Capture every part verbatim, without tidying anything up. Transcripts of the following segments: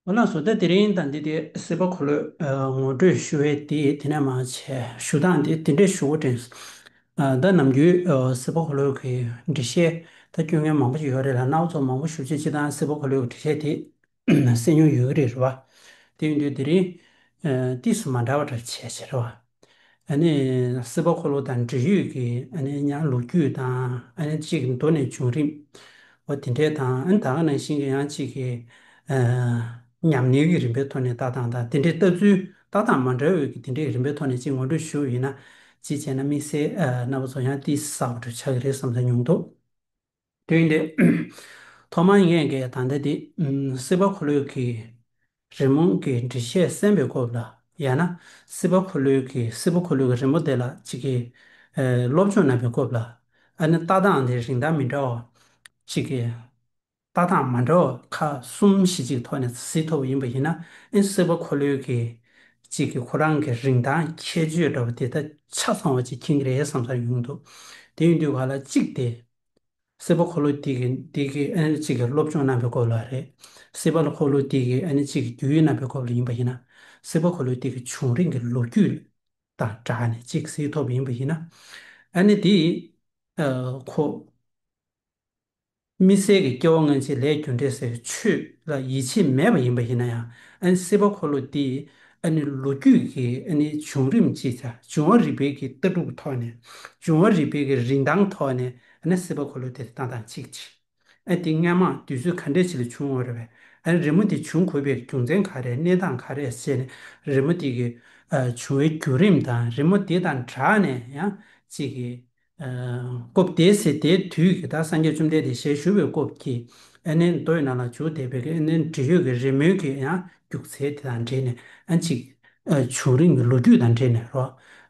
འོ་ལགས་སོ། ད་དེ་རིང་དང་འདི་དེ་སྲིད་པ་འཁོར་ལོའི་ཨ་ངོ་སྤྲོད་ཞུ་བའི་དེ་དེ་ནས་མར་བྱས་ཞུ་སྟངས་དེ་དེ་འདྲས་ཞུ་དགོས་དྲན་སོང་། ཨ་ད་ནམ་རྒྱུན་ཨ་སྲིད་པ་འཁོར་ལོའི་གི་འགྲེལ་བཤད་ད་སྐྱོན་མཁན་མང་པོ་ཞིག་ཡོད་རེད་ལ། རྣམ་པ་ཚོ་མང་པོ་ཞེ་པོ་ཅིག་སྤྱིར་བཏང་སྲིད་པ་འཁོར་ལོའི་གི་འགྲེལ་བཤད་དེ་གསན་མྱོང་ཡོད་ཀྱི་རེད་རེད་བ། དེ་ཡིན་དུས་དེ་རིང་ཨ་ཏོག་ཙམ་མ་འདྲ་བ་འདྲ་བྱས་བྱས་རེད་བ། ཨ་ནི་སྲིད་པ་འཁོར་ལོ་དང་འབྲེལ་ཡོད་ཀྱི་ཨ་ནི་ཡང་ལོ་རྒྱུས་དང་ཨ་ནི་གཅིག་གི་མདོ་ནས་བྱུང་རིམ། འོ་དེ་འདྲས་དང་ཨ་ནི་ད་ག་ནང་བཞིན་གྱི་ཡང་གཅིག་གི་ཨ་ཉམས་ལེན་གྱི་རིམ་པའི་ཐོག་ནས་ལྟ་སྟངས་དང་དེ་འདྲའི་ལྟ་ཚུལ་ལྟ་སྟངས་མ་འདྲ་བའི་གི་དེ་འདྲའི་རིམ་པའི་ཐོག་ནས་གཅིག་ངོ་སྤྲོད་ཞུ་བ་ཡིན་ན། གཅིག་བྱས་ན་དམིགས་བསལ་ཨ་རྣམ་པ་ཚོ་ཡང་ཏོག་ཙམ་གསལ་པོ་འདྲ་ཆགས་ཀྱི་རེད་བསམ་བསམ་མྱོང་འདུག། དོན་དེ། ཐོག་མར་ངས་ཀྱི་ད་ལྟ་འདི་ཨམ་སྲིད་པ་འཁོར་ལོའི་གི་རི་མོ་གི་འགྲེལ་བཤད་གསན་པའི་སྐབས་ལ། ཡང་ན་སྲིད་པ་འཁོར་ལོའི་གི་སྲིད་པ་འཁོར་ལོའི་གི་རི་མོ་དེ་ལ་གཅིག་གི་ཨེ་སློབ་སྦྱོང་གནང་པའི་སྐབས་ལ། ཨ་ནི་ལྟ་སྟངས་དེ་རིན་ཐང་མི་འདྲ་བ་གཅིག་གི་ལྟ་སྟངས་མ་འདྲ་བ་ཁག་གསུམ་བཞི་ཅིག་ཐོག་ནས་གཟིགས་ཐུབ་པ་ཡིན་པ་ཡིན་ན། ཨེ་སྲིད་པ་འཁོར་ལོའི་གི་གཅིག་གི་ཁོ་རང་གི་རིན་ཐང་ཁྱད་ཆོས་འདྲ་བ་དེ་ད་ཆ་ཚང་བ་ཅིག་མཁྱེན་གྱི་རེད་བསམ་བསམ་ཡོང་འདུག། དེ་ཡིན་དུས་ག་ལ་གཅིག་དེ། སྲིད་པ་འཁོར་ལོ་དེ་གི་དེ་གི་ཨ་ནི་གཅིག་གི་སློབ་སྦྱོང་གནང་པའི་སྐོར་ལ་རེད། སྲིད་པ་འཁོར་ལོ་དེ་གི་ཨ་ནི་གཅིག་གི་རྒྱུས་ཡོད་གནང་པའི་སྐོར་ལ་ཡིན་པ་ཡིན་ན། སྲིད་པ་འཁོར་ལོ་དེ་གི་བྱུང་རིམ་གྱི་ལོ་རྒྱུས་དང་སྦྲགས་ནས་གཅིག་གཟིགས་ཐུབ་པ་ཡིན་པ་ཡིན་ན། ཨ་ནི་དེ་ཨ་ཁོ་དམིགས་བསལ་གྱི་སྐྱེ་བ་སྔ་ཕྱི་ལས་རྒྱུ་འབྲས་ཟེར་བའི་ཆོས་ལ་ཡིད་ཆེས་མེད་པ་ཡིན་པ་ཡིན་ན་ཡང་། ཨ་ནི་སྲིད་པ་འཁོར་ལོ་དེ་ཨ་ནི་ལོ་རྒྱུས་ཀྱི་ཨ་ནི་བྱུང་རིམ་ཅིག་ཆ་འབྱུང་བ་རིག་པའི་གི་ལྟ་གྲུབ་ཐོག་ནས། འབྱུང་བ་རིག་པའི་གི་རིན་ཐང་ཐོག་ནས་ཨ་ནི་སྲིད་པ་འཁོར་ལོ་དེ་ལྟ་སྟངས་གཅིག་བྱས། ཨ་དེ་སྔ་མ་དུས་ཚོད་ག་འདྲས་ཅིག་ལ་བྱུང་ཡོད་རེད་པས། ཨ་རི་མོ་དེ་བྱུང་དགོས་པའི་རྒྱུ་མཚན་ག་རེ། གནས་སྟངས་ག་རེ་བྱས་ནས་རི་མོ་དེ་གི་ཨ་བྱུང་བའི་བརྒྱུད་རིམ་དང་རི་མོ་དེ་དང་སྦྲགས་ནས་ཡང་གཅིག་གི་ཨ་སྐབས་དེའི་ཚེ་དེའི་དུས་ཀྱི་ད་སངས་རྒྱས་བཅོམ་ལྡན་འདས་ཞལ་བཞུགས་པའི་སྐབས་ཀྱི་ཨ་ནི་མདོ་ཡི་ནང་ལ་བྱུང་བསྡད་པའི་གི་ཨ་ནི་འབྲེལ་ཡོད་ཀྱི་རི་མོའི་གི་ཡང་སྒྱུ་རྩལ་དེ་དང་འབྲེལ་ནས་ཨ་གཅིག་ཨ་བྱུང་རིམ་གྱི་ལོ་རྒྱུས་དང་འབྲེལ་ནས་རོ།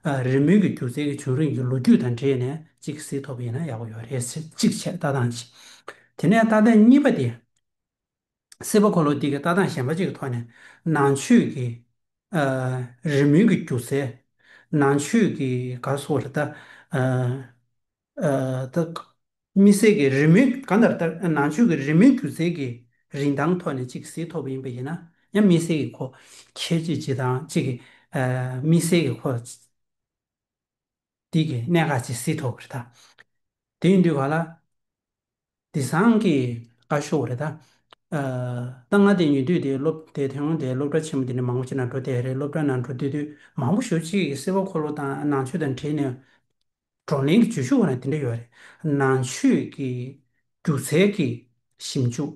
ཨ་རི་མོའི་གི་སྒྱུ་རྩལ་གྱི་བྱུང་རིམ་གྱི་ལོ་རྒྱུས་དང་འབྲེལ་ནས་གཅིག་གཟིགས་ཐུབ་པ་ཡིན་ན་ཡག་པོ་ཡོད་རེད་ཟེར་གཅིག་བྱས་ལྟ་སྟངས་གཅིག། དེ་ནས་ལྟ་སྟངས་གཉིས་པ་དེ། སྲིད་པ་འཁོར་ལོ་འདི་གི་ལྟ་སྟངས་གཞན་པ་ཅིག་གི་ཐོག་ནས་ནང་ཆོས་ཀྱི་ཨ་རི་མོའི་གི་སྒྱུ་རྩལ། ནང་ཆོས་ཀྱི་ག་སོགས་རེད་ད། ཨ་ཨ་ད་དམིགས་བསལ་གྱི་རི་མོའི་གང་ལྟར་ད་ནང་ཆོས་ཀྱི་རི་མོའི་སྒྱུ་རྩལ་གྱི་རིན་ཐང་ཐོག་ནས་ཅིག་གཟིགས་ཐུབ་པ་ཡིན་པ་ཡིན་ན། ཡང་དམིགས་བསལ་གྱི་ཁོ་ཁྱད་ཆོས་ཅིག་དང་ཅིག་གི་ཨ་དམིགས་བསལ་གྱི་ཁོ་འདི་གི་གནད་འགག་ཅིག་གཟིགས་ཐུབ་པ་རེད་ད། དེ་ཡིན་དུས་ག་ལ། དེང་སང་གི་བཀའ་ཤོག་རེད་ད། ཨ་ད་ང་དེ་ཉེ་དུས་དེ་སློབ་དེ་ཐེངས་དེ་སློབ་གྲྭ་ཆེན་མོ་དེ་ནས་མང་པོ་ཅིག་ནང་འགྲོ་བསྡད་རེད། སློབ་གྲྭ་ནང་འགྲོ་དུས་དུས་མང་པོ་ཞེ་པོ་ཅིག་གིས་སྲིད་པ་འཁོར་ལོ་དང་ནང་ཆོས་དང་འབྲེལ་ནས་བགྲོ་གླེང་གི་བརྗོད་གཞི་ཁོ་ན་དེ་འདྲ་ཡོད་རེད། ནང་ཆོས་ཀྱི་སྒྱུ་རྩལ་གྱི་ཞིབ་འཇུག་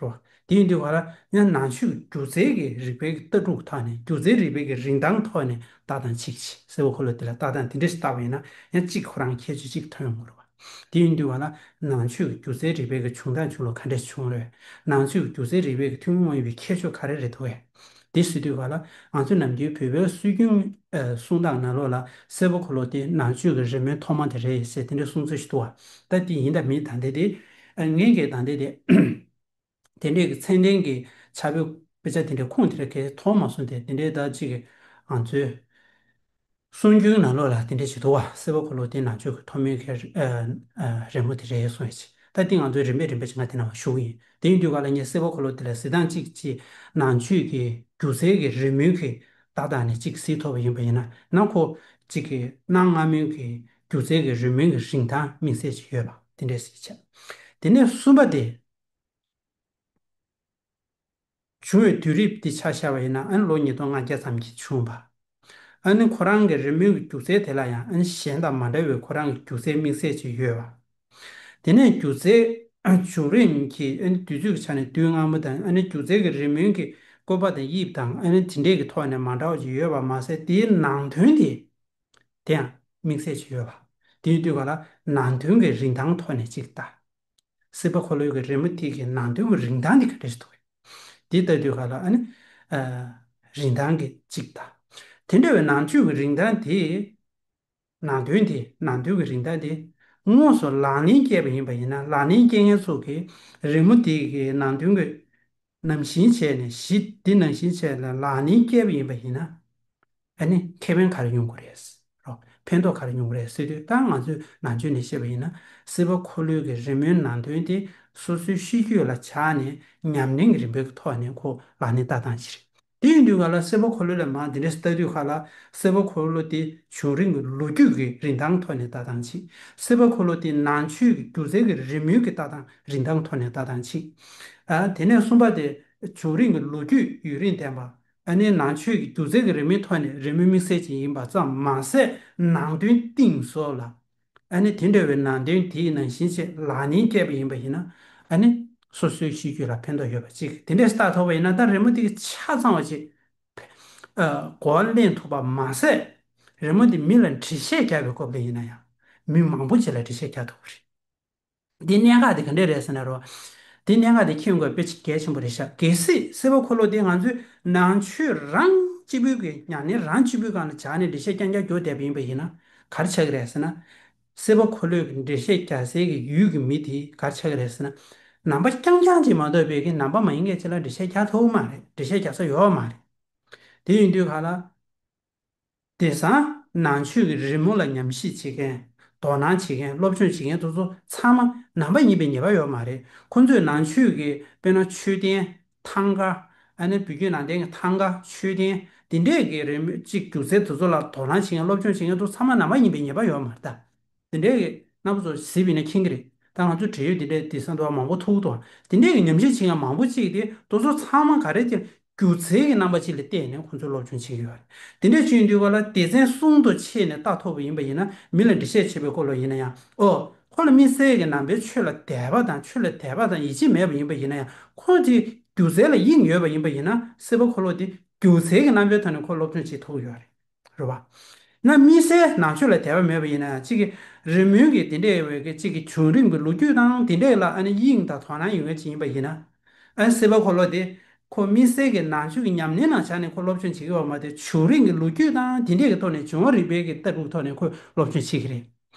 རེད་བ། དེ་ཡིན་དུས་ག་ལ་ཡང་ནང་ཆོས་ཀྱི་སྒྱུ་རྩལ་གྱི་རིག་པའི་ལྟ་གྲུབ་ཐོག་ནས་སྒྱུ་རྩལ་རིག་པའི་གི་རིན་ཐང་ཐོག་ནས་ལྟ་སྟངས་གཅིག་བྱས། སྲིད་པ་འཁོར་ལོ་དེ་ལ་ལྟ་སྟངས་དེ་འདྲ་ཞིག་བལྟས་པ་ཡིན་ན་ཡང་གཅིག་ཁོ་རང་ཁྱད་ཆོས་གཅིག་ཐོན་ཡོང་གི་རེད་བ། དེ་ཡིན་དུས་ག་ལ་ནང་ཆོས་ཀྱི་སྒྱུ་རྩལ་རིག་པའི་གི་བྱུང་སྟངས་བྱུང་ལུགས་ག་འདྲ་བྱུང་རེད། ནང་ཆོས་ཀྱི་སྒྱུ་རྩལ་རིག་པའི་གི་ཐུན་མོང་མ་ཡིན་པའི་ཁྱད་ཆོས་ག་རེ་རེད་འདུག་གས། དེ་ཟེར་དུས་ག་ལ་ང་ཚོ་ནམ་རྒྱུན་བོད་པའི་སྲོལ་རྒྱུན་ཨ་གསུང་སྟངས་ནང་ལོགས་ལ་སྲིད་པ་འཁོར་ལོ་དེ་ནང་ཆོས་ཀྱི་རི་མོའི་ཐོག་མ་དེ་རེད་ཟེར་དེ་འདྲའི་གསུང་ཚུལ་ཞིག་འདུག་བ། ད་དེ་ཡིན་དང་མིན་དང་དེ་དེ་ཨ་ངས་ཀྱིས་དང་དེ་དེ། དེ་འདྲའི་གི་ཚད་ལྡན་གྱི་ཕྱག་དཔེ་དཔེ་ཆ་དེ་འདྲའི་ཁུངས་དེ་འདྲ་གས་མཐོང་མ་སོང་སྟེ། དེ་འདྲའི་ད་ཅིག་གི་ང་ཚོའི་གསུང་རྒྱུན་ནང་ལོགས་ལ་དེ་འདྲ་ཞིག་འདུག་བ། སྲིད་པ་འཁོར་ལོ་དེ་ནང་ཆོས་ཀྱི་ཐོག་མའི་གི་ཨ་ཨ་རི་མོ་དེ་རེད་གསུངས་ཡོད་ཅིག། ད་དེ་ང་ཚོའི་རིམ་པས་རིམ་པས་ཅིག་ང་དེ་ནང་ཞུགས་ཡིན། དེ་ཡིན་དུས་ག་ལ་ངས་སྲིད་པ་འཁོར་ལོ་དེ་ལ་གཟིགས་སྟངས་གཅིག་ཅིག་ནང་ཆོས་ཀྱི་སྒྱུ་རྩལ་གྱི་རི་མོའི་གི་ལྟ་སྟངས་ནས་གཅིག་གཟིགས་ཐུབ་པ་ཡིན་པ་ཡིན་ན། ནང་ཁོ་གཅིག་གི་གནའ་སྔ་མོའི་གི་སྒྱུ་རྩལ་གྱི་རི་མོའི་གི་རིན་ཐང་དམིགས་བསལ་ཅིག་ཡོད་པ་དེ་འདྲས་ཞིག་བྱས། དེ་ནས་གསུམ་པ་དེ། བྱུང་བའི་དུས་རིམ་འདི་ཆ་བཞག་པ་ཡིན་ན་ཨ་ནི་ལོ་ཉིས་སྟོང་ལྔ་བརྒྱ་ཙམ་གྱི་བྱུང་བ། ཨ་ནི་ཁོ་རང་གི་རི་མོའི་གི་སྒྱུ་རྩལ་དེ་ལ་ཡང་ཨ་ནི་གཞན་དང་མ་འདྲ་བའི་ཁོ་རང་གི་སྒྱུ་རྩལ་དམིགས་བསལ་ཅིག་ཡོད་པ། དེ་ནས་སྒྱུ་རྩལ་བྱུང་རིམ་གྱི་ཨ་ནི་དུས་ཚོད་ཀྱི་ཆ་ནས་དུས་སྔ་མོ་དང་། ཨ་ནི་སྒྱུ་རྩལ་གྱི་རི་མོའི་གི་བཀོད་པ་དང་དབྱིབས་དང་ཨ་ནི་དེ་འདྲས་ཀྱི་ཐོག་ནས་མ་འདྲ་བ་ཅིག་ཡོད་པ་མ་ཟད། དེའི་ནང་དོན་དེ་དེ་ཡང་དམིགས་བསལ་ཅིག་ཡོད་པ། དེ་ཡིན་དུས་ག་ལ་ནང་དོན་གྱི་རིན་ཐང་ཐོག་ནས་གཅིག་ལྟ། སྲིད་པ་འཁོར་ལོའི་གི་རི་མོ་དེ་གི་ནང་དོན་གྱི་རིན་ཐང་དེ་ག་འདྲ་ཞིག་འདུག་གས། དེ་ལྟ་དུས་ག་ལ་ཨ་ནི་ཨ་རིན་ཐང་གི་གཅིག་ལྟ། དེ་འདྲ་བའི་ནང་ཆོས་ཀྱི་རིན་ཐང་དེ། ནང་དོན་དེ། ནང་དོན་གྱི་རིན་ཐང་དེ་དངོས་སུ་ལག་ལེན་བཀལ་བ་ཡིན་པ་ཡིན་ན། ལག་ལེན་བཀལ་མཁན་ཚོ་གིས་རི་མོ་དེ་གི་ནང་དོན་གྱི་ནང་བཞིན་བྱས་ནས། གཞི་དེ་ནང་བཞིན་བྱས་ནས་ལག་ལེན་བཀལ་བ་ཡིན་པ་ཡིན་ན། ཨ་ནི་ཁེ་ཕན་ག་རེ་ཡོང་གི་རེད་རོ། ཕན་ཐོགས་ག་རེ་ཡོང་གི་རེད་ཟེར་དུས། ད་ང་ཚོས་ནང་ཆོས་ནས་བཤད་པ་ཡིན་ན། སྲིད་པ་འཁོར་ལོའི་གི་རི་མོའི་ནང་དོན་དེ་སོ་སོའི་ཤེས་རྒྱུད་ལ་བཞག་ནས་ཉམས་ལེན་གྱི་རིམ་པའི་ཐོག་ནས་ཁོ་ལག་ལེན་བསྟར་སྟངས་ཅིག་རེད། དེ་ཡིན་དུས་ག་ལ་སྲིད་པ་འཁོར་ལོ་ལ་མར་འདི་འདྲ་ལྟ་དུས་ག་ལ། སྲིད་པ་འཁོར་ལོ་དེ་བྱུང་རིམ་གྱི་ལོ་རྒྱུས་ཀྱི་རིན་ཐང་ཐོག་ནས་ལྟ་སྟངས་ཅིག་སྲིད་པ་འཁོར་ལོ་དེ་ནང་ཆོས་ཀྱི་སྒྱུ་རྩལ་གྱི་རི་མོའི་གི་ལྟ་སྟངས་རིན་ཐང་ཐོག་ནས་ལྟ་སྟངས་ཅིག་ཨ། དེ་ནས་གསུམ་པ་དེ་བྱུང་རིམ་གྱི་ལོ་རྒྱུས་ཡུན་རིང་ལྡན་པ། ཨ་ནི་ནང་ཆོས་ཀྱི་སྒྱུ་རྩལ་གྱི་རི་མོའི་ཐོག་ནས་རི་མོ་དམིགས་བསལ་ཅིག་ཡིན་པ་ཙམ་མ་ཟད། ནང་དོན་གཏིང་ཟབ་ལ། ཨ་ནི་དེ་འདྲ་བའི་ནང་དོན་དེའི་ནང་བཞིན་བྱས་ལག་ལེན་བསྟར་བ་ཡིན་པ་ཡིན་ན། ཨ་ནི་སོ་སོའི་ཤེས་རྒྱུད་ལ་ཕན་ཐོགས་ཡོད་པ་ཅིག་དེ་འདྲས་ལྟ་ཐུབ་པ་ཡིན་ན། ད་རི་མོ་དེ་གི་ཆ་ཚང་བ་ཅིག་ཨ། གོ་བ་ལེན་ཐུབ་པ་མ་ཟད། རི་མོ་དེ་མི་ལ་འགྲེལ་བཤད་རྒྱག་པའི་སྐབས་ལ་ཡིན་ན་ཡང་། མི་མང་པོ་ཅིག་ལ་འགྲེལ་བཤད་རྒྱག་ཐུབ་པ་རེད། འདི་གནད་འགག་དེ་ག་འདྲས་རེད་ཟེར་ན་རོ། འདི་གནད་འགག་དེ་མཁྱེན་དགོས་དཔེ་ཅིག་གལ་ཆེན་པོ་རེད་ཤག་གལ་སྲིད་སྲིད་པ་འཁོར་ལོ་དེ་ང་ཚོས་ནང་ཆོས་རང་གཅིག་པུའི་གི་ཉམས་ལེན་རང་གཅིག་པུའི་སྒང་ལ་སྦྱར་ནས་འགྲེལ་བཤད་རྐྱང་རྐྱང་རྒྱག་བསྡད་པ་ཡིན་པ་ཡིན་ན། ག་རེ་ཆགས་ཀྱི་རེད་ཟེར་ན། སྲིད་པ་འཁོར་ལོའི་གི་འགྲེལ་བཤད་རྒྱག་སའི་གི་ཡུལ་གྱི་མི་དེ་ག་རེ་ཆགས་ཀྱི་རེད་ཟེར་ན། ནང་པ་རྐྱང་རྐྱང་ཅིག་མ་གཏོགས་པའི་གི་ནང་པ་མ་ཡིན་མཁན་ཅིག་ལ་འགྲེལ་བཤད་རྒྱག་ཐུབ་མ་རེད། འགྲེལ་བཤད་རྒྱག་ས་ཡོད་མ་རེད། དེ་ཡིན་དུས་ག་ལ། དེང་སང་ནང་ཆོས་ཀྱི་རི་མོ་ལ་ཉམས་ཞིབ་བྱེད་མཁན། དོ་སྣང་བྱེད་མཁན། སློབ་སྦྱོང་བྱེད་མཁན་དེ་ཚོ་ཚང་མ་ནང་པ་ཡིན་པའི་ངེས་པ་ཡོད་མ་རེད། ཁོང་ཚོས་ནང་ཆོས་ཀྱི་དཔེར་ན་མཆོད་རྟེན། ཐང་ག་ཨ་ནི་བོད་བརྒྱུད་ནང་བསྟན་གྱི་ཐང་ག་མཆོད་རྟེན་དེ་འདྲས་ཀྱི་རི་མོ་གཅིག་སྒྱུ་རྩལ་དེ་ཚོ་ལ་དོ་སྣང་བྱེད་མཁན། སློབ་སྦྱོང་བྱེད་མཁན་དེ་ཚོ་ཚང་མ་ནང་པ་ཡིན་པའི་ངེས་པ་ཡོད་མ་རེད་ད། དེ་འདྲའི་གི་རྣམ་པ་ཚོ་གཟིགས་པ་ཡིན་ན་མཁྱེན་གྱི་རེད། ད་ང་ཚོ་འབྲེལ་ཡོད་དེ་འདྲའི་དེང་སང་དུ་བ་མང་པོ་ཐུག་འདུག་དེ་འདྲའི་གི་ཉམས་ཞིབ་བྱེད་མཁན་མང་པོ་ཅིག་དེ་དེ་ཚོ་ཚང་མ་ག་རེ་དེ་སྒྱུ་རྩལ་གྱི་རྣམ་པ་ཅིག་ལ་བལྟས་ནས་ཁོང་ཚོས་སློབ་སྦྱོང་བྱེད་ཀྱི་ཡོད་རེད། དེ་འདྲའི་བྱེད་ཡོང་དུས་ག་ལ་སྡེ་ཚན་གསུམ་དུ་ཕྱེ་ནས་ལྟ་ཐུབ་པ་ཡིན་པ་ཡིན་ན། མི་ལ་འགྲེལ་བཤད་བྱེད་པའི་སྐོར་ལ་ཡིན་ན་ཡང་། ཨོ། ཁོ་ལ་དམིགས་བསལ་གྱི་ནང་པའི་ཆོས་ལ་དད་པ་དང་། ཆོས་ལ་དད་པ་དང་ཡིད་ཆེས་མེད་པ་ཡིན་པ་ཡིན་ན་ཡང་། ཁོ་དེ་སྒྱུ་རྩལ་ལ་དབྱིངས་ཡོད་པ་ཡིན་པ་ཡིན་ན། སྲིད་པ་འཁོར་ལོ་དེ་སྒྱུ་རྩལ་གྱི་རྣམ་པའི་ཐོག་ནས་ཁོ་སློབ་སྦྱོང་བྱེད་ཐུབ་ཀྱི་ཡོད་རེད། རེད་བ། ན་དམིགས་བསལ་ནང་ཆོས་ལ་དད་པ་མེད་པ་ཡིན་ན་ཡང་། གཅིག་གི་རི་མོའི་གི་དེ་འདྲའི་བའི་གི་གཅིག་གི་བྱུང་རིམ་གྱི་ལོ་རྒྱུས་དང་དེ་འདྲའི་ལ་ཨ་ནི་དབྱིངས་དང་དོ་སྣང་ཡོད་མཁན་ཅིག་ཡིན་པ་ཡིན་ན། ཨ་ནི་སྲིད་པ་འཁོར་ལོ་དེ་ཁོ་དམིགས་བསལ་གྱི་ནང་ཆོས་ཀྱི་ཉམས་ལེན་ནང་བཞག་ནས་ཁོ་སློབ་སྦྱོང་བྱེད་ཀྱི་ཡོད་མ་རེད། བྱུང་རིམ་གྱི་ལོ་རྒྱུས་དང་དེ་འདྲའི་གི་ཐོག་ནས། འབྱུང་བ་རིག་པའི་གི་ལྟ་གྲུབ་ཐོག་ནས་ཁོས་སློབ་སྦྱོང་བྱེད་ཀྱི་རེད།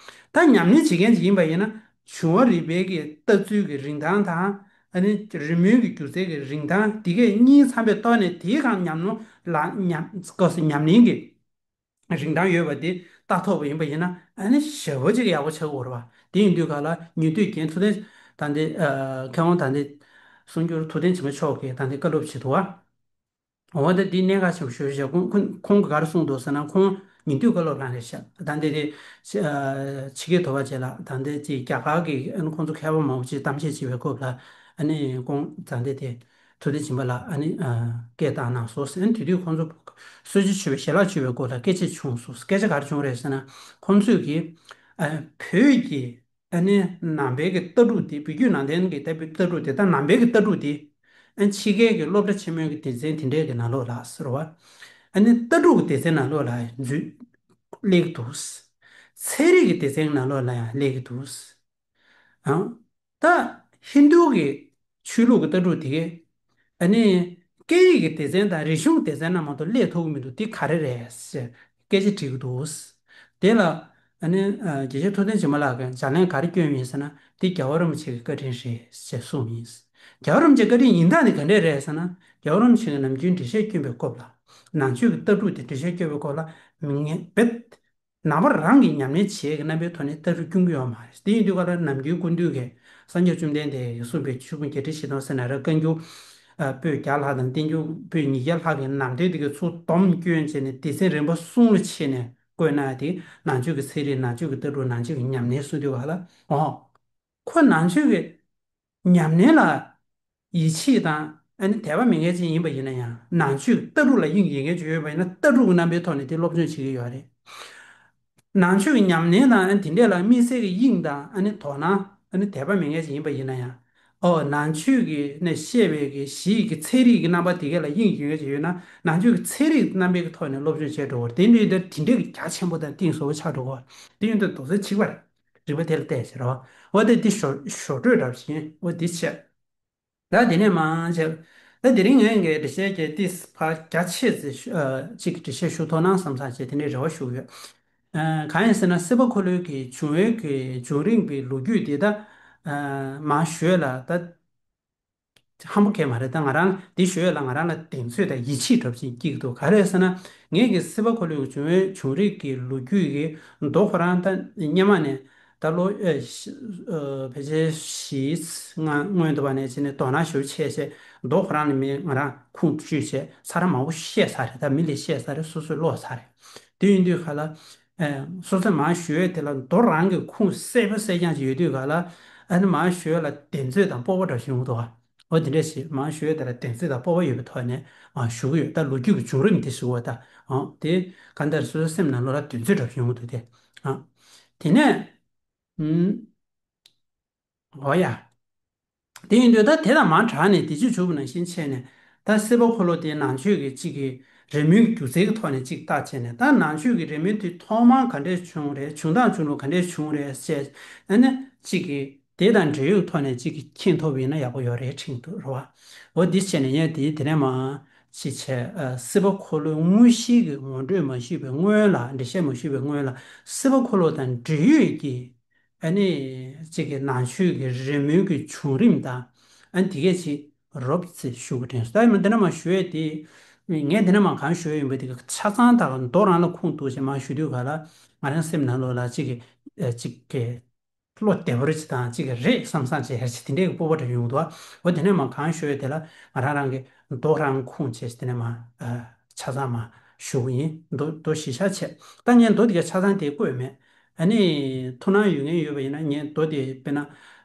ད་ཉམས་ལེན་བྱེད་མཁན་ཅིག་ཡིན་པ་ཡིན་ན། འབྱུང་བ་རིག་པའི་གི་ལྟ་ཚུལ་གྱི་རིན་ཐང་དང་། ཨ་ནི་རི་མོའི་གི་སྒྱུ་རྩལ་གྱི་རིན་ཐང་དེ་གས་གཉིས་ཚང་པའི་ཐོག་ནས། དེའི་སྒང་ཉམས་ལོ་ལ་ཉམས་སྐབས་སུ་ཉམས་ལེན་གྱི་རིན་ཐང་ཡོད་པ་དེ་ལྟ་ཐུབ་པ་ཡིན་པ་ཡིན་ན། ཨ་ནི་ཞེ་པོ་ཅིག་ཡག་པོ་ཆགས་ཀྱི་ཡོད་རེད་བ། དེ་ཡིན་དུས་ག་ལ་ཉན་ཐོས་རྒན་ཐུབ་བསྟན། ད་ལྟའི་ཨ་མཁས་དབང་ད་ལྟའི་གསུང་སྒྱུར་ཐུབ་བསྟན་སྦྱིན་པ་མཆོག་གིས་ད་ལྟའི་བཀའ་སློབ་བྱེད་འདུག་བ། འོ་ད་འདི་གནད་འགག་ཆེན་པོ་ཞེ་པོ་ཅིག་ཁོང་ཁོང་ཁོང་གིས་ག་རེ་གསུངས་འདུག་ཟེར་ན། ཁོང་ཉན་ཐོས་བཀའ་སློབ་གནང་རེད་ཤག་ད་ལྟའི་དེ་ཕྱི་ཨ་ཕྱི་རྒྱལ་དུ་བ་བཅས་ལ། ད་ལྟའི་ཅིག་རྒྱ་གར་གྱི་ཨ་ནི་ཁོང་ཚོ་མཁས་པ་མང་པོ་ཅིག་གཏམ་བཤད་བྱེད་པའི་སྐབས་ལ། ཨ་ནི་ཁོང་ད་ལྟའི་དེ་ཐུབ་བསྟན་སྦྱིན་པ་ལ་ཨ་ནི་ཨ་སྐད་བཏང་གནང་སོང་ཟེར། ཨ་ནི་དེ་དུས་ཁོང་ཚོ་གསོ་དཔྱད་བྱེད་པའི་ཞལ་ལག་མཆོད་པའི་སྐོར་ལ་སྐད་ཆ་བྱུང་སོང་། སྐད་ཆ་ག་རེ་བྱུང་རེད་ཟེར་ན། ཁོང་ཚོས་ཀྱིས་ཨ་བོད་ཀྱི་ཨ་ནི་ནང་པའི་གི་ལྟ་གྲུབ་དེ། བོད་བརྒྱུད་ནང་བསྟན་གྱི་ལྟ་བུའི་ལྟ་གྲུབ་དེ་དང་ནང་པའི་གི་ལྟ་གྲུབ་དེ། ཨ་ནི་ཕྱི་རྒྱལ་གྱི་སློབ་གྲྭ་ཆེན་མོའི་གི་སྡེ་ཚན་དེ་འདྲའི་གི་ནང་ལོགས་ལ་ཟེར་བ། ཨ་ནི་ལྟ་གྲུབ་ཀྱི་སྡེ་ཚན་ནང་ལོགས་ལ་འཛུལ་སླེབས་ཀྱི་འདུག་ཚན་རིག་གི་སྡེ་ཚན་ནང་ལོགས་ལ་ཡང་སླེབས་ཀྱི་འདུག་ཨང་། ད་ཧིན་རྡུ་གི་ཆོས་ལུགས་ཀྱི་ལྟ་གྲུབ་དེ་གས། ཨ་ནི་སྐད་ཡིག་གི་སྡེ་ཚན་དང་རིག་གཞུང་སྡེ་ཚན་ནང་མ་གཏོགས་སླེབས་ཐུབ་ཀྱི་མི་འདུག་འདི་ག་རེ་རེད་ཟེར་སྐད་ཆ་དྲི་གི་འདུག་དེ་ལ་ཨ་ནི་ཨ་དགེ་བཤེས་ཐུབ་བསྟན་སྦྱིན་པ་ལགས་ཀྱིས་ལྗགས་ལན་ག་རེ་བསྐྱོན་ཡིན་ཟེར་ན། འདི་རྒྱལ་བ་རིན་པོ་ཆེ་གི་བཀའ་དྲིན་རེད་ཅེས་གསུངས་ཡིན། རྒྱལ་བ་རིན་པོ་ཆེའི་བཀའ་དྲིན་ཡིན་སྟངས་དེ་ག་འདྲས་རེད་ཟེར་ན། རྒྱལ་བ་རིན་པོ་ཆེ་གིས་ནམ་རྒྱུན་འགྲེལ་བཤད་བསྐྱོན་པའི་སྐབས་ལ། ནང་ཆོས་ཀྱི་ལྟ་གྲུབ་དེ་འགྲེལ་བཤད་བསྐྱོན་པའི་སྐབས་ལ། མི་ངན་རྦད་ནང་པ་རང་གིས་ཉམས་ལེན་བྱེད་ཀྱི་རྣམ་པའི་ཐོག་ནས་ལྟ་གྲུབ་བསྐྱོན་གྱི་ཡོད་མ་རེད། དེ་ཡིན་དུས་ག་ལ་ནམ་རྒྱུན་སྐུ་མདུན་གྱིས། སངས་རྒྱས་བཅོམ་ལྡན་འདས་ཀྱིས་གསུངས་པའི་ཆོས་ཕུང་བརྒྱད་ཁྲི་བཞི་སྟོང་ཟེར་ན་ར། བཀའ་འགྱུར་ཨ་པོད་བརྒྱ་ལྷག་དང་བསྟན་འགྱུར་པོད་ཉིས་བརྒྱ་ལྷག་གི་ནང་དོན་དེ་གའི་ཚུར་སྡོམ་བསྐྱོན་བྱས་ནས་སྡེ་ཚན་རིམ་པ་གསུམ་ལ་ཕྱེ་ནས་བཀོད་ན། དེ་ནང་ཆོས་ཀྱི་ཚན་རིག། ནང་ཆོས་ཀྱི་ལྟ་གྲུབ། ནང་ཆོས་ཀྱི་ཉམས་ལེན་གསུངས་དུས་ག་ལ། ཨོ། ཁོ་ནང་ཆོས་ཀྱི་ཉམས་ལེན་ལ་ཡིད་ཆེས་དང་ཨ་ནི་དད་པ་མེད་མཁན་ཅིག་ཡིན་པ་ཡིན་ན་ཡང་། ནང་ཆོས་ལྟ་གྲུབ་ལ་དབྱིངས་ཡོད་མཁན་ཅིག་ཡོད་པ་ཡིན་ན། ལྟ་གྲུབ་ཀྱི་རྣམ་པའི་ཐོག་ནས་དེ་སློབ་སྦྱོང་བྱེད་ཀྱི་ཡོད་རེད། ནང་ཆོས་ཀྱི་ཉམས་ལེན་དང་ཨ་ནི་དེ་འདྲས་ལ་དམིགས་བསལ་གྱི་དབྱིངས་དང་ཨ་ནི་དོ་སྣང་ཨ་ནི་དད་པ་མེད་མཁན་ཅིག་ཡིན་པ་ཡིན་ན་ཡང་། ཨོ། ནང་ཆོས་ཀྱི་ནས་བཤད་པའི་གི་གཞི་ཡི་གི་ཚན་རིག་གི་རྣམ་པ་དེ་གས་ལ་དབྱིངས་ཡོད་མཁན་ཅིག་ཡོད་ན། ནང་ཆོས་ཀྱི་ཚན་རིག་རྣམ་པའི་གི་ཐོག་ནས་སློབ་སྦྱོང་བྱས་འགྲོ་བར། དེ་འདྲའི་དེ་འདྲའི་གི་རྒྱ་ཆེན་པོ་དང་གཏིང་ཟབ་པོ་ཆགས་འགྲོ་བར། དེ་ཡིན་དུས་རྡོག་རྩ་གཅིག་པ་རེད། རིག་པ་དེ་ལ་བལྟས་ཟེར་རོ། འོ་དེ་འདི་ཞོ་ཞོ་སྤྲོས་འདྲ་བཞིན། འོ་འདི་བྱས། ད་དེ་ནས་མར་བྱས། ད་དེ་རིང་ངས་ཀྱི་འགྲེལ་བཤད་ཀྱི་ཏིས་ཕར་རྒྱ་ཆེ་ཙམ་ཞུ་ཨ་ཅིག་འགྲེལ་བཤད་ཞུ་ཐུབ་ན་བསམ་བསམ་བྱས། དེ་ནས་རེ་བ་ཞུ་གི་ཡོད། ཨ་གང་ཡིན་ཟེར་ན། སྲིད་པ་འཁོར་ལོའི་གི་བྱུང་བའི་གི་བྱུང་རིམ་གྱི་ལོ་རྒྱུས་དེ་ད་ཨ་མང་ཤོས་ལ་ད། ཧམ་པ་གང་ཡང་མ་རེད། ད་ང་རང་འདི་ཞུ་ཡས་ལ་ང་རང་ལ་གདེང་ཚོད་དང་ཡིད་ཆེས་འདྲ་པོ་ཅིག་སྐྱེ་གི་འདུག། ག་རེ་ཟེར་ན། ངེད་ཀྱི་སྲིད་པ་འཁོར་ལོའི་བྱུང་བའི་བྱུང་རིམ་གྱི་ལོ་རྒྱུས་ཀྱི་མདོ་ཁོ་རང་ད་སྔོན་མ་ནས་ད་ལོ་ཨེ་ཤི་ཨ་ཕལ་ཆེར་བཞི་ལྔ་སྔོན་དུ་བ་ནས་བྱས་ནས་དོ་སྣང་ཞེ་པོ་བྱས་བྱས་མདོ་ཁོ་རང་ནས་མི་ང་རང་ཁུངས་བཅོལ་བྱས་ཚར་མང་པོ་བཤད་ཚར་རེད། ད་མི་ལས་བཤད་ཚར་རེད། སོ་སོས་ཀློག་ཚར་རེད། དེ་ཡིན་དུས་ག་ལ། ཨེ་སོ་སོས་མར་ཞུ་ཡས་དེ་ལ་མདོ་རང་གི་ཁུངས་གསལ་པོ་གསལ་རྐྱང་ཅིག་ཡོད་དུས་ག་ལ། ཨ་ནི་མར་ཞུ་ཡས་ལ་གདེང་ཚོད་དང་སྤོབས་པ་འདྲ་བྱུང་འདུག་ག། འོ་དེ་འདྲ་ཞིག་མར་ཞུ་ཡས་དེ་ལ་གདེང་ཚོད་དང་སྤོབས་པ་ཡོད་པའི་ཐོག་ནས་ཨ་ཞུ་གི་ཡོད། ད་ལོ་རྒྱུས་ཀྱི་བྱུང་རིམ་དེ་ཞུ་བ་ད། ཨ་དེ་གང་ལྟར་སོ་སོའི་སེམས་ནང་ལོགས་ལ་གདེང་ཚོད་འདྲ་བྱུང་འདུག་དེ། ཨ་དེ་ནས། ཨུམ། འོ་ཡ། དེ་ཡིན་དུས་ད་དེ་དང་མ་བྲལ་ནས་དེ་བཅུ་བཅུ་པོ་ནང་བཞིན་བྱས་ནས། ད་སྲིད་པ་འཁོར་ལོ་དེའི་ནང་ཆོས་ཀྱི་གཅིག་གི་རི་མོའི་སྒྱུ་རྩལ་གྱི་ཐོག་ནས་གཅིག་བལྟས་བྱས་ནས། ད་ནང་ཆོས་ཀྱི་རི་མོ་དེ་ཐོག་མར་ག་འདྲས་བྱུང་རེད། བྱུང་སྟངས་བྱུང་ལུགས་ག་འདྲས་བྱུང་རེད་ཟེར། ཨ་ནི་གཅིག་གི་དེ་དང་འབྲེལ་ཡོད་ཐོག་ནས་གཅིག་གི་མཁྱེན་ཐུབ་པ་ཡིན་ན་ཡག་པོ་ཡོད་རེད་དྲན་འདུག་རེད་བ། འོ་འདི་བྱས་ནས་ངས་དེ་དེ་ནས་མར་ཅིག་བྱས། ཨ་སྲིད་པ་འཁོར་ལོའི་དངོས་གཞི་གི་ངོ་སྤྲོད་མ་ཞུས་པའི་སྔོན་ལ། འགྲེལ་བཤད་མ་ཞུས་པའི་སྔོན་ལ། སྲིད་པ་འཁོར་ལོ་དང་འབྲེལ་ཡོད་ཀྱི་ཨ་ནི་གཅིག་གི་ནང་ཆོས་ཀྱི་རི་མོའི་གི་བྱུང་རིམ་དང་། ཨ་ནི་དེ་གས་ཅིག་རོབ་ཙམ་ཞུ་དགོས་དྲན་སོང་། ད་ཡིན་ན་འདི་ནས་མར་ཞུ་ཡས་དེ། ངས་འདི་ནས་མར་གང་ཞུ་ཡས་ཡིན་པ་དེ་གི་ཆ་ཚང་དག་མདོ་རང་ལ་ཁུངས་གཏུགས་བྱས་མར་ཞུ་དུས་ག་ལ། ང་རང་སེམས་ནང་ལོགས་ལ་གཅིག་གི་ཨ་གཅིག་གི་བློ་བདེ་པོ་རེ་ཅིག་དང་གཅིག་གི་རེད་བསམ་བསམ་བྱས་ཡར་ཅིག་དེ་འདྲའི་གི་སྤོབས་པ་འདྲ་ཡོང་གི་འདུག། འོ་དེ་ནས་མར་གང་ཞུ་ཡས་དེ་ལ་ང་རང་རང་གི་མདོ་རང་ཁུངས་བྱས་དེ་ནས་མར་ཨ་ཆ་ཚང་མར་ཞུ་གི་ཡིན། མདོ་མདོ་གཞི་བཞག་བྱས། ད་ངས་མདོ་དེ་ག་ཆ་ཚང་དེ་བཀོད་མེད། ཨ་ནི་ཐུགས་སྣང་ཡོད་མཁན་ཡོད་པ་ཡིན་ན། ངས་མདོ་དེ་དཔེར་ན་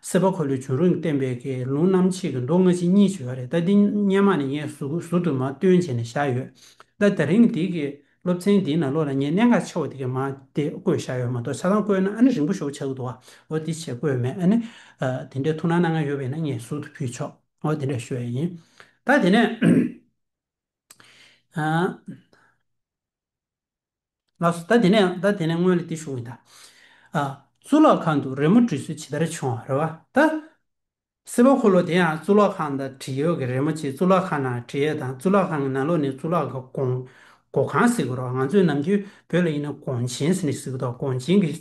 སྲིད་པ་འཁོར་ལོའི་བྱུང་རིམ་བསྟན་པའི་གི་ལུང་རྣམ་འབྱེད་ཀྱི་མདོ་སྔ་ཕྱི་གཉིས་ཅིག་ཡོད་རེད། ད་འདི་སྔོན་མ་ནས་ངས་ཟུར་ཟུར་དུ་མར་བཏོན་བྱས་ནས་བཞག་ཡོད། ད་དེ་རིང་འདི་གི་སློབ་ཚན་འདིའི་ནང་ལོགས་ལ་ངས་གནད་འགག་ཆེ་བ་དེ་ག་མར་དེ་བཀོད་བཞག་ཡོད་མ་གཏོགས། ཆ་ཚང་བཀོད་ན་ཨ་ནི་རིང་པོ་ཞེ་པོ་ཆགས་ཀྱི་འདུག་བ། འོ་དེ་བྱས་བཀོད་མེད། ཨ་ནི་ཨ་དེ་འདྲའི་ཐུགས་སྣང་གནང་མཁན་ཡོད་པ་ཡིན་ན་ངས་ཟུར་དུ་ཕུལ་ཆོག། འོ་དེ་འདྲ་ཞུ་ཡ་ཡིན། ད་དེ་ནས་ཨ། ལགས་སོ། ད་དེ་ནས་ད་དེ་ནས་སྔོན་ལ་དེ་ཞུ་གི་ཡིན་ད། ཨ་གཙུག་ལག་ཁང་དུ་རི་མོ་འབྲི་སྲོལ་ཇི་ལྟར་བྱུང་བ་རེད་བ། ད་སྲིད་པ་འཁོར་ལོ་དེ་ཡང་གཙུག་ལག་ཁང་དང་འབྲེལ་ཡོད་ཀྱི་རི་མོ་ཅིག་གཙུག་ལག་ཁང་ནང་བྲིས་ཡས་དང་། གཙུག་ལག་ཁང་གི་ནང་ལོགས་ནས་གཙུག་ལག་གི་སྒོ་སྒོ་ཁང་ཟེར་གྱི་རེད་བ། ང་ཚོས་ནམ་རྒྱུན་བོད་ལ་ཡིན་ན་སྒོ་ཆེན་ཟེར་ནས་ཟེར་གྱི་འདུག། སྒོ་ཆེན་གྱི་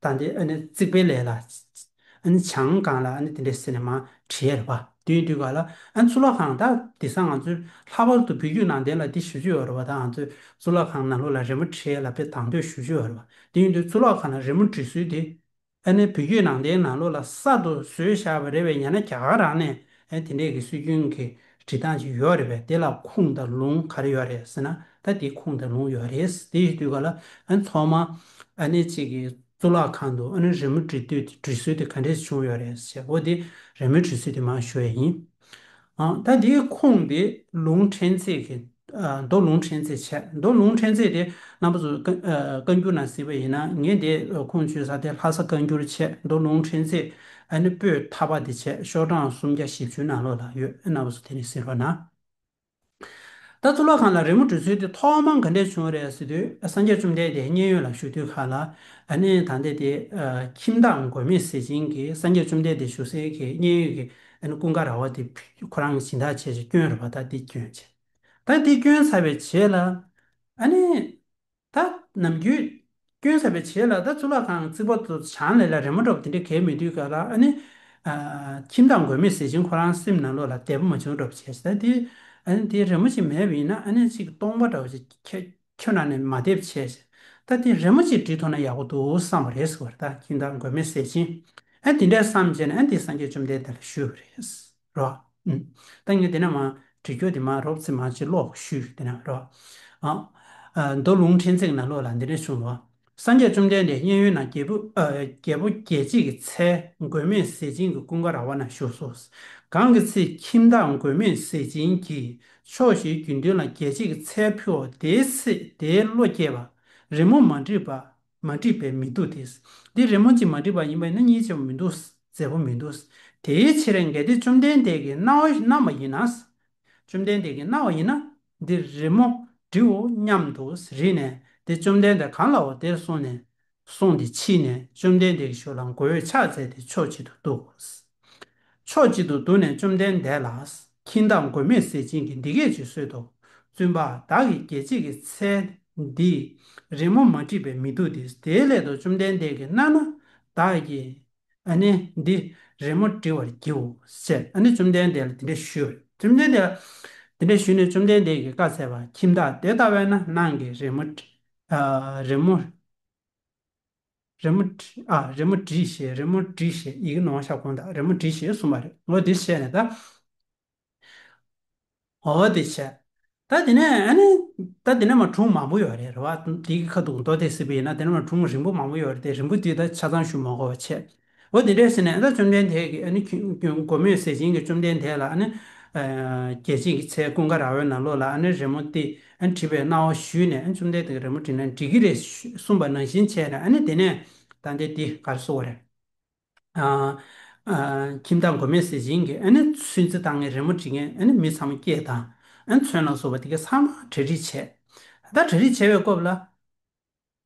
ད་འདི་ཨ་ནི་རྩིག་པའི་ལས་ལ། ཨ་ནི་བྱང་སྒང་ལ་ཨ་ནི་དེ་འདྲས་ཟེར་ནས་མར་བྲིས་ཡས་རེད་པ། དེ་ཡིན་དུས་ག་ལ་ཨ་ནི་གཙུག་ལག་ཁང་ད་དེང་སང་ང་ཚོའི་ལྷག་པར་དུ་བོད་བརྒྱུད་ནང་བསྟན་ལ་དེ་ཞུ་རྒྱུ་ཡོད་རེད་པ། ད་ང་ཚོའི་གཙུག་ལག་ཁང་ནང་ལོགས་ལ་རི་མོ་བྲིས་ཡས་ལ་དཔེ་དང་དོད་ཞུ་རྒྱུ་ཡོད་རེད་པ། དེ་ཡིན་དུས་གཙུག་ལག་ཁང་ལ་རི་མོ་འབྲི་སྲོལ་དེ་ཨ་ནི་བོད་བརྒྱུད་ནང་བསྟན་ནང་ལོགས་ལ་གསར་དུ་བཟོས་བཞག་པ་རེད་པས། ཡང་ན་རྒྱ་གར་རང་ནས་ཨ་ནི་དེ་འདྲས་ཀྱི་སྲོལ་རྒྱུན་གྱི་འབྲི་སྟངས་ཅིག་ཡོད་རེད་པས། དེ་ལ་ཁུངས་དང་ལུང་ག་རེ་ཡོད་རེད་ཟེར་ན། ད་དེ་ཁུངས་དང་ལུང་ཡོད་རེད། དེ་ཡིན་དུས་ག་ལ་ཨ་ནི་ཚང་མ་ཨ་ནི་གཅིག་གི་གཙུག་ལག་ཁང་དུ་ཨ་ནི་རི་མོ་འབྲི་དུས་འབྲི་སྲོལ་དེ་ག་འདྲས་བྱུང་ཡོད་རེད་ཟེར། འོ་དེ་རི་མོ་འབྲི་སྲོལ་དེ་མར་ཞུ་ཡས་ཡིན། ཨ་ད་དེའི་ཁུངས་དེ་ལུང་ཕྲན་ཚེགས་ཀྱི་ཨ་མདོ་ལུང་ཕྲན་ཚེགས་བྱས། མདོ་ལུང་ཕྲན་ཚེགས་དེ་རྣམ་པ་ཚོ་བཀའ་ཨ་བཀའ་འགྱུར་ནང་གཟིགས་པ་ཡིན་ན། ངས་དེ་ཁུངས་བཅོལ་ས་དེ་ལྷ་ས་བཀའ་འགྱུར་བྱས། མདོ་ལུང་ཕྲན་ཚེགས་ཨ་ནི་པོད་ཐ་པ་དེ་བྱས། ཤོག་གྲངས་སུམ་བརྒྱ་བཞི་བཅུ་ནང་ལོགས་ལ་ཡོད། རྣམ་པ་ཚོ་དེ་ནས་གཟིགས་རོགས་གནང་། ད་གཙུག་ལག་ཁང་ལ་རི་མོ་འབྲི་སྲོལ་དེ་ཐོག་མར་ག་འདྲས་བྱུང་རེད་ཟེར་དུས། སངས་རྒྱས་བཅོམ་ལྡན་འདས་མཉན་ཡོད་ལ་བཞུགས་དུས་ག་ལ་ཨ་ནི་ད་ལྟའི་དེ་ཨ་ཁྱིམ་བདག་མགོན་མེད་ཟས་སྦྱིན་གྱིས་སངས་རྒྱས་བཅོམ་ལྡན་འདས་བཞུགས་སའི་གི་མཉན་ཡོད་ཀྱི་ཨ་ནི་ཀུན་དགའ་ར་བ་དེ་ཁོ་རང་གིས་སྦྱིན་བདག་བྱས་བྱས་བསྐྱོན་རེད་པ། ད་དེ་བསྐྱོན་བྱས། ད་དེ་བསྐྱོན་ཚར་བའི་རྗེས་ལ་ཨ་ནི། ད་ནམ་རྒྱུན་བསྐྱོན་ཚར་བའི་རྗེས་ལ་ད་གཙུག་ལག་ཁང་རྩིག་པ་དེ་བྱང་ལས་ལ་རི་མོ་འདྲ་པོ་དེ་འདྲ་གང་ཡང་མེད་དུས་ག་ལ་ཨ་ནི། ཨ་ཁྱིམ་བདག་མགོན་མེད་ཟས་སྦྱིན་ཁོ་རང་སེམས་ནང་ལོགས་ལ་བདེ་པོ་མ་བྱུང་འདྲ་པོ་བྱས། ད་དེ་ཨ་ནི་དེ་རི་མོ་ཅིག་མེད་པ་ཡིན་ན་ཨ་ནི་ཅིག་སྟོང་པ་འདྲ་པོ་ཅིག་ཁྱོད་ཁྱོད་རང་ནས་མ་བདེ་པོ་བྱས། ད་དེ་རི་མོ་ཅིག་བྲིས་ཐུབ་ན་ཡག་པོ་འདུག་བསམ་པ་རེད་ཟེར་བ་རེད། ད་ཁྱིམ་བདག་མགོན་མེད་ཟས་སྦྱིན་ཨ་དེ་འདྲ་བསམ་བྱས་ནས་ཨ་དེ་སངས་རྒྱས་བཅོམ་ལྡན་འདས་ལ་ཞུས་པ་རེད། རོ། ཨུམ། ད་ངས་དེ་ནས་མར་བྲིས་རྒྱུ་དེ་མར་རོབ་ཙམ་མར་ཅིག་ཀློག་ཞུས་དེ་ནས་རོ། ཨ། ཨ་མདོ་ལུང་ཕྲན་ཚེགས་ནང་ལོགས་ལ་འདི་འདྲ་བྱུང་བ། སངས་རྒྱས་བཅོམ་ལྡན་འདས་མཉན་ཡོད་ན་རྒྱལ་པོ་ཨ་རྒྱལ་པོ་རྒྱལ་བྱེད་ཀྱི་ཚལ་མགོན་མེད་ཟས་སྦྱིན་གྱི་ཀུན་དགའ་ར་བ་ན་བཞུགས་སོ། གང་གི་ཚེ་ཁྱིམ་བདག་མགོན་མེད་ཟས་སྦྱིན་གྱིས་ཕྱོགས་བཞིའི་དགེ་འདུན་ལ་རྒྱལ་བྱེད་ཀྱི་ཚལ་ཕུལ་བ། དེའི་ཚེ་དེའི་བློ་སྐྱེས་པ། རི་མོ་མ་བྲིས་པ། མ་བྲིས་པས་མི་སྡུག་སྟེ། འདི་རི་མོ་ཅིག་མ་བྲིས་པ་ཡིན་པ་ཡིན་ན་སྙིང་རྗེ་པོ་མི་འདུག། མཛེས་པོ་མི་འདུག། དེའི་ཕྱིར་གལ་ཏེ་བཅོམ་ལྡན་འདས་ཀྱིས་གནང་བ་གནང་བ་ཡིན་ན། བཅོམ་ལྡན་འདས་ཀྱིས་གནང་བ་ཡིན་ན་འདི་རི་མོ་འབྲིའོ་སྙམ་དུ་རིག་ནས། དེ་བཅོམ་ལྡན་འདས་གང་ལའོ་དེར་སོང་ནས་སོང་སྟེ་ཕྱིན་ནས་བཅོམ་ལྡན་འདས་ཀྱི་ཞབས་ལ་མགོ་བོས་ཕྱག་འཚལ་ཏེ་ཕྱོགས་གཅིག་ཏུ་འདུག། ཕྱོགས་གཅིག་ཏུ་འདུག་ནས་བཅོམ་ལྡན་འདས་ལ་ཁྱིམ་བདག་མགོན་མེད་ཟས་སྦྱིན་གྱིས་འདི་སྐད་ཅེས་གསོལ་ཏོ། བཙུན་པ། བདག་གིས་རྒྱལ་བྱེད་ཀྱི་ཚལ་འདི་རི་མོ་མ་བྲིས་པས་མི་སྡུག་སྟེ། དེའི་སླད་དུ་བཅོམ་ལྡན་འདས་ཀྱིས་གནང་ན་བདག་གིས་ ཨ་ནི་འདི་རི་མོ་བྲི་བར་བགྱིའོ་ཞེས་ཨ་ནི་བཅོམ་ལྡན་འདས་ལ་དེ་འདྲ་ཞུས་པ་རེད། བཅོམ་ལྡན་འདས་ལ་དེ་འདྲ་ཞུས་ནས་བཅོམ་ལྡན་འདས་ཀྱིས་བཀའ་སྩལ་པ། ཁྱིམ་བདག་དེ་ལྟ་བས་ན་ནང་གི་རི་མོ་བྲི་ཨ་རི་མོ་རི་མོ་བྲི་ཨ་རི་མོ་བྲིས་ཞེས། རི་མོ་བྲིས་ཞེས། ཡི་གེ་ནོར་ཤ་གོང་དག་རི་མོ་བྲིས་ཞེས་གསུངས་པ་རེད། འོ་འདི་བཤད་ནས་ད། འོ་དེ་བྱས། ད་དེ་ནས་ཨ་ནི། ད་དེ་ནས་མར་སྒྲུང་མང་པོ་ཡོད་རེད། རེད་བ། དེའི་ཁ་ཐུག་མདོ་དེ་གཟིགས་པ་ཡིན་ན་དེ་ནས་མར་སྒྲུང་རིང་པོ་མང་པོ་ཡོད་རེད་དེ། རིང་པོ་དེ་ད་ཆ་ཚང་ཞུ་མ་དགོས་པ་བྱས། འོ་དེ་འདྲས་ཟེར་ནས་ད་བཅོམ་ལྡན་འདས་ཀྱིས་ཨ་ནི་ཁྱོད་མགོན་མེད་ཟས་སྦྱིན་གྱིས་བཅོམ་ལྡན་འདས་ལ་ཨ་ནི། ཨ་རྒྱལ་བྱེད་ཀྱི་ཚལ་ཀུན་དགའ་ར་བའི་ནང་ལོགས་ལ་ཨ་ནི་རི་མོ་དེ་ཨ་ནི་བྲིས་པའི་གནང་བ་ཞུས་ནས། ཨ་ནི་བཅོམ་ལྡན་འདས་ཀྱིས་རི་མོ་བྲིས་ན་འགྲིག་གི་རེད་གསུངས་པ་ནང་བཞིན་བྱས་ནས། ཨ་ནི་དེ་ནས་ད་ལྟའི་དེ་ག་རེ་ཟེར་དགོས་རེད། ཨ་ཨ་ཁྱིམ་བདག་མགོན་མེད་ཟས་སྦྱིན་གྱིས་ཨ་ནི་ཚོན་རྩི་བཏང་མཁན་རི་མོ་བྲིས་མཁན་ཨ་ནི་མི་ཚང་མ་སྐད་བཏང་། ཨ་ནི་ཚོན་ལ་སོགས་པ་དེ་ག་ཚང་མ་གྲ་སྒྲིག་བྱས། ད་གྲ་སྒྲིག་བྱས་པའི་སྐབས་ལ།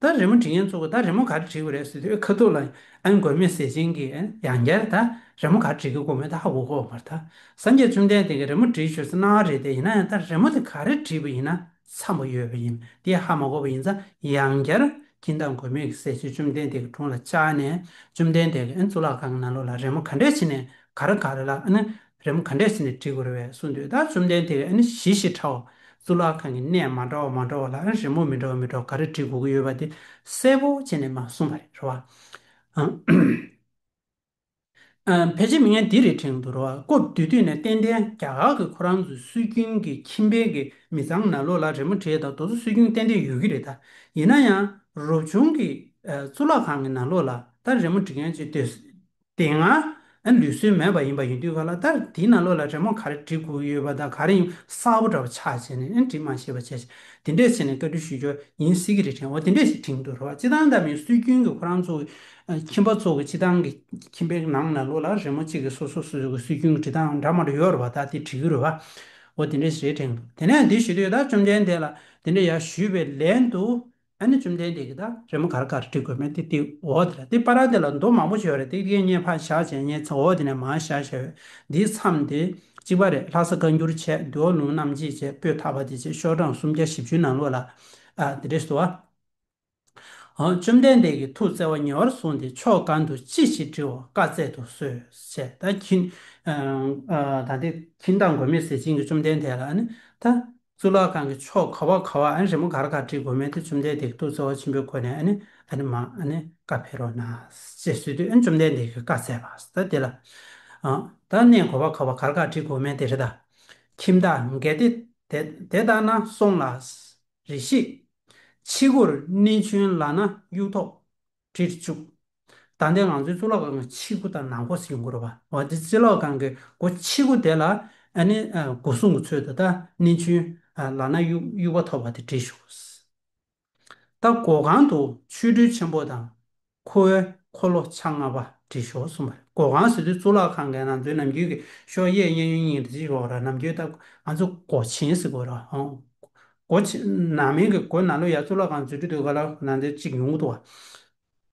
ད་རི་མོ་བྲིས་མཁན་ཚོ་གིས་ད་རི་མོ་ག་རེ་བྲིས་དགོས་རེད་ཟེར་དུས། ཁ་ཐུག་ལ་ཨ་ནི་མགོན་མེད་ཟས་སྦྱིན་གྱིས་ཡང་བསྐྱར་ད་རི་མོ་ག་རེ་བྲིས་དགོས་མིན་ད་ཧ་གོ་གི་མ་རེད། ད་སངས་རྒྱས་བཅོམ་ལྡན་འདས་ཀྱིས་རི་མོ་བྲིས་ཤོག་ཟེར་གནང་བ་རེད་དེ། ཡིན་ན་ཡང་ད་རི་མོ་དེ་ག་རེ་བྲིས་པ་ཡིན་ན་འཚམ་པོ་ཡོད་པ་ཡིན། དེ་ཧ་མ་གོ་བ་ཡིན་ཙང་ཡང་བསྐྱར་ཁྱིམ་བདག་མགོན་མེད་ཀྱི་ཟས་སྦྱིན་བཅོམ་ལྡན་འདས་ཀྱི་དྲུང་ལ་བཅར་ནས། བཅོམ་ལྡན་འདས་ཀྱིས་ཨ་ནི་གཙུག་ལག་ཁང་གི་ནང་ལོགས་ལ་རི་མོ་ག་འདྲས་བྱས་ནས་ག་རེ་ག་རེ་ལ་ཨ་ནི་རི་མོ་ག་འདྲས་བྱས་ནས་བྲིས་དགོས་རེད་པས་གསུངས་དུས། ད་བཅོམ་ལྡན་འདས་ཀྱིས་ཨ་ནི་ཞིབ་ཞིབ་ཕྲ་བ་གཙུག་ལག་ཁང་གི་གནས་མ་འདྲ་བ་མ་འདྲ་བ་ལ་ཨ་ནི་རི་མོ་མི་འདྲ་བ་མི་འདྲ་བ་ག་རེ་བྲིས་དགོས་ཀྱི་ཡོད་པ་དེ་གསལ་པོ་བྱས་ནས་མར་གསུངས་པ་རེད། རེད་བ། ཨ། ཕལ་ཆེར་མི་ངན་འདི་རེད་དྲན་གྱི་འདུག་རེད་བ། སྐབས་དེ་དུས་ནས་ཏན་ཏན་རྒྱ་གར་གྱི་ཁོ་རང་ཚོའི་སྲོལ་རྒྱུན་གྱི་ཁྱིམ་པའི་གི་མི་ཚང་ནང་ལོགས་ལ་རི་མོ་བྲིས་དང་དེ་ཚོ་སྲོལ་རྒྱུན་ཏན་ཏན་ཡོད་ཀྱི་རེད་ད། ཡིན་ན་ཡང་རབ་བྱུང་གི་ཨ་གཙུག་ལག་ཁང་གི་ནང་ལོགས་ལ་ད་རི་མོ་བྲིས་མཁན་ཅིག་དེ་དེ་སྔ་ཨ་ལུགས་སྲོལ་མེད་པ་ཡིན་པ་ཡིན་དུས་ག་ལ། ད་དེའི་ནང་ལོགས་ལ་རི་མོ་ག་རེ་བྲིས་དགོས་ཀྱི་ཡོད་པ་དང་། ག་རེ་ཡིན་གསལ་པོ་འདྲ་བ་ཆགས་བྱས་ནས་ཨ་འབྲི་མ་ཤེས་པ་བྱས། དེ་འདྲས་བྱས་ནས་བཀའ་འདྲི་ཞུ་རྒྱུ་ཡིན་སྲིད་ཀྱི་རེད་དྲན། འོ་དེ་འདྲས་ཞིག་དྲན་གྱི་འདུག་རེད་བ། སྤྱིར་བཏང་ད་མི་སྲོལ་རྒྱུན་གྱི་ཁོ་རང་ཚོ་ཨ་ཁྱིམ་པ་ཚོ་གི་སྤྱིར་བཏང་གི་ཁྱིམ་པའི་ནང་ན་ལོགས་ལ་རི་མོ་གཅིག་གི་སོ་སོ་སོ་སོ་གི་སྲོལ་རྒྱུན་གྱི་འབྲི་སྟངས་འདྲ་མ་འདྲ་ཡོད་རེད་བ། ད་དེ་འབྲི་གི་རེད་བ། འོ་དེ་འདྲས་ཞིག་རེད་དྲན་གྱི་འདུག། དེ་ནས་འདི་ཞུ་དུས་ད་བཅོམ་ལྡན་འདས་ལ་དེ་འདྲས་ཡར་ཞུས་པའི་ལན་དུ་ཨ་ནི་བཅོམ་ལྡན་འདས་ཀྱིས་ད་རི་མོ་ག་རེ་ག་རེ་བྲིས་དགོས་མིན་དེ་དེ་འོག་དེ་ལ། དེ་བར་དེ་ལ་མདོ་མང་པོ་ཞིག་ཡོད་རེད། དེ་དེ་ངས་ཕར་བཞག་བྱས། ངས་འོག་དེ་ནས་མར་བཞག་བཞག་ཡོད། འདིའི་མཚམས་དེ་གཅིག་པ་རེད། ལྷ་ས་བཀའ་འགྱུར་བྱས། འདུལ་བ་ལུང་རྣམ་འབྱེད་བྱས། པོད་ཐ་པ་དེ་བྱས། ཤོག་གྲངས་སུམ་བརྒྱ་བཞི་བཅུ་ནང་ལོགས་ལ་ཨ་དེ་འདྲས་སུ་བ། འོ་བཅོམ་ལྡན་འདས་ཀྱིས་ཐུགས་བརྩེ་བ་ཉེ་བར་བཟུང་སྟེ། ཕྱོགས་གང་དུ་ཅི་ཞིག་བྲི་བར་བཀའ་སྩལ་དུ་གསོལ་ཞེས། ད་ཁྱིམ་ཨ་ཨ་ད་དེ་ཁྱིམ་བདག་མགོན་མེད་ཟས་སྦྱིན་གྱིས་བཅོམ་ལྡན་འདས་ལ་ཨ་ནི་ད་གཙུག་ལག་ཁང་གི་ཕྱོགས་ག་བ་ག་བ་ཨ་ནི་རི་མོ་ག་རེ་ག་རེ་བྲིས་དགོས་མིན་དེ་བཅོམ་ལྡན་འདས་ཀྱིས་ཐུགས་བརྩེ་བ་ཆེན་པོའི་སྒོ་ནས་ཨ་ནི་ཨ་ནི་མ་ཨ་ནི་བཀའ་ཕེབས་རོགས་གནང་ཞེས་ཞུས་དུས། ཨ་ནི་བཅོམ་ལྡན་འདས་ཀྱིས་བཀའ་སྩལ་པ། ད་དེ་ལ་ཨ་ད་གནས་ག་བ་ག་བ་ག་རེ་ག་རེ་བྲིས་དགོས་མིན་དེ་རེད་ད། ཁྱིམ་བདག་གལ་ཏེ་དེ་དེ་ལྟ་ན་སོང་ལ། རེ་ཞིག་ཕྱི་སྒོར་གནོད་སྦྱིན་ལག་ན་དབྱུག་ཐོགས་བྲིས་བཅུག། ད་ལྟའི་ང་ཚོའི་གཙུག་ལག་ཁང་གི་ཕྱི་སྒོ་དང་ནང་སྒོ་ཟེར་ཡོང་གི་རེད་པ། འོ་དེ་གཙུག་ལག་ཁང་གི་སྒོ་ཕྱི་སྒོ་དེ་ལ་ཨ་ནི་ཨ་སྒོ་སྲུང་གི་ཚུལ་དུ་ད་གནོད་སྦྱིན་ཨ་ལག་ན་དབྱུག་དབྱུག་པ་ཐོགས་པ་དེ་བྲིས་ཤོག། ད་སྒོ་ཁང་དུ་ཆོ་འཕྲུལ་ཆེན་པོ་དང་། འཁོར་བའི་འཁོར་ལོ་ཆ་ལྔ་པ་བྲིས་ཤོག་གསུངས་པ་རེད། སྒོ་ཁང་ཟེར་དུས་གཙུག་ལག་ཁང་གི་ནང་དོན་ནམ་རྒྱུན་གྱི་ཤོག་གཡས་གཡས་གཡོན་གཉིས་ཀྱི་ཅིག་ཡོད་རེད། ནམ་རྒྱུན་ད་ང་ཚོ་སྒོ་ཆེན་ཟེར་གྱི་ཡོད་རེད། ཨང་། སྒོ་ཆེན་ནང་མའི་གི་སྒོ་ནང་ལོགས་ཡར་གཙུག་ལག་ཁང་འཛུལ་འགྲོ་དུས་ག་ལ་ནང་དེ་གཅིག་ཡོང་གི་འདུག་བ།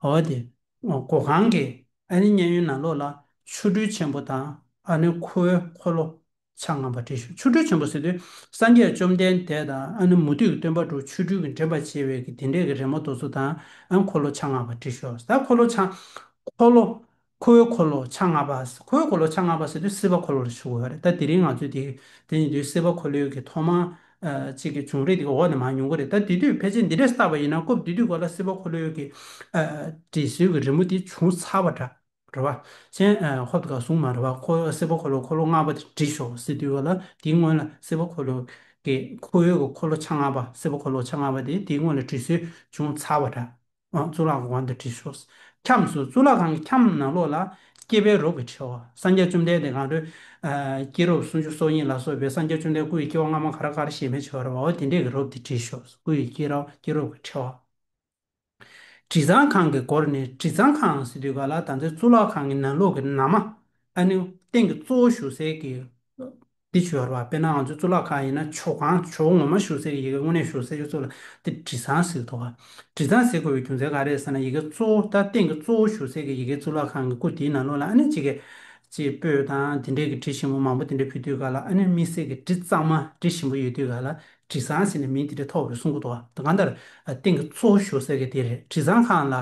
འོ་དེ། སྒོ་ཁང་གི་ཨ་ནི་གཡས་གཡོན་ནང་ལོགས་ལ་ཆོ་འཕྲུལ་ཆེན་པོ་དང་ཨ་ནི་འཁོར་བའི་འཁོར་ལོ་ཆ་ལྔ་པ་བྲིས་ཤོག། ཆོ་འཕྲུལ་ཆེན་པོ་ཟེར་དུས་སངས་རྒྱས་བཅོམ་ལྡན་འདས་དང་ཨ་ནི་མུ་སྟེགས་ཀྱི་སྟོན་པ་དྲུག་ཆོ་འཕྲུལ་གྱིས་འདྲེན་པར་བྱེད་པའི་གི་དེ་འདྲས་ཀྱི་རི་མོ་དེ་ཚོ་དང་། ཨ་ནི་འཁོར་ལོ་ཆ་ལྔ་པ་བྲིས་ཤོག། ད་འཁོར་ལོ་ཆ་འཁོར་ལོ་འཁོར་བའི་འཁོར་ལོ་ཆ་ལྔ་པ། འཁོར་བའི་འཁོར་ལོ་ཆ་ལྔ་པ་ཟེར་དུས་སྲིད་པ་འཁོར་ལོ་ལ་ཞུ་དགོས་རེད། ད་དེ་རིང་ང་ཚོས་དེ་དེ་ཡིན་དུས་སྲིད་པ་འཁོར་ལོའི་གི་ཐོག་མ་ཨ་གཅིག་གི་བྱུང་རིམ་དེ་གི་འོག་ནས་མར་ཡོང་གི་རེད། ད་དེ་དུས་ཕལ་ཆེར་འདི་འདྲས་བལྟས་པ་ཡིན་ན་སྐབས་དེ་དུས་ག་ལ་སྲིད་པ་འཁོར་ལོའི་གི་ཨ་བྲིས་སྲོལ་གྱི་རི་མོ་དེ་བྱུང་ཚར་བ་འདྲ། རེད་བ། གཞན་ཨ་ཧོབ་ཏེ་ག་གསུངས་མ་རེད་བ། ཁོ་སྲིད་པ་འཁོར་ལོ་འཁོར་ལོ་ལྔ་པ་དེ་བྲིས་ཤོག་ཟེར་དུས་ག་ལ་དེའི་སྔོན་ལ་སྲིད་པ་འཁོར་ལོ་གི་འཁོར་བའི་གི་འཁོར་ལོ་ཆ་ལྔ་པ། སྲིད་པ་འཁོར་ལོ་ཆ་ལྔ་པ་དེ་དེའི་སྔོན་ལ་བྲིས་སྲོལ་བྱུང་ཚར་བ་འདྲ། ཨ་གཙུག་ལག་ཁང་དུ་བྲིས་ཤོག། ཁྱམས་སུ་གཙུག་ལག་ཁང་གི་ཁྱམས་ནང་ལོགས་ལ་སྐྱེས་པའི་རབས་ཀྱི་ཕྲེང་བ། སངས་རྒྱས་བཅོམ་ལྡན་འདས་གང་དུ་ཨ་སྐྱེས་རབས་སུམ་ཅུ་སོ་གཉིས་ལ་སོགས་པའི་སངས་རྒྱས་བཅོམ་ལྡན་སྐུ་ཡི་སྐྱེ་བ་སྔ་མ་ག་རེ་ག་རེ་བཞེས་མེད་བྱས་པ་རེད་བ། འོ་དེ་འདྲས་ཀྱི་རབས་དེ་བྲིས་ཤོག། སྐུ་ཡི་སྐྱེས་རབས་སྐྱེས་རབས་ཀྱི་ཕྲེང་བ། དྲི་གཙང་ཁང་གི་སྒོར་ནི། དྲི་གཙང་ཁང་ཟེར་དུས་ག་ལ་ད་ལྟའི་གཙུག་ལག་ཁང་གི་ནང་ལོགས་ཀྱི་ནང་མ། ཨ་ནི་རྟེན་གྱི་གཙོ་བོ་བཞུགས་སའི་གི་འདི་བྱས་པ་རེད་བ། དཔེར་ན་ང་ཚོའི་གཙུག་ལག་ཁང་ཡིན་ན་ཇོ་ཁང་ཇོ་བོ་ངོ་མ་བཞུགས་སའི་གི་ཡ་གི་དངོས་གནས་བཞུགས་སའི་གི་ཚུལ་ལ་དེ་དྲི་གཙང་ཟེར་གྱི་འདུག་བ། དྲི་གཙང་ཟེར་དགོས་པའི་རྒྱུ་མཚན་ག་རེ་རེད་ཟེར་ན། ཡ་གི་གཙོ་བོ་ད་རྟེན་གྱི་གཙོ་བོ་བཞུགས་སའི་གི་ཡ་གི་གཙུག་ལག་ཁང་གི་སྐུ་དེའི་ནང་ལོགས་ལ་ཨ་ནི་གཅིག་གི་གཅིག་སྤོས་དང་དེ་འདྲའི་གི་དྲི་ཞིམ་པོ་མང་པོ་དེ་འདྲ་ཕུལ་དུས་ག་ལ་ཨ་ནི་དམིགས་བསལ་གྱི་དྲི་གཙང་མ་དྲི་ཞིམ་པོ་ཡོད་དུས་ག་ལ་དྲི་གཙང་ཟེར་ནས་མིང་དེ་འདྲ་ཐོགས་པའི་གསུང་གི་འདུག་བ། ད་གང་ལྟར་རྟེན་གྱི་གཙོ་བོ་བཞུགས་སའི་གི་དེ་རེད། དྲི་གཙང་ཁང་ལ།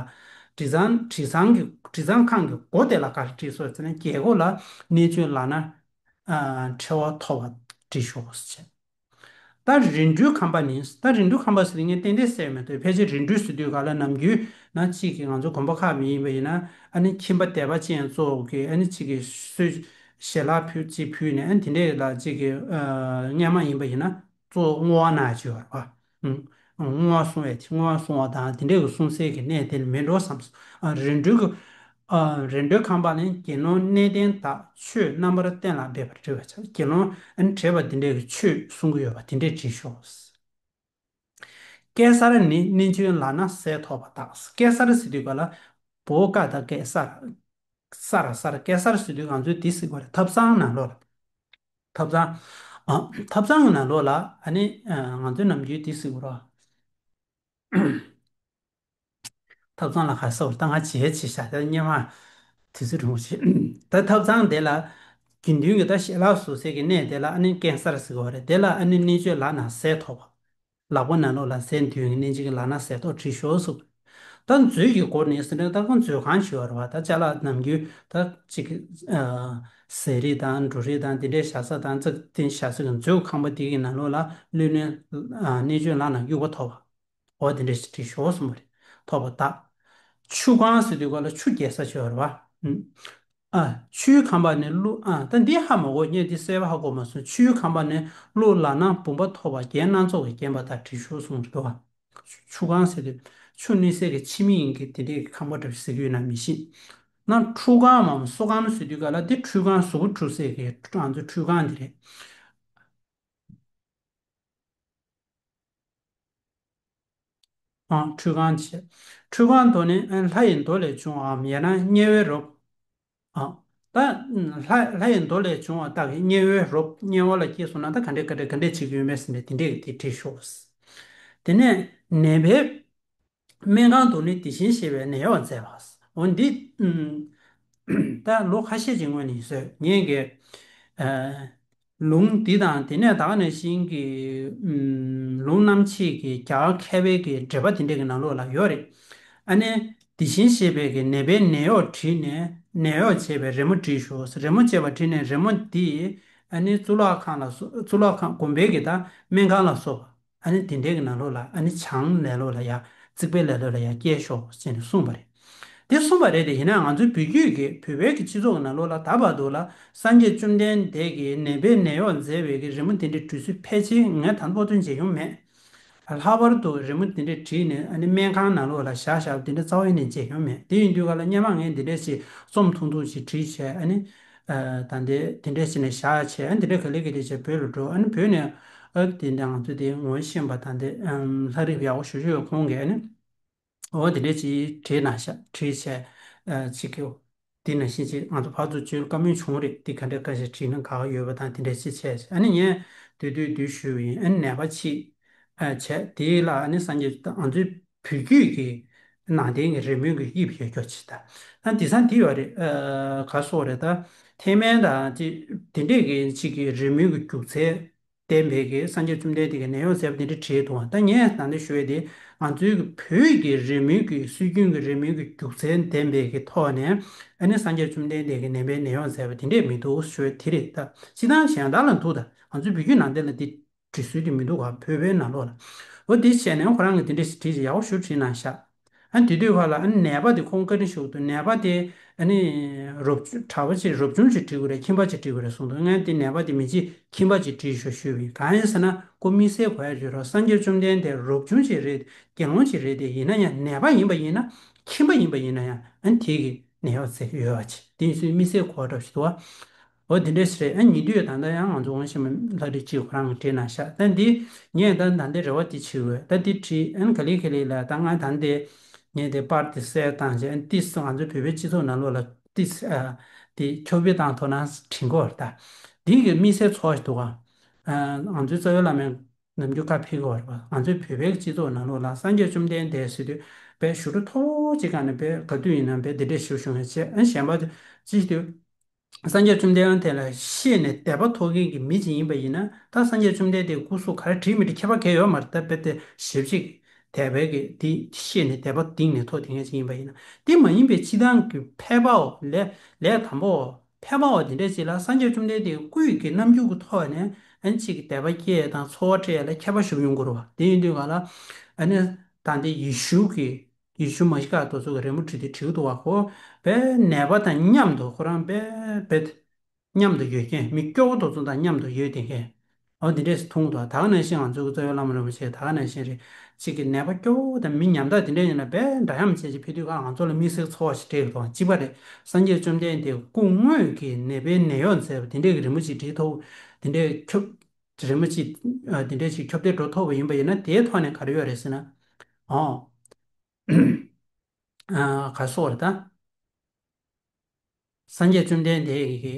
དྲི་གཙང་དྲི་གཙང་གི་དྲི་གཙང་ཁང་གི་སྒོ་དེ་ལ་ག་རེ་བྲིས་སོང་ཟེར་ན། རྒྱལ་སྒོ་ལ་གནོད་སྦྱིན་ལག་ན་ཨ་འཕྲད་པ་ཐོབ་པ་བྲིས་ཤོག་ཟེར། ད་རིན་བྲོའི་ཁང་པ་ནི། ད་རིན་བྲོའི་ཁང་པ་ཟེར་ཏེ་ངས་ཏན་ཏན་ཟེར་མི་འདུག་ཕལ་ཆེར་རིན་བྲོ་ཟེར་དུས་ག་ལ་ནམ་རྒྱུན་ན་གཅིག་གིས་ང་ཚོ་དགོན་པ་ཁག་མི་ཡིན་པ་ཡིན་ན་ཨ་ནི་ཁྱིམ་པ་དད་པ་ཅན་གཙོ་བོ་གིས་ཨ་ནི་གཅིག་གིས་གསོལ་ཞལ་ལག་ཕུལ་གཅིག་ཕུལ་ནས་ཨ་ནི་དེ་འདྲས་ལ་གཅིག་གིས་ཨ་སྔོན་མ་ཡིན་པ་ཡིན་ན་གཙོ་བོ་བསྔོ་བ་གནང་བྱས་པ་རེད་པ། ཨུམ། བསྔོ་བ་བསྲུང་བའི་བསྔོ་བ་བསྲུང་བ་དང་དེ་འདྲས་ཀྱི་བསྲུང་སའི་གི་གནས་དེ་ལ་མེད་འགྲོ་བསམ། ཨ་རིན་བྲོའི་གི་ཨ་རིན་བྲོའི་ཁང་པ་ནི་དགེ་སློང་གནས་བརྟན་དག་ཆོས་རྣམ་པར་གཏན་ལ་འབེབས་པར་བྲི་བར་བྱ། དགེ་སློང་ཨ་ནི་བགྲེས་པ་དེ་འདྲས་ཀྱི་ཆོས་གསུང་གི་ཡོད་པ་དེ་འདྲས་བྲིས་ཤོག་ཀེ་སར་ནི་གནོད་སྦྱིན་ལག་ན་ཟས་ཐོབ་པ་དག་ཀེ་སར་ཟེར་དུས་ག་ལ་བོད་ཀ་ད་ཀེ་སར། སར་སར་ཀེ་སར་ཟེར་དུས་ང་ཚོས་འདི་ཟེར་དགོས་རེད། ཐབ་ཚང་ནང་ལོགས་ལ། ཐབ་ཚང་། ཨ། ཐབ་ཚང་གི་ནང་ལོགས་ལ་ཨ་ནི་ཨ་ང་ཚོས་ནམ་རྒྱུན་འདི་ཟེར་དགོས་རེད། ཐབ་ཚང་ལ་ག་ཟེར་བ་ད་ང་བརྗེད་བྱས་ཤག་ད་སྔོན་མ་དུས་ཚོད་རིང་པོ་ཞིག་ད་ཐབ་ཚང་དེ་ལ་དགེ་འདུན་གྱི་ད་ཞལ་ལག་བཟོ་སའི་གི་གནས་དེ་ལ་ཨ་ནི་ཀེ་སར་ཟེར་གྱི་ཡོད་རེད། དེ་ལ་ཨ་ནི་གནོད་སྦྱིན་ལག་ན་ཟས་ཐོབ་པ། ལག་པ་ནང་ལོགས་ལ་ཟས་འདུས་གནོད་སྦྱིན་གྱི་ལག་ན་ཟས་ཐོབ་བྲིས་ཤོག་གསུངས། ད་མཛོད་ཀྱི་སྐོར་ནས་ཟེར་ན་ད་ཁོང་མཛོད་ཁང་ཞིག་ཡོད་རེད་པ། ད་ཅ་ལག་ནམ་རྒྱུན་ད་ཅིག་ཨ་ཟས་རིགས་དང་འབྲུ་རིགས་དང་དེ་འདྲའི་བཞག་ས་དང་ཙག་དེ་བཞག་ས་གི་མཛོད་ཁང་པ་དེ་གི་ནང་ལོགས་ལ་ལུས་ནས་ཨ་གནོད་སྦྱིན་ལག་ན་དབྱུག་པ་ཐོབ་པ། འོ་དེ་འདྲ་ཞིག་བྲིས་ཤོག་གསུངས་པ་རེད། ཐོབ་པ་དག་ཆུ་ཁང་ཟེར་དུས་ག་ལ་ཆུ་རྒྱས་ས་ཞིག་ཡོད་རེད་པ། ཨ། ཆུའི་ཁང་པ་ནི་ཀླུ། ཨ། ད་འདི་ཧ་མ་གོ། ངས་འདི་གསལ་པོ་ཧ་གོ་མ་སོང་། ཆུའི་ཁང་པ་ནི་ཀླུ་ལག་ན་བུམ་པ་ཐོབ་པ་རྒྱན་སྣ་ཚོགས་ཀྱིས་བརྒྱན་པ་དག་བྲིས་ཤོག་གསུངས་རེད་པ། ཆུ་ཁང་ཟེར་དུས་ཆུ་གནས་སའི་གི་ཁྱིམ་ཡིན་གྱི་དེ་འདྲའི་ཁང་པ་འདྲ་ཞིག་ཟེར་གྱི་ཡོད་ན་མི་ཤེས། ན་ཁྲུས་ཁང་མམ་གསོལ་ཁང་ཟེར་དུས་ག་ལ་འདི་ཁྲུས་ཁང་གཟུགས་པོ་འཁྲུ་སའི་གི་ང་ཚོའི་ཁྲུས་ཁང་འདི་རེད། ཨ། ཁྲུས་ཁང་བྱས། ཁྲུས་ཁང་དུ་ནི་ཨ་ལྷ་ཡི་མདོ་ལས་བྱུང་བའམ་ཡང་ན་དམྱལ་བའི་རོ། ཨ། ད་ལྷ་ལྷ་ཡི་མདོ་ལས་བྱུང་བ་དག་གིས་དམྱལ་བའི་རོ་དམྱལ་བ་ལ་སྐྱེས་སོང་ན་ད་ག་འདྲས་ག་འདྲས་ག་འདྲས་བྱེད་ཀྱི་ཡོད་མེད་ཟེར་ནས་དེ་འདྲས་ཀྱི་དེ་བྲིས་ཤོག་དེ་ནས་ནད་པའི་སྨན་ཁང་དུ་ནི་དེ་བཞིན་གཤེགས་པའི་ནད་གཡོག་མཛད་པ། འོ་འདི། ཨུམ། ད་ལོ་ཁ་ཤས་ཀྱི་སྔོན་ནས་བཟོས་ངས་ཀྱི། ཨ། ལུང་འདི་དང་དེ་ནས་ད་ག་ནང་བཞིན་གྱི། ཨུམ། ལུང་རྣམ་འབྱེད་ཀྱི་རྒྱ་གར་མཁས་པའི་གི་འགྲེལ་པ་དེ་འདྲས་ཀྱི་ནང་ལོགས་ལ་ཡོད་རེད། ཨ་ནི། དེ་བཞིན་གཤེགས་པའི་གི་ནད་པའི་ནད་གཡོག་བྲིས་ནས་ནད་གཡོག་བྱས་པའི་རི་མོ་བྲིས་ཤོག་རི་མོ་བྱས་པ་བྲིས་ནས་རི་མོ་འདི། ཨ་ནི་གཙུག་ལག་ཁང་ལ་སོགས་གཙུག་ལག་ཁང་དགོན་པའི་གི་ད་སྨན་ཁང་ལ་སོགས་པ། ཨ་ནི་དེ་འདྲའི་གི་ནང་ལོགས་ལ་ཨ་ནི་བྱང་ལས་ལོགས་ལ་ཡ། རྩིག་པའི་ལས་ལོགས་ལ་ཡ་སྐྱེལ་ཤོག་ཅེས་ནས་གསུངས་པ་རེད། དེ་གསུངས་པ་རེད་དེ་ཡིན་ན་ང་ཚོའི་བོད་བརྒྱུད་ཀྱི་བོད་པའི་གི་སྤྱི་ཚོགས་ཀྱི་ནང་ལོགས་ལ་ད་བར་དུ་ལ་སངས་རྒྱས་བཅོམ་ལྡན་འདས་ཀྱིས་ནད་པའི་ནད་གཡོག་མཛད་པའི་གི་རི་མོ་དེ་འདྲའི་བྲིས་ཚུལ་ཕལ་ཆེར་ངས་ད་ལྟ་བར་དུ་མཇལ་མྱོང་མེད། ལྷག་པར་དུ་རི་མོ་དེ་འདྲའི་བྲིས་ནས་ཨ་ནི་སྨན་ཁང་ནང་ལོགས་ལ་བཞག་བཞག་པ་དེ་འདྲ་རྩ་བ་ཡིན་ནས་མཇལ་མྱོང་མེད། དེ་ཡིན་དུས་ག་ལ་སྔོན་མ་ངས་འདི་འདྲ་ཞིག་རྩོམ་ཐུང་ཐུང་ཞིག་བྲིས་བྱས་ཨ་ནི། ཨ། ད་འདི་འདི་འདྲ་བྱས་ནས་བཞག་བྱས་ཨ་ནི་འདི་འདྲ་ག་ལེ་ག་ལེ་བྱས་བོད་ལ་འགྲོ། ཨ་ནི་བོད་ནས་ཨ་འདི་འདྲ་ང་ཚོ་འདི་ངོ་ཤེས་པ་དང་འདི་ཨམ་ལྷ་རིག་ཡག་པོ་ཞེ་པོ་ཅིག་ཡོད། ཁོང་གིས་ཨ་ནི་འོ་འདི་འདྲ་ཅིག་བྲིས་གནང་ཤག་བྲིས་བྱས་ཨ་ཅིག་གི་འདི་ནང་བཞིན་ཅིག་ང་ཚོ་ཕར་ཚུར་བྱོན་བཀའ་མོལ་བྱུང་རེད། འདི་ག་འདྲ་ག་ཞིག་བྲིས་ན་དགའ་བ་ཡོད་པ་དང་འདི་འདྲ་ཅིག་བྱས་ཨ་ནི་ངས་བསྡུས་བསྡུས་བསྡུས་ཞུས་པ་ཡིན། ཨ་ནི་ནད་པ་ཅིག་ཨ་བྱས་དེ་ལ་ཨ་ནི་སངས་རྒྱས་ང་ཚོའི་བོད་བརྒྱུད་ཀྱི་ནང་བསྟན་གྱི་རི་མོའི་གི་དབྱིབས་ཡོད་རྒྱུ་ཅིག་དང་། ཨ་དེང་སང་དེ་ཡོད་རེད། ཨ་ག་སོགས་རེད་ད། ཐེག་དམན་དང་དེ་དེ་འདྲས་ཀྱི་ཅིག་གི་རི་མོའི་གི་རྒྱུག་རྩལ་ལྡན་པའི་གི་སངས་རྒྱས་བཅོམ་ལྡན་འདས་ཀྱི་ནད་གཡོག་མཛད་པ་དེ་འདྲས་བྲིས་འདུག་ད་ངས་ད་ལྟ་ཞུ་ཡས་དེ་ང་ཚོའི་གི་བོད་ཀྱི་རི་མོའི་གི་སྲོལ་རྒྱུན་གྱི་རི་མོའི་གི་རྒྱུག་རྩལ་ལྡན་པའི་གི་ཐོག་ནས་ཨ་ནི་སངས་རྒྱས་བཅོམ་ལྡན་འདས་ཀྱི་ནད་པའི་ནད་གཡོག་མཛད་པ་དེ་འདྲས་མི་འདུག་ཞུ་ཡས་དེ་རེད་ད། སྤྱིར་བཏང་གཞན་དག་ལ་འདུག་ད་ང་ཚོའི་བོད་བརྒྱུད་ནང་བསྟན་ལ་དེ། བྲིས་སྲོལ་དེ་མི་འདུག་ག་བོད་པའི་ནང་ལོགས་ལ། འོ་དེ་བྱས་ནས་ཁོ་རང་གིས་དེ་འདྲ་ཞིག་བྲིས་ཤིག་ཡག་པོ་ཞེ་པོ་བྲིས་གནང་ཤག་ཨ་དེ་དུས་ཁ་ལ་ཨ་ནད་པ་དེ་ཁོང་བཀའ་དྲིན་ཞུ་གི་འདུག་ནད་པ་དེ་ཨ་ནི་རོབ་གྲྭ་པ་ཅིག་རབ་བྱུང་ཅིག་བྲིས་དགོས་རེད། ཁྱིམ་པ་ཅིག་བྲིས་དགོས་རེད་གསུངས་འདུག་ངས་དེ་ནད་པ་དེ་མི་གཅིག་ཁྱིམ་པ་ཅིག་བྲིས་ཤོག་ཞུས་པ་ཡིན། གང་ཡིན་ཟེར་ན་ཁོ་དམིགས་བསལ་གོ་ཡ་ཡོད་རེད། སངས་རྒྱས་བཅོམ་ལྡན་འདས་རབ་བྱུང་ཅིག་རེད། དགེ་སློང་ཅིག་རེད། དེ་ཡིན་ན་ཡང་ནད་པ་ཡིན་པ་ཡིན་ན་ཁྱིམ་པ་ཡིན་པ་ཡིན་ན་ཡང་ཨ་ནི་དེ་གི་ནད་གཡོག་མཛད་ཀྱི་ཡོད་པ་ཅིག་དེ་ཡིན་ཚུལ་དམིགས་བསལ་གོ་བ་འདྲ་ཞིག་འདུག་བ། འོ་དེ་འདྲ་ཞིག་རེད། ཨ་ཉེ་དུས་ད་ལྟ་ཡང་ང་ཚོ་ཝང་ཤིན་མ་ལྷ་བྲིས་གཅིག་ཁོ་རང་གིས་བྲིས་གནང་ཤག་ད་འདི་ངས་ད་ད་འདི་རེ་བ་འདི་བྱེད་འོས། ད་འདི་བྲིས་ཨ་ནི་ག་ལེ་ག་ལེ་ལ་ད་ང་ད་འདི་ངས་དེ་པར་དེ་གསལ་བཏང་བྱས་ཨ་ནི་ཏིས་ང་ཚོ་བོད་པའི་སྤྱི་ཚོགས་ནང་ལོགས་ལ་ཏིས་ཨ་དེ་ཁྱབ་སྤེལ་བཏང་ཐུབ་ན་དྲན་གྱི་ཡོད་རེད། ད་འདི་གི་དམིགས་བསལ་ཚོགས་ཤིག་འདུག་ག་ཨ་ང་ཚོའི་རྩ་བའི་བླ་མས་ནམ་རྒྱུན་བཀའ་ཕེབས་ཀྱི་ཡོད་རེད་པ། ང་ཚོའི་བོད་པའི་སྤྱི་ཚོགས་ནང་ལོགས་ལ་སངས་རྒྱས་བཅོམ་ལྡན་འདས་ཟེར་དུས་དཔེ་ཞབས་བྲོ་མཐོ་པོ་ཅིག་སྒང་ནས་དཔེ་ག་དུས་ཡིན་ན་དཔེ་འདི་འདྲས་ཞུ་ཞུ་ཡ་བྱས། ཨ་གཞན་པ་ཅིག་དུས་སངས་རྒྱས་བཅོམ་ལྡན་འདས་ལ་ཤེས་ནས་དད་པ་ཐོབ་མཁན་གྱི་མི་ཅིག་ཡིན་པ་ཡིན་ན་ད་སངས་རྒྱས་བཅོམ་ལྡན་འདས་སྐུ་གཟུགས་ག་རེ་བྲིས་མི་བྲིས་ཁྱད་པར་གང་ཡང་ཡོད་མ་རེད། ད་དཔེ་དེ་ཞེ་པོ་ཅིག་ དད་པའི་གི་དེ་ཤེས་ནས་དད་པ་གཏིང་ནས་ཐོབ་དེ་ངེས་ཅིག་ཡིན་པ་ཡིན་ན། དེ་མ་ཡིན་པའི་སྤྱིར་བཏང་གི་ཕལ་པའོ་ལས་ལས་དང་པོའོ་ཕལ་པའོ་དེ་འདྲས་ཅིག་ལ་སངས་རྒྱས་བཅོམ་ལྡན་འདས་སྐུ་ཡི་གི་རྣམ་འགྱུར་གྱི་ཐོག་ནས་ཨ་ནི་གཅིག་གི་དད་པ་སྐྱེ་དང་ཚོར་བ་སྤྲད་ལ་ཁྱད་པར་ཞུགས་ཡོང་གི་རེད་བ། དེ་ཡིན་དུས་ག་ལ་ཨ་ནི་ད་འདི་ཡེ་ཤུ་གི་ཡེ་ཤུ་མ་ཤི་ཀ་དེ་ཚོ་གི་རི་མོ་བྲིས་ཏེ་བྲིས་འདུག་བ། ཁོ་དཔེ་ནད་པ་དང་མཉམ་དུ་ཁོ་རང་དཔེ་དཔེ་མཉམ་དུ་ཡོད་མཁན། མི་སྐྱོ་བོ་དེ་ཚོ་དང་མཉམ་དུ་ཡོད་བསྡད་མཁན། འོ་དེ་འདྲས་མཐོང་འདུག། ད་ག་ནང་བཞིན་ང་ཚོའི་རྩ་བའི་བླ་མ་རིན་པོ་ཆེ་ད་ག་ནང་བཞིན་རེད། གཅིག་གི་ནད་པ་སྐྱོ་བོ་དང་མི་ཉམ་ཐག་དེ་འདྲས་ཡིན་ན་དཔེ་འདྲ་མཉམ་བྱས་ཅིག་ཕེབས་དུས་ག་ང་ཚོ་ལ་དམིགས་བསལ་ཚོར་བ་ཞིག་སྤྲད་ཀྱི་འདུག། གཅིག་པ་རེད། སངས་རྒྱས་བཅོམ་ལྡན་འདས་སྐུ་དངོས་ཀྱི་ནད་པའི་ནད་གཡོག་མཛད་པ་དེ་འདྲས་ཀྱི་རི་མོ་ཅིག་བྲིས་ཐུབ། དེ་འདྲས་ཁྱབ་རི་མོ་ཅིག་ཨ་དེ་འདྲས་ཅིག་ཁྱབ་གདལ་འགྲོ་ཐུབ་པ་ཡིན་པ་ཡིན་ན། དེའི་ཐོག་ནས་ག་རེ་ཡོད་རེད་ཟེར་ན། ཨོ། ཨ་ག་སོགས་རེད་ད། སངས་རྒྱས་བཅོམ་ལྡན་འདས་ཀྱི་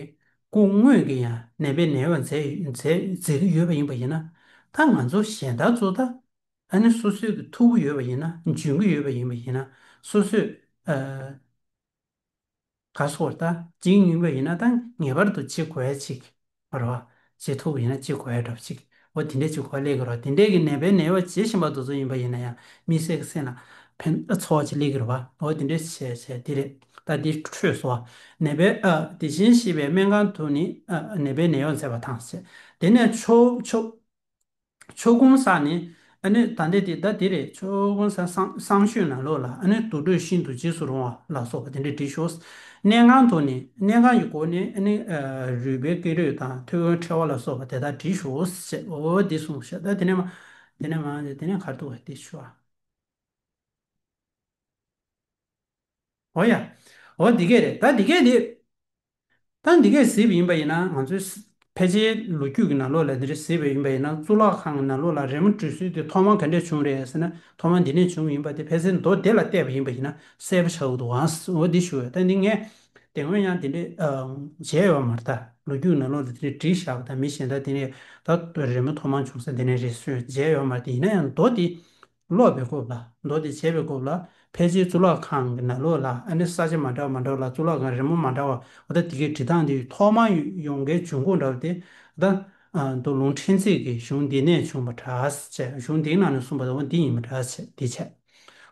སྐུ་དངོས་ཀྱི་ཡང་ནད་པའི་ནད་གཡོག་མཛད་མཛད་མཛད་ཀྱི་ཡོད་པ་ཡིན་པ་ཡིན་ན། ད་ང་ཚོ་གཞན་དག་ཚོ་ད་ཨ་ནི་སོ་སོའི་གི་ཐུབ་ཀྱི་ཡོད་པ་ཡིན་ན། འཇོན་གྱི་ཡོད་པ་ཡིན་པ་ཡིན་ན། སོ་སོས་ཨ་ག་སོགས་ད་བྱེད་ཀྱི་ཡིན་པ་ཡིན་ན། ད་ངེས་པར་དུ་བྱེད་དགོས་ཡ་ཅིག་རེད་བ། བྱེད་ཐུབ་པ་ཡིན་ན་བྱེད་དགོས་ཡ་འདྲ་པོ་ཅིག། འོ་དེ་འདྲས་ཅིག་གོ་སླེབས་ཀྱི་རེད་བ། དེ་འདྲས་ཀྱི་ནད་པའི་ནད་གཡོག་བྱེད་བཞིན་པ་དེ་ཚོ་ཡིན་པ་ཡིན་ན་ཡང་དམིགས་བསལ་གྱི་སེམས་ལ་ཕན་ཚོར་བ་ཅིག་སླེབས་ཀྱི་རེད་བ། འོ་དེ་འདྲས་བྱས་བྱས་དེ་རེད། ད་འདི་འཕྲོས་སོ། ནད་པའི་ཨ་དེ་བཞིན་གཤེགས་པའི་སྨན་ཁང་དུ་ནི་ཨ་ནད་པའི་ནད་གཡོག་མཛད་པ་དང་ཞེས། དེ་ནས་ཆོས་ཆོས་ཆོས་སྐུ་གསར་ནི། ཨ་ནི་ད་འདི་དེ་ད་འདི་རེད། ཆོས་སྐུ་གསར་གསང་གསང་སྤྱོད་ནང་ལོགས་ལ་ཨ་ནི་དུར་ཁྲོད་ཤིན་ཏུ་རྗེས་སུ་རུང་བ་ལ་སོགས་པ་དེ་འདྲས་བྲིས་ཤོག། གནས་ཁང་དུ་ནི་གནས་ཁང་གི་སྒོ་ནས་ཨ་ནི་ཨ་རུས་པའི་ཀེང་རུས་དང་ཐོད་རྒལ་ཕྲེང་བ་ལ་སོགས་པ་དེ་དག་བྲིས་ཤོག་ཟེར། འོ་འདི་གསུངས་ཤག། ད་དེ་ནས་མ་དེ་ནས་མ་དེ་ནས་ག་རེ་འདུག་བ། དེ་ཞུ་བ། འོ་ཡ། འོ་འདི་གས་རེད། ད་འདི་གས་འདི། ད་འདི་གས་གཟིགས་པ་ཡིན་པ་ཡིན་ན། ང་ཚོའི་ཕལ་ཆེར་ལོ་རྒྱུས་ཀྱི་ནང་ལོགས་ལ་འདི་འདྲ་གཟིགས་པ་ཡིན་པ་ཡིན་ན། གཙུག་ལག་ཁང་གི་ནང་ལོགས་ལ་རི་མོ་འབྲི་སྲོལ་དེ་ཐོག་མར་ག་འདྲས་བྱུང་རེད་ཟེར་ན། ཐོག་མར་འདི་ནས་བྱུང་ཡིན་པ་དེ་ཕལ་ཆེར་མདོ་སྡེ་ལ་བལྟས་པ་ཡིན་པ་ཡིན་ན་གསལ་པོ་ཆགས་ཀྱི་འདུག་ཨང་། འོ་འདི་ཞུ་ཡ། ད་འདི་ངས་དེ་སྔོན་ཡང་འདི་འདྲས་ཨ་མཇལ་ཡོད་མ་རེད། ད་ལོ་རྒྱུས་ནང་ལོགས་ལ་འདི་འདྲས་བྲིས་བཞག་པ་དང་། མི་གཞན་དག་འདི་ནས་ད་རི་མོ་ཐོག་མར་བྱུང་ས་འདི་ནས་རེད་ཟེར་མཇལ་ཡོད་མ་རེད། དེ་ཡིན་ན་ཡང་མདོ་འདི་ཀློག་པའི་སྐབས་ལ། མདོ་དེ་མཇལ་བའི་སྐབས་ལ། ཕལ་ཆེར་གཙུག་ལག་ཁང་གི་ནང་ལོགས་ལ་ཨ་ནི་ས་ཆ་མ་འདྲ་བ་མ་འདྲ་བ་ལ་གཙུག་ལག་ཁང་རི་མོ་མ་འདྲ་བ། འོ་ད་དེ་གའི་འབྲི་སྟངས་དེ་ཐོག་མར་ཡོང་གའི་འབྱུང་ཁུངས་འདྲ་བ་དེ། ད་ཨ་མདོ་ལུང་ཕྲན་ཚེགས་ཀྱི་གཞུང་འདི་ནས་བྱུང་བ་འདྲ་ཟེར། གཞུང་འདིའི་ནང་ནས་གསུངས་པ་དང་འོ་འདི་ཡིན་པ་འདྲ་ཟེར། དེ་བྱས།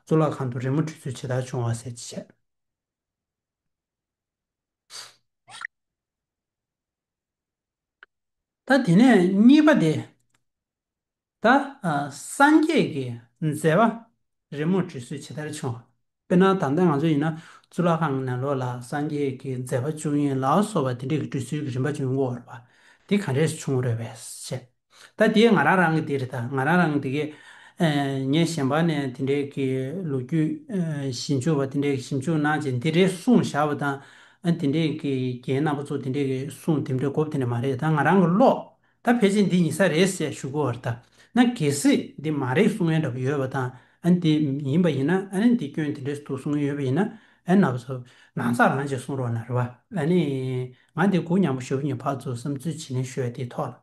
གཙུག་ལག་ཁང་དུ་རི་མོ་འབྲི་སྲོལ་ཇི་ལྟར་བྱུང་བ་ཟེར་དེ་བྱས། ད་དེ་ནས་གཉིས་པ་དེ། ད་ཨ་སངས་རྒྱས་ཀྱི་མཛད་པ་རི་མོ་འབྲི་སྲོལ་ཇི་ལྟར་བྱུང་བ། དཔེར་ན་ད་ལྟ་ང་ཚོ་ཡིན་ན་གཙུག་ལག་ཁང་གི་ནང་ལོགས་ལ་སངས་རྒྱས་ཀྱི་མཛད་པ་བཅུ་གཉིས་ལ་སོགས་པ་དེ་འདྲའི་གི་འབྲི་སྲོལ་གྱི་རིམ་པ་བྱུང་ཡོད་རེད་པ། དེ་ག་འདྲས་བྱུང་རེད་པས་ཟེར། ད་དེ་ང་རང་རང་གི་དེ་རེད། ད་ང་རང་རང་གི་དེ་གའི་ཨེ་ངས་གཞན་པ་ནས་དེ་འདྲའི་གི་ལོ་རྒྱུས་ཨེ་ཞིབ་འཇུག་པ་དེ་འདྲའི་གི་ཞིབ་འཇུག་གནང་བྱས་འདི་རེད་གསུངས་བཞག་པ་དང་། ཨ་དེ་འདྲའི་གི་རྒན་རྣམ་པ་ཚོ་དེ་འདྲའི་གི་གསུང་དེ་འདྲའི་དགོས་པ་དེ་འདྲ་མ་རེད། ད་ང་རང་གི་ཀློག། ད་ཕལ་ཆེར་འདི་ཡིན་ས་རེད་ཟེར་ཞུ་དགོས་པ་རེད། ད་ན་གལ་སྲིད་འདི་མ་རེད་གསུང་མཁན་འདྲ་པོ་ཡོད་པ་དང་། ཨ་འདི་ཡིན་པ་ཡིན་ན། ཨ་ནི་འདི་སྐྱོན་དེ་འདྲས་འདུག་གསུང་མཁན་ཡོད་པ་ཡིན་ན། ཨ་རྣམ་པ་ཚོ་ནང་ཚགས་རང་བྱས་གསུང་རོགས་གནང་རེད་པ། ཨ་ནི་ང་འདི་གུ་ཉམས་པོ་ཞེ་པོ་ཉིད་ཕར་ཚུར་བསམ་ཚུལ་བྱེད་ནས་ཞུ་ཡ་དེའི་ཐོག་ལ།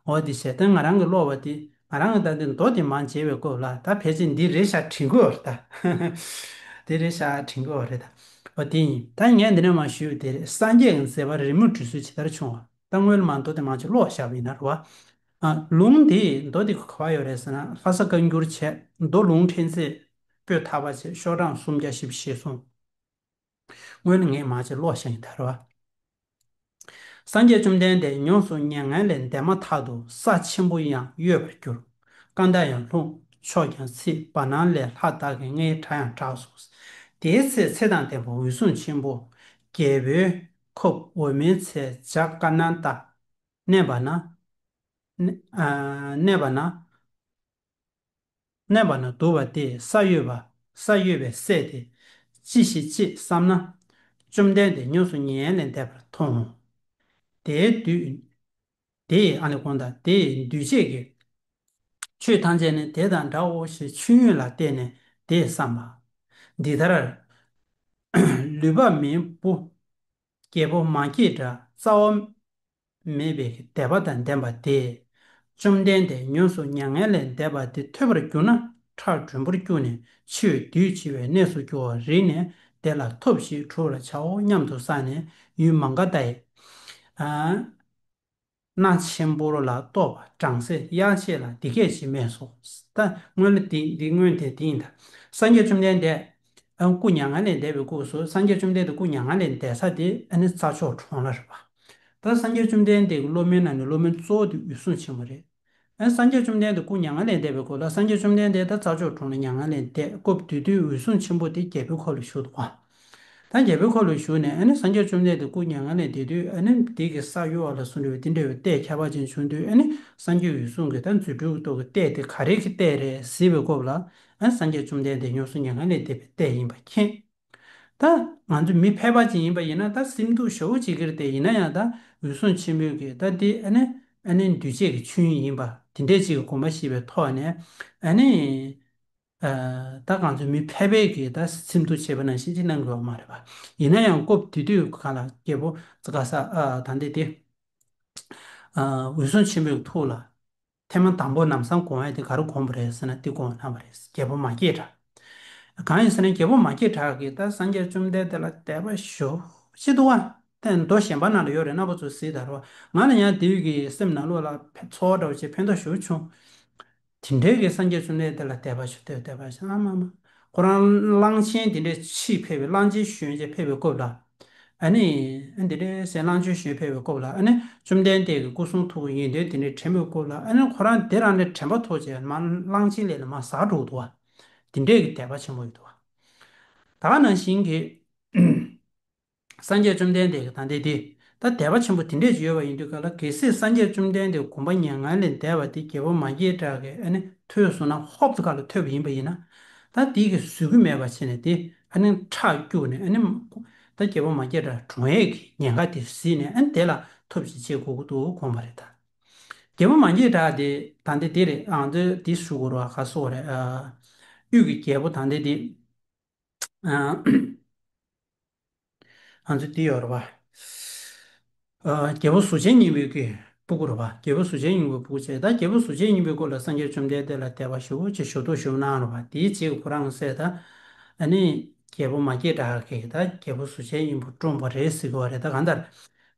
འོ་འདི་བྱས། ད་ང་རང་གི་ཀློག་པ་དེ། ང་རང་གི་ད་འདི་མདོ་དེ་མར་མཇལ་བའི་སྐབས་ལ། ད་ཕལ་ཆེར་འདི་རེད་ཤག་དྲན་གྱི་ཡོད་རེད་ད། དེ་རེད་ཤག་དྲན་གྱི་ཡོད་རེད་ད། འོ་དེ་ཡིན། ད་ངས་འདི་ནས་མར་ཞུས་དེ་རེད། སངས་རྒྱས་ཀྱི་མཛད་པ་རི་མོ་འབྲི་སྲོལ་ཇི་ལྟར་བྱུང་བ། ད་སྔོན་ལ་མར་མདོ་དེ་མར་ཅིག་ཀློག་བཞག་པ་ཡིན་ན་རེད་པ། ཨ་ལུང་དེ་མདོ་དེ་ག་པར་ཡོད་རེད་ཟེར་ན། ལྷ་ས་བཀའ་འགྱུར་བྱས། མདོ་ལུང་ཕྲན་ཚེགས་པོད་ཐ་པ་བྱས། ཤོག་གྲངས་སུམ་བརྒྱ་བཞི་བཅུ་ཞེ་གསུམ། སྔོན་ངས་མར་ཅིག་ཀློག་བཞག་ཡིན་ད་རེད་པ། སངས་རྒྱས་བཅོམ་ལྡན་འདས་མྱོས་སུ་མྱ་ངན་ལས་འདས་མ་ཐག་ཏུ་ས་ཆེན་པོ་ཡང་གཡོས་པར་གྱུར། སྐར་མདའ་ཡང་ལྷུང་། ཕྱོགས་ཀྱང་ཚིག། བར་སྣང་ལས་ལྷ་དག་གི་རྔའི་སྒྲ་ཡང་གྲགས་སོ། དེའི་ཚེ་ཚེ་དང་ལྡན་པ་འོད་སྲུང་ཆེན་པོ་རྒྱལ་པོའི་ཁབ་འོད་མའི་ཚལ་བྱ་ཀ་ནན་ད་གནས་པ་ན། ཨ་གནས་པ་ན། གནས་པ་ན་འདུག་པ་དེས་ས་གཡོས་པ། ས་གཡོས་པའི་སྲས་དེ་ཅི་ཞིག་ཅེས་བསམ་ན། བཅོམ་ལྡན་འདས་མྱོས་སུ་མྱ་ངན་ལས་འདས་པར་མཐོང་ངོ་། དེའི་དུས། དེའི་ཨ་ནི་དགོངས་དག། དེའི་འདུས་བྱས་ཀྱི་ཆོས་ཐམས་ཅད་ནི་དེ་དང་འདྲའོ་ཞེས་ཆོས་དབྱིངས་ལ་བལྟས་ནས་དེས་བསམ་པ། འདི་ལྟར་ལུས་འཕགས་མའི་བུ་རྒྱལ་པོ་མ་སྐྱེས་དགྲ་རྩ་བ་མེད་པའི་དད་པ་དང་ལྡན་པ་དེས། བཅོམ་ལྡན་འདས་མྱོས་སུ་མྱ་ངན་ལས་འདས་པ་དེ་ཐོས་པར་གྱུར་ན་ཁྲག་དྲོན་པོར་སྐྱུགས་ནས་འཆི་བའི་དུས་བྱེད་པའི་གནས་སུ་འགྱུར་བར་རིག་ནས་དེ་ལ་ཐབས་ཤིག་སྒྲུབ་པར་བྱའོ་སྙམ་དུ་བསམས་ནས་ཡུལ་མ་ག་དྷའི། ཨ། སྣ་ཆེན་པོ་ལ་གཏོགས་པ་བྲམ་ཟེ་དབྱར་བྱེད་ལ་འདི་སྐད་ཅེས་སྨྲས་སོ། ད་སྔོན་ལ་འདི་འདི་སྔོན་དེ་དེ་ཡིན་ད། སངས་རྒྱས་བཅོམ་ལྡན་འདས་ཨ་སྐུ་མྱ་ངན་ལས་འདས་པའི་སྐབས་སུ་སངས་རྒྱས་བཅོམ་ལྡན་འདས་སྐུ་མྱ་ངན་ལས་འདས་ས་དེ་ཨ་ནི་རྩྭ་མཆོག་གྲོང་ལ་རེད་པ། ད་སངས་རྒྱས་བཅོམ་ལྡན་འདས་ཀྱི་སློབ་མའི་ནང་ནས་སློབ་མ་གཙོ་བོ་དེ་འོད་སྲུང་ཆེན་པོ་རེད། ཨ་སངས་རྒྱས་བཅོམ་ལྡན་འདས་སྐུ་མྱ་ངན་ལས་འདས་པའི་སྐབས་ལ་སངས་རྒྱས་བཅོམ་ལྡན་འདས་ད་རྩྭ་མཆོག་གྲོང་ལ་མྱ་ངན་ལས་འདས་སྐབས་དེ་དུས་འོད་སྲུང་ཆེན་པོ་དེ་རྒྱལ་པོའི་ཁབ་ལ་བཞུགས་འདུག་པ། ད་རྒྱལ་པོའི་ཁབ་ལ་བཞུགས་ནས་ཨ་ནི་སངས་རྒྱས་བཅོམ་ལྡན་འདས་སྐུ་མྱ་ངན་ལས་འདས་དུས་ཨ་ནི་དེ་གི་ས་གཡོ་བ་ལ་སོགས་པའི་དེ་འདྲ་བའི་ལྟས་ཁྱད་པར་ཅན་བྱུང་དུས་ཨ་ནི་སངས་རྒྱས་འོད་སྲུང་གིས་ད་རྫུ་འཕྲུལ་གྱི་སྟོབས་ཀྱིས་ལྟས་དེ་ག་རེ་གི་ལྟས་རེད་གཟིགས་པའི་སྐབས་ལ་ཨ་ནི་སངས་རྒྱས་བཅོམ་ལྡན་འདས་ཡོངས་སུ་མྱ་ངན་ལས་འདས་པའི་ལྟས་ཡིན་པ་མཁྱེན། ད་ང་ཚོ་མི་ཕལ་པ་ཅིག་ཡིན་པ་ཡིན་ན་ད་སེམས་སྡུག་ཞེ་པོ་ཅིག་གི་རེད་དེ། ཡིན་ན་ཡང་ད་འོད་སྲུང་ཆེན་པོས་ཀྱིས་ད་འདི་ཨ་ནི་ཨ་ནི་འདུས་བྱས་ཀྱི་ཆོས་ཉིད་ཡིན་པ་དེ་འདྲས་ཅིག་གི་དགོངས་པ་བཞེས་པའི་ཐོག་ནས་ཨ་ནི་ཨ་ད་ང་ཚོ་མི་ཕལ་པས་ཀྱིས་ད་སེམས་སྡུག་བྱས་པ་ནང་བཞིན་ཅིག་གནང་དགོས་པ་མ་རེད་པ། ཡིན་ན་ཡང་སྐབས་དེ་དུས་གང་ལ་རྒྱལ་པོ་ག་ས་ཨ་ད་འདི་དེ་ཨ་འོད་སྲུང་ཆེན་པོའི་ཐུགས་ལ་ཐེངས་མ་དང་པོ་ལམ་སང་དགོངས་ཡ་དེ་ག་རེ་དགོངས་པ་རེད་ཟེར་ན་དེ་དགོངས་གནང་བ་རེད། རྒྱལ་པོ་མ་སྐྱེས་དགྲ། གང་ཡིན་ཟེར་ན་རྒྱལ་པོ་མ་སྐྱེས་དགྲ་གིས་ད་སངས་རྒྱས་བཅོམ་ལྡན་འདས་ལ་དད་པ་ཞེ་པོ་ཅིག་འདུག་པ། དེ་མདོ་གཞན་པ་ནང་ལ་ཡོད་རེད། རྣམ་པ་ཚོ་གཟིགས་དང་རོགས། ང་ལ་ཡང་དེ་གི་སེམས་ནང་ལོགས་ལ་ཕན་ཚོར་བ་འདྲ་བོ་ཅིག་ཕན་ཐོགས་ཞེ་པོ་བྱུང་། དེ་འདྲའི་གི་སངས་རྒྱས་བཅོམ་ལྡན་འདས་ལ་དད་པ་ཞེ་པོ་དད་པ་ཞེ་པོ་ཨ་མ་མ། ཁོ་རང་གླང་ཆེན་དེ་འདྲའི་ཕྱིར་ཕེབས་པའི་གླང་ཆེན་ཞོན་བྱས་ཕེབས་པའི་སྐབས་ལ། ཨ་ནི་ཨ་འདི་འདྲའི་ཟས་གླང་ཆེན་ཞོན་ཕེབས་པའི་སྐབས་ལ་ཨ་ནི་བཅོམ་ལྡན་འདས་ཀྱི་སྐུ་གསུང་ཐུགས་ཡོན་ཏན་དེ་འདྲའི་དྲན་པའི་སྐབས་ལ་ཨ་ནི་ཁོ་རང་དེ་རང་ལས་དྲན་པ་ཐོབ་བྱས་མ་གླང་ཆེན་ལས་ལ་མར་ཟག་འགྲོ་འདུག་པ། དེ་འདྲའི་གི་དད་པ་ཆེན་པོ་ཡོད་འདུག་པ། ད་ག་ནང་བཞིན་གྱི་སངས་རྒྱས་བཅོམ་ལྡན་འདས་ཀྱི་ད་ལྟའི་དེ་ད་དད་པ་ཆེན་པོ་དེ་འདྲས་ཅིག་ཡོད་པ་ཡིན་དུས་ག་ལ་གལ་སྲིད་སངས་རྒྱས་བཅོམ་ལྡན་འདས་དགོངས་པ་མྱ་ངན་ལས་འདས་པ་དེ་རྒྱལ་པོ་མ་སྐྱེས་དགྲ་གིས་ཨ་ནི་ཐོས་སོང་ན་ཧོབ་ཏེ་ག་ལ་ཐོས་པ་ཡིན་པ་ཡིན་ན། ད་དེ་གི་བཟོད་ཀྱི་མེད་པ་བྱས་ནས་དེ་ཨ་ནི་ཁྲག་སྐྱུགས་ནས་ཨ་ནི་ད་རྒྱལ་པོ་མ་སྐྱེས་དགྲ་གྲོངས་ཡས་ཀྱི་ཉེན་ཁ་དེ་གཟིགས་ནས་ཨ་ནི་དེ་ལ་ཐབས་ཅིག་བྱེད་དགོས་ཀྱི་འདུག་དགོངས་པ་རེད་ད། རྒྱལ་པོ་མ་སྐྱེས་དགྲ་དེ་ད་ལྟའི་དེ་རེད། ཨང་དེ་དེ་ཞུ་དགོས་རེད་པ། ག་སོགས་རེད། ཨ་དབུས་ཀྱི་རྒྱལ་པོ་ད་ལྟའི་དེ། ཨ་ང་ཚོ་འདི་ཡོད་རེད་པ། ཨ་རྒྱལ་པོ་གཟུགས་ཅན་སྙིང་པོའི་གི་སྤུ་གུ་རེད་པ། རྒྱལ་པོ་གཟུགས་ཅན་སྙིང་པོའི་སྤུ་གུ་བྱས། ད་རྒྱལ་པོ་གཟུགས་ཅན་སྙིང་པོའི་སྐོར་ལ་སངས་རྒྱས་བཅོམ་ལྡན་འདས་ལ་དད་པ་ཞེ་པོ་ཅིག་ཞེ་པོ་ཅིག་གནང་རེད་པ། དེའི་རྗེས་ཁོ་རང་ཟེར་ད། ཨ་ནི་རྒྱལ་པོ་མ་སྐྱེས་དགྲ་གིས་ད་རྒྱལ་པོ་གཟུགས་ཅན་སྙིང་པོ་བཀྲོངས་པ་རེད་ཟེར་གི་ཡོད་རེད། ད་གང་ལྟར་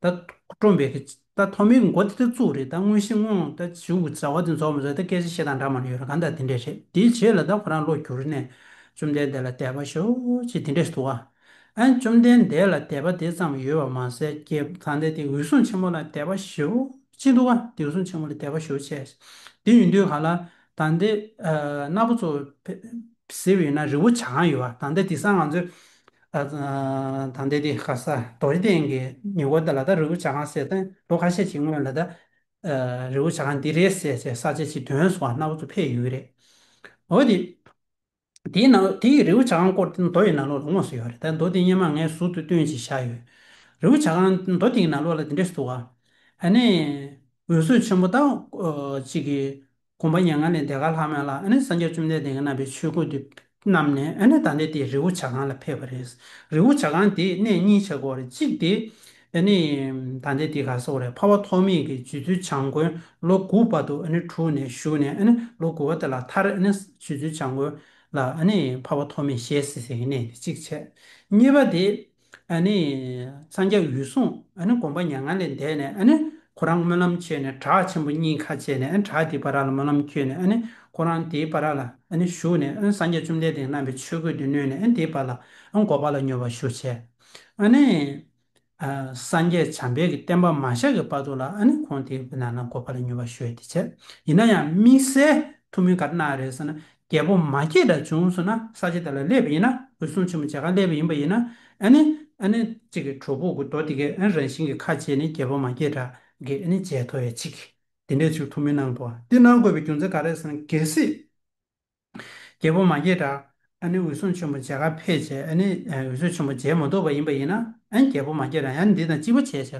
ད་བཀྲོངས་པའི་གི་ད་ཐོག་མའི་མགོ་དེ་ད་བཙུགས་རེད། ད་དངོས་གཞི་དངོས་ད་གཞུང་གི་བྱ་བ་དེ་རྫོགས་མ་རྫོགས་ད་སྐད་ཆ་བཤད་སྟངས་འདྲ་མ་འདྲ་ཡོད་རེད། གང་ལྟར་དེ་འདྲས་རེད། དེའི་རྗེས་ལ་ད་ཁོ་རང་བློ་འགྱུར་ནས་བཅོམ་ལྡན་འདས་ལ་དད་པ་ཞེ་པོ་ཅིག་དེ་འདྲས་འདུག་པ། ཨ་བཅོམ་ལྡན་འདས་ལ་དད་པ་དེ་ཙམ་ཡོད་པ་མ་ཟད་ཀྱི་ད་ལྟ་དེ་འོད་སྲུང་ཆེན་མོ་ལ་དད་པ་ཞེ་པོ་ཅིག་འདུག་པ། དེ་འོད་སྲུང་ཆེན་མོ་ལ་དད་པ་ཞེ་པོ་ཅིག་བྱས། དེ་ཡིན་དུས་ག་ལ་ད་ལྟ་ཨ་རྣམ་པ་ཚོ་ཕེ་གཟིགས་པ་ཡིན་ན་རི་བོ་བྱ་རྐང་ཡོད་པ། ད་ལྟ་དེང་སང་ང་ཚོས་ཨ་ཨ་ད་ལྟ་དེ་ག་ས་རྡོ་རྗེ་གདན་གྱི་ཉེ་འཁོར་དེ་ལ་ད་རི་བོ་བྱ་རྐང་ཟེར་ཏེ་ལོ་ཁ་ཤས་ཅིག་སྔོན་ལ་ད་ཨ་རི་བོ་བྱ་རྐང་འདི་རེད་ཟེར་ཟེར་ས་ཆ་ཅིག་ཐོན་སོང་བ། རྣམ་པ་ཚོ་ཕེབས་ཡོད་རེད། འོ་དེ་དེའི་ནང་དེའི་རི་བོ་བྱ་རྐང་སྐོར་དེ་མདོ་ཡི་ནང་ལོགས་ལ་དངོས་སུ་ཡོད་རེད། ད་མདོ་དེ་སྔོན་མ་ངས་ཟུར་དུ་བཏོན་ཅིག་བཞག་ཡོད། རི་བོ་བྱ་རྐང་མདོ་དེའི་ནང་ལོགས་ལ་དེ་འདྲས་འདུག་པ། ཨ་ནི་འོད་སྲུང་ཆེན་པོ་ད་ཨ་ཅིག་གི་དགོངས་པ་མྱ་ངན་ལས་འདས་ཁ་ལྷག་མེད་ལ་ཨ་ནི་སངས་རྒྱས་བཅོམ་ལྡན་འདས་ཀྱིས་གནང་བའི་ཆོས་གོས་དེ་བསྣམས་ནས་ཨ་ནི་ད་ལྟ་དེ་རི་བོ་བྱ་རྐང་ལ་ཕེབས་པ་རེད། རི་བོ་བྱ་རྐང་དེ་གནས་གཉིས་ཆགས་ཀྱི་ཡོད་རེད། གཅིག་དེ་ཨ་ནི་ད་ལྟ་དེ་ག་སོགས་རེད། འཕགས་པ་ཐོགས་མེད་ཀྱིས་རྗེ་བཙུན་བྱམས་མགོན་ལོ་དགུ་བར་དུ་ཨ་ནི་བསྒྲུབས་ནས་བཞུགས་ནས་ཨ་ནི་ལོ་དགུ་པ་དེ་ལ་མཐར་ཨ་ནི་རྗེ་བཙུན་བྱམས་མགོན་ལ་ཨ་ནི་འཕགས་པ་ཐོགས་མེད་ཞལ་གཟིགས་ཟེར་གྱི་གནས་དེ་གཅིག་བྱས། གཉིས་པ་དེ། ཨ་ནི་སངས་རྒྱས་འོད་སྲུང་ཨ་ནི་དགོངས་པ་མྱ་ངན་ལས་འདས་ནས་ཨ་ནི་ཁོ་རང་སྨོན་ལམ་བྱས་ནས་བྲག་ཆེན་པོ་གཉིས་ཁ་ཕྱེ་ནས་ཨ་ནི་བྲག་དེའི་བར་ལ་སྨོན་ལམ་བསྐྱོན་ནས་ཨ་ནི་ཁོ་རང་དེའི་བར་ལ་ཨ་ནི་བཞུགས་ནས་ཨ་ནི་སངས་རྒྱས་བཅོམ་ལྡན་འདས་གནང་བའི་ཆོས་གོས་དེ་གནོན་ནས་ཨ་ནི་དེའི་བར་ལ་ཨ་ནི་འགོག་པ་ལ་སྙོམས་པར་ཞུགས་བྱས། ཨ་ནི་ཨ་སངས་རྒྱས་བྱམས་པའི་གི་བསྟན་པ་མ་ཤར་གྱི་བར་དུ་ལ་ཨ་ནི་ཁོང་དེའི་ནང་ན་འགོག་པ་ལ་སྙོམས་པར་ཞུགས་ཏེ་བྱས། ཡིན་ན་ཡང་དམིགས་བསལ་ཐུགས་སྨོན་ག་རེ་གནང་རེད་ཟེར་ན། རྒྱལ་པོ་མ་སྐྱེས་དགྲ་བྱུང་སོང་ན་ས་ཆ་དེ་ལ་སླེབས་པ་ཡིན་ན། འོད་སྲུང་ཆེན་པོ་མཇལ་ཁ་སླེབས་པ་ཡིན་པ་ཡིན་ན། ཨ་ནི་ཨ་ནི་གཅིག་གི་གྲོགས་པོ་གི་རྡོ་དེ་གའི་ཨ་ནི་རང་བཞིན་གྱིས་ཁ་ཕྱེ་ནས་རྒྱལ་པོ་མ་སྐྱེས་དགྲ་གི་ཨ་ནི་མཇལ་ཐུབ་ཡ་གཅིག་དེ་འདྲའི་ཅིག་ཐུགས་སྨོན་གནང་འདུག་པ། དེ་གནང་དགོས་པའི་རྒྱུ་མཚན་ག་རེ་ཟེར་ན། གལ་སྲིད་རྒྱལ་པོ་མ་སྐྱེས་དགྲ་ཨ་ནི་འོད་སྲུང་ཆེན་པོ་མཇལ་ཁ་ཕེབས་བྱས་ཨ་ནི་ཨ་འོད་སྲུང་ཆེན་པོ་མཇལ་མ་ཐུབ་པ་ཡིན་པ་ཡིན་ན། ཨ་ནི་རྒྱལ་པོ་མ་སྐྱེས་དགྲ་ཡང་འདི་དང་གཅིག་པ་བྱས་བྱས་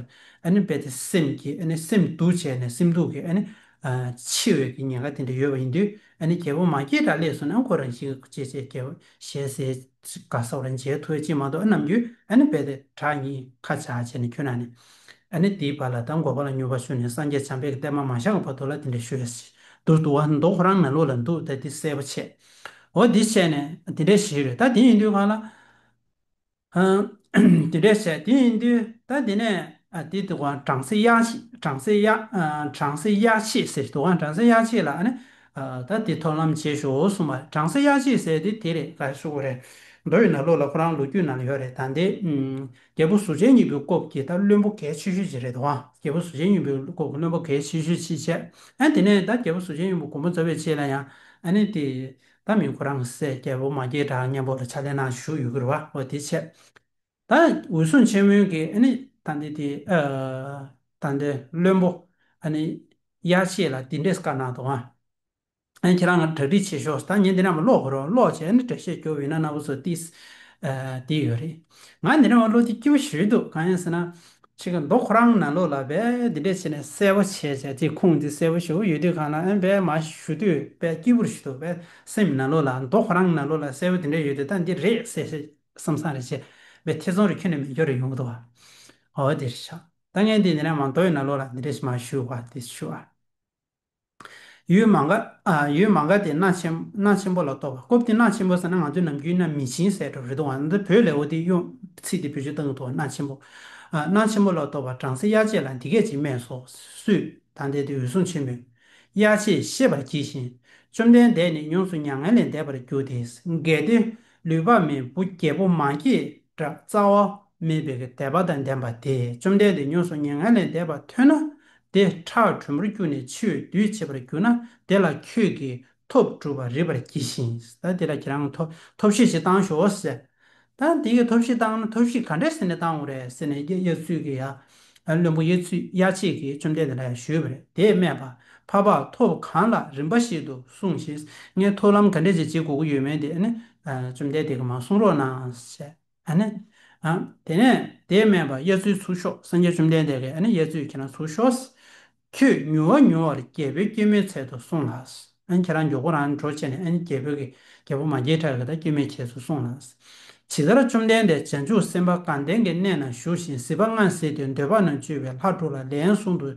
ཨ་ནི་རྦད་དེ་སེམས་ཀྱི་ཨ་ནི་སེམས་སྡུག་བྱས་ནས་སེམས་སྡུག་གི་ཨ་ནི་ཨ་འཆི་བའི་གི་ཉེན་ཁ་དེ་འདྲ་ཡོད་པ་ཡིན་དུས། ཨ་ནི་རྒྱལ་པོ་མ་སྐྱེས་དགྲ་སླེབས་སོང་ན་ཁོ་རང་བཞིན་གྱིས་ཅེས་ཅེས་རྒྱལ་པོ་ཞལ་ཟས་ག་ས་རང་མཇལ་ཐུབ་ཡ་ཅིག་མ་གཏོགས། ཨ་ནམ་རྒྱུན་ཨ་ནི་རྦད་དེ་བྲག་གཉིས་ཁ་བྱ་བྱས་ནས་ཁྱོད་ན་ནས་ཨ་ནི་དེའི་བར་ལ་ད་འགོག་པ་ལ་སྙོམས་པར་ཞུགས་ནས་སངས་རྒྱས་བྱམས་པའི་གི་བསྟན་པ་མ་ཤར་གྱི་བར་དུ་ལ་དེ་འདྲ་ཞུ་ཡ་ཞིག་འདུག་འདུག་པ། མདོ་ཁོ་རང་ནང་ལོགས་ལ་འདུག་ད་དེ་གསལ་པོ་བྱས། འོ་འདི་བྱས་ནས་དེ་འདྲ་ཞིག་རེད། ད་དེ་ཡིན་དུས་གང་ལ། ཨ་དེ་འདྲས་བྱས། དེ་ཡིན་དུས་ད་དེ་ནས་ ཨ་དེ་དུ་གང་བྲམ་ཟེ་གཡག་ཆེ་བྲམ་ཟེ་གཡག་ཨ་བྲམ་ཟེ་གཡག་ཆེ་ཟེར་དུ་གང་བྲམ་ཟེ་གཡག་ཆེ་ལ་ཨ་ནི་ཨ་ད་དེ་ཐོབ་ལམ་བྱེད་ཤོག་གསུངས་པ། བྲམ་ཟེ་གཡག་ཆེ་ཟེར་དེ་དེ་རེད་ག་ཞུ་དགོས་རེད། མདོ་ཡི་ནང་ལོགས་ལ་ཁོ་རང་ལོ་རྒྱུས་ནང་ལ་ཡོད་རེད། ད་འདི་ཨུམ་རྒྱལ་པོ་གཟུགས་ཅན་སྙིང་པོའི་སྐབས་ཀྱི་ད་བློན་པོ་གལ་ཆེ་ཤོས་ཅིག་རེད་དོ། རྒྱལ་པོ་གཟུགས་ཅན་སྙིང་པོའི་སྐབས་ཀྱི་བློན་པོ་གལ་ཆེ་ཤོས་ཅིག་བྱས། ཨ་དེ་ནས་ད་རྒྱལ་པོ་གཟུགས་ཅན་སྙིང་པོ་དགོངས་པ་རྫོགས་པའི་རྗེས་ལ་ཡང་ཨ་ནི་དེ་ད་མི་ཁོ་རང་སྲས་རྒྱལ་པོ་མ་སྐྱེས་དགྲ་མཉམ་པོ་ལ་ཕྱག་ལས་གནང་བཞུགས་ཡོད་ཀྱི་རེད་བ། འོ་དེ་བྱས། ད་འོད་སྲུང་ཆེན་མོའི་གི་ཨ་ནི་ད་འདི་དེ་ཨ་ད་འདི་བློན་པོ་ཨ་ནི་གཡག་ཆེ་ལ་དེ་འདྲས་བཀའ་གནང་འདུག་ཨ། ཨ་ནི་ཁྱེད་རང་ང་གྲ་སྒྲིག་བྱེད་ཤོག་ད་ངས་འདི་ནས་མར་ཀློག་དགོས་རེད། ཀློག་བྱས་ཨ་ནི་འགྲེལ་བཤད་རྒྱོབ་ཡིན་ན་རྣམ་པ་ཚོ་ཏིས་ཨ་དེ་ཡོད་རེད། ང་འདི་ནས་མར་ཀློག་དེ་སྐྱིད་པོ་ཞེ་འདུག་གང་ཡིན་ཟེར་ན། ཅིག་མདོ་ཁོ་རང་ནང་ལོགས་ལ་བས་འདི་འདྲས་བྱས་ནས་གསལ་པོ་བྱས་བྱས་དེ་ཁུངས་འདི་གསལ་པོ་ཞེ་པོ་ཡོད་དུས་གང་ལ་ཨ་བས་མ་ཞུ་དུས་བས་སྐྱིད་པོ་ཞེ་འདུག་བས་སེམས་ནང་ལོགས་ལ་མདོ་ཁོ་རང་ནང་ལོགས་ལ་གསལ་པོ་དེ་འདྲས་ཡོད་དུས་ད་འདི་རེད་ཟེར་བསམ་བསམ་རེ་བྱས། བས་ཐེ་ཚོམ་རེ་ཁྱོན་ནས་མེད་རྒྱུ་རེ་ཡོང་གི་འདུག་བ། འོ་དེ་རེད་ཤག་ད་ངས་འདི་འདི་ནས་མར་མདོ་ཡི་ནང་ལོགས་ལ་འདི་འདྲས་མ་ཞུ་བ་དེ་ཞུ་ཨ། ཡུལ་མ་འགའ་ཨ་ཡུལ་མ་འགའ་དེ་སྣ་ཆེན་སྣ་ཆེན་པོ་ལ་གཏོགས་པ། སྐབས་དེ་སྣ་ཆེན་པོ་ཟེར་ན་ང་ཚོའི་ནམ་རྒྱུན་ན་མི་ཆེན་ཟེར་འགྲོ་རེད་འདུག་བ། འདི་བོད་ལས་འོ་དེ་གཡོ་ཚིག་དེ་བེད་སྤྱོད་བཏང་གི་འདུག་བ། སྣ་ཆེན་པོ། ཨ་སྣ་ཆེན་པོ་ལ་གཏོགས་པ་བྲམ་ཟེ་གཡག་ཆེ་ལ་འདི་སྐད་ཅེས་སྨྲས་སོ། སུས། ད་འདི་དེ་འོད་སྲུང་ཆེན་མོས། གཡག་ཆེས་ཤེས་པར་གྱིས་ཤིག་བཅོམ་ལྡན་འདས་ནི་ཡོངས་སུ་མྱ་ངན་ལས་འདས་པར་གྱུར་ཏེ། གལ་ཏེ་ལུས་འཕགས་མའི་བུ་རྒྱལ་པོ་མ་སྐྱེས་དགྲ་རྩ་བ་མེད་པའི་དད་པ་དང་ལྡན་པ་དེས་བཅོམ་ལྡན་འདས་ཡོངས་སུ་མྱ་ངན་ལས་འདས་པ་ཐོས་ན། དེ་ཁྲག་དྲོན་མོར་གྱུར་ནས་འཆི་བའི་དུས་བྱེད་པར་གྱུར་ན། དེ་ལ་ཁྱོད་ཀྱིས་ཐབས་བསྒྲུབ་པར་རིག་པར་གྱིས་ཤིག་ད་དེ་ལ་ཁྱེད་རང་ཐབས་ཐབས་ཤེས་ཤིག་བཏང་ཤོག་ཟེར། ད་དེ་གི་ཐབས་ཤེས་བཏང་ན་ཐབས་ཤེས་ག་འདྲས་ཟེར་ནས་བཏང་དགོས་རེད་ཟེར་ནས་གཡག་གཡག་ཚུལ་གྱི་ཡ། བློན་པོ་གཡག་ཚུལ་གཡག་ཆེ་གིས་བཅོམ་ལྡན་འདས་ལ་ཡང་ཞུས་པ་རེད། དེས་སྨྲས་པ། འཕགས་པ་ཐབས་གང་ལགས་རིམ་པ་བཞིན་དུ་གསུངས་ཤིག་ངས་ཐབས་ལམ་ག་འདྲས་ཅིག་བྱེད་དགོས་ཀྱི་ཡོད་མེད་དེ་ཨ་ནི་བཅོམ་ལྡན་འདས་ཀྱིས་མར་གསུང་རོགས་གནང་ཟེར། ཨ་ནི། ཨ། དེ་ནས་དེས་སྨྲས་པ། གཡག་ཚུལ་ཚུར་ཤོག་སངས་རྒྱས་བཅོམ་ལྡན་འདས་ཀྱིས་ཨ་ནི་གཡག་ཚུལ་ཁྱེད་རང་ཚུར་ཤོག་ཁྱོད་མྱུར་བ་མྱུར་བར་རྒྱལ་པོའི་སྐྱེད་མོས་ཚལ་དུ་སོང་ལ། ཨ་ནི་ཁྱེད་རང་མགྱོགས་པོ་རང་འགྲོ་བྱས་ནས་ཨ་ནི་རྒྱལ་པོ་གི་རྒྱལ་པོ་མ་སྐྱེས་དགྲ་གི་ད་སྐྱེད་མོས་ཚལ་དུ་སོང་ལ། ཇི་ལྟར་བཅོམ་ལྡན་འདས་བྱང་ཆུབ་སེམས་དཔའ་དགའ་ལྡན་གྱི་གནས་ན་བཞུགས་ཤིང་གཟིགས་པ་ལྔ་གཟིགས་ཏེ་འདོད་པ་རྣམས་བཅོམ་པའི་ལྷ་དྲུག་ལ་ལན་གསུམ་དུ་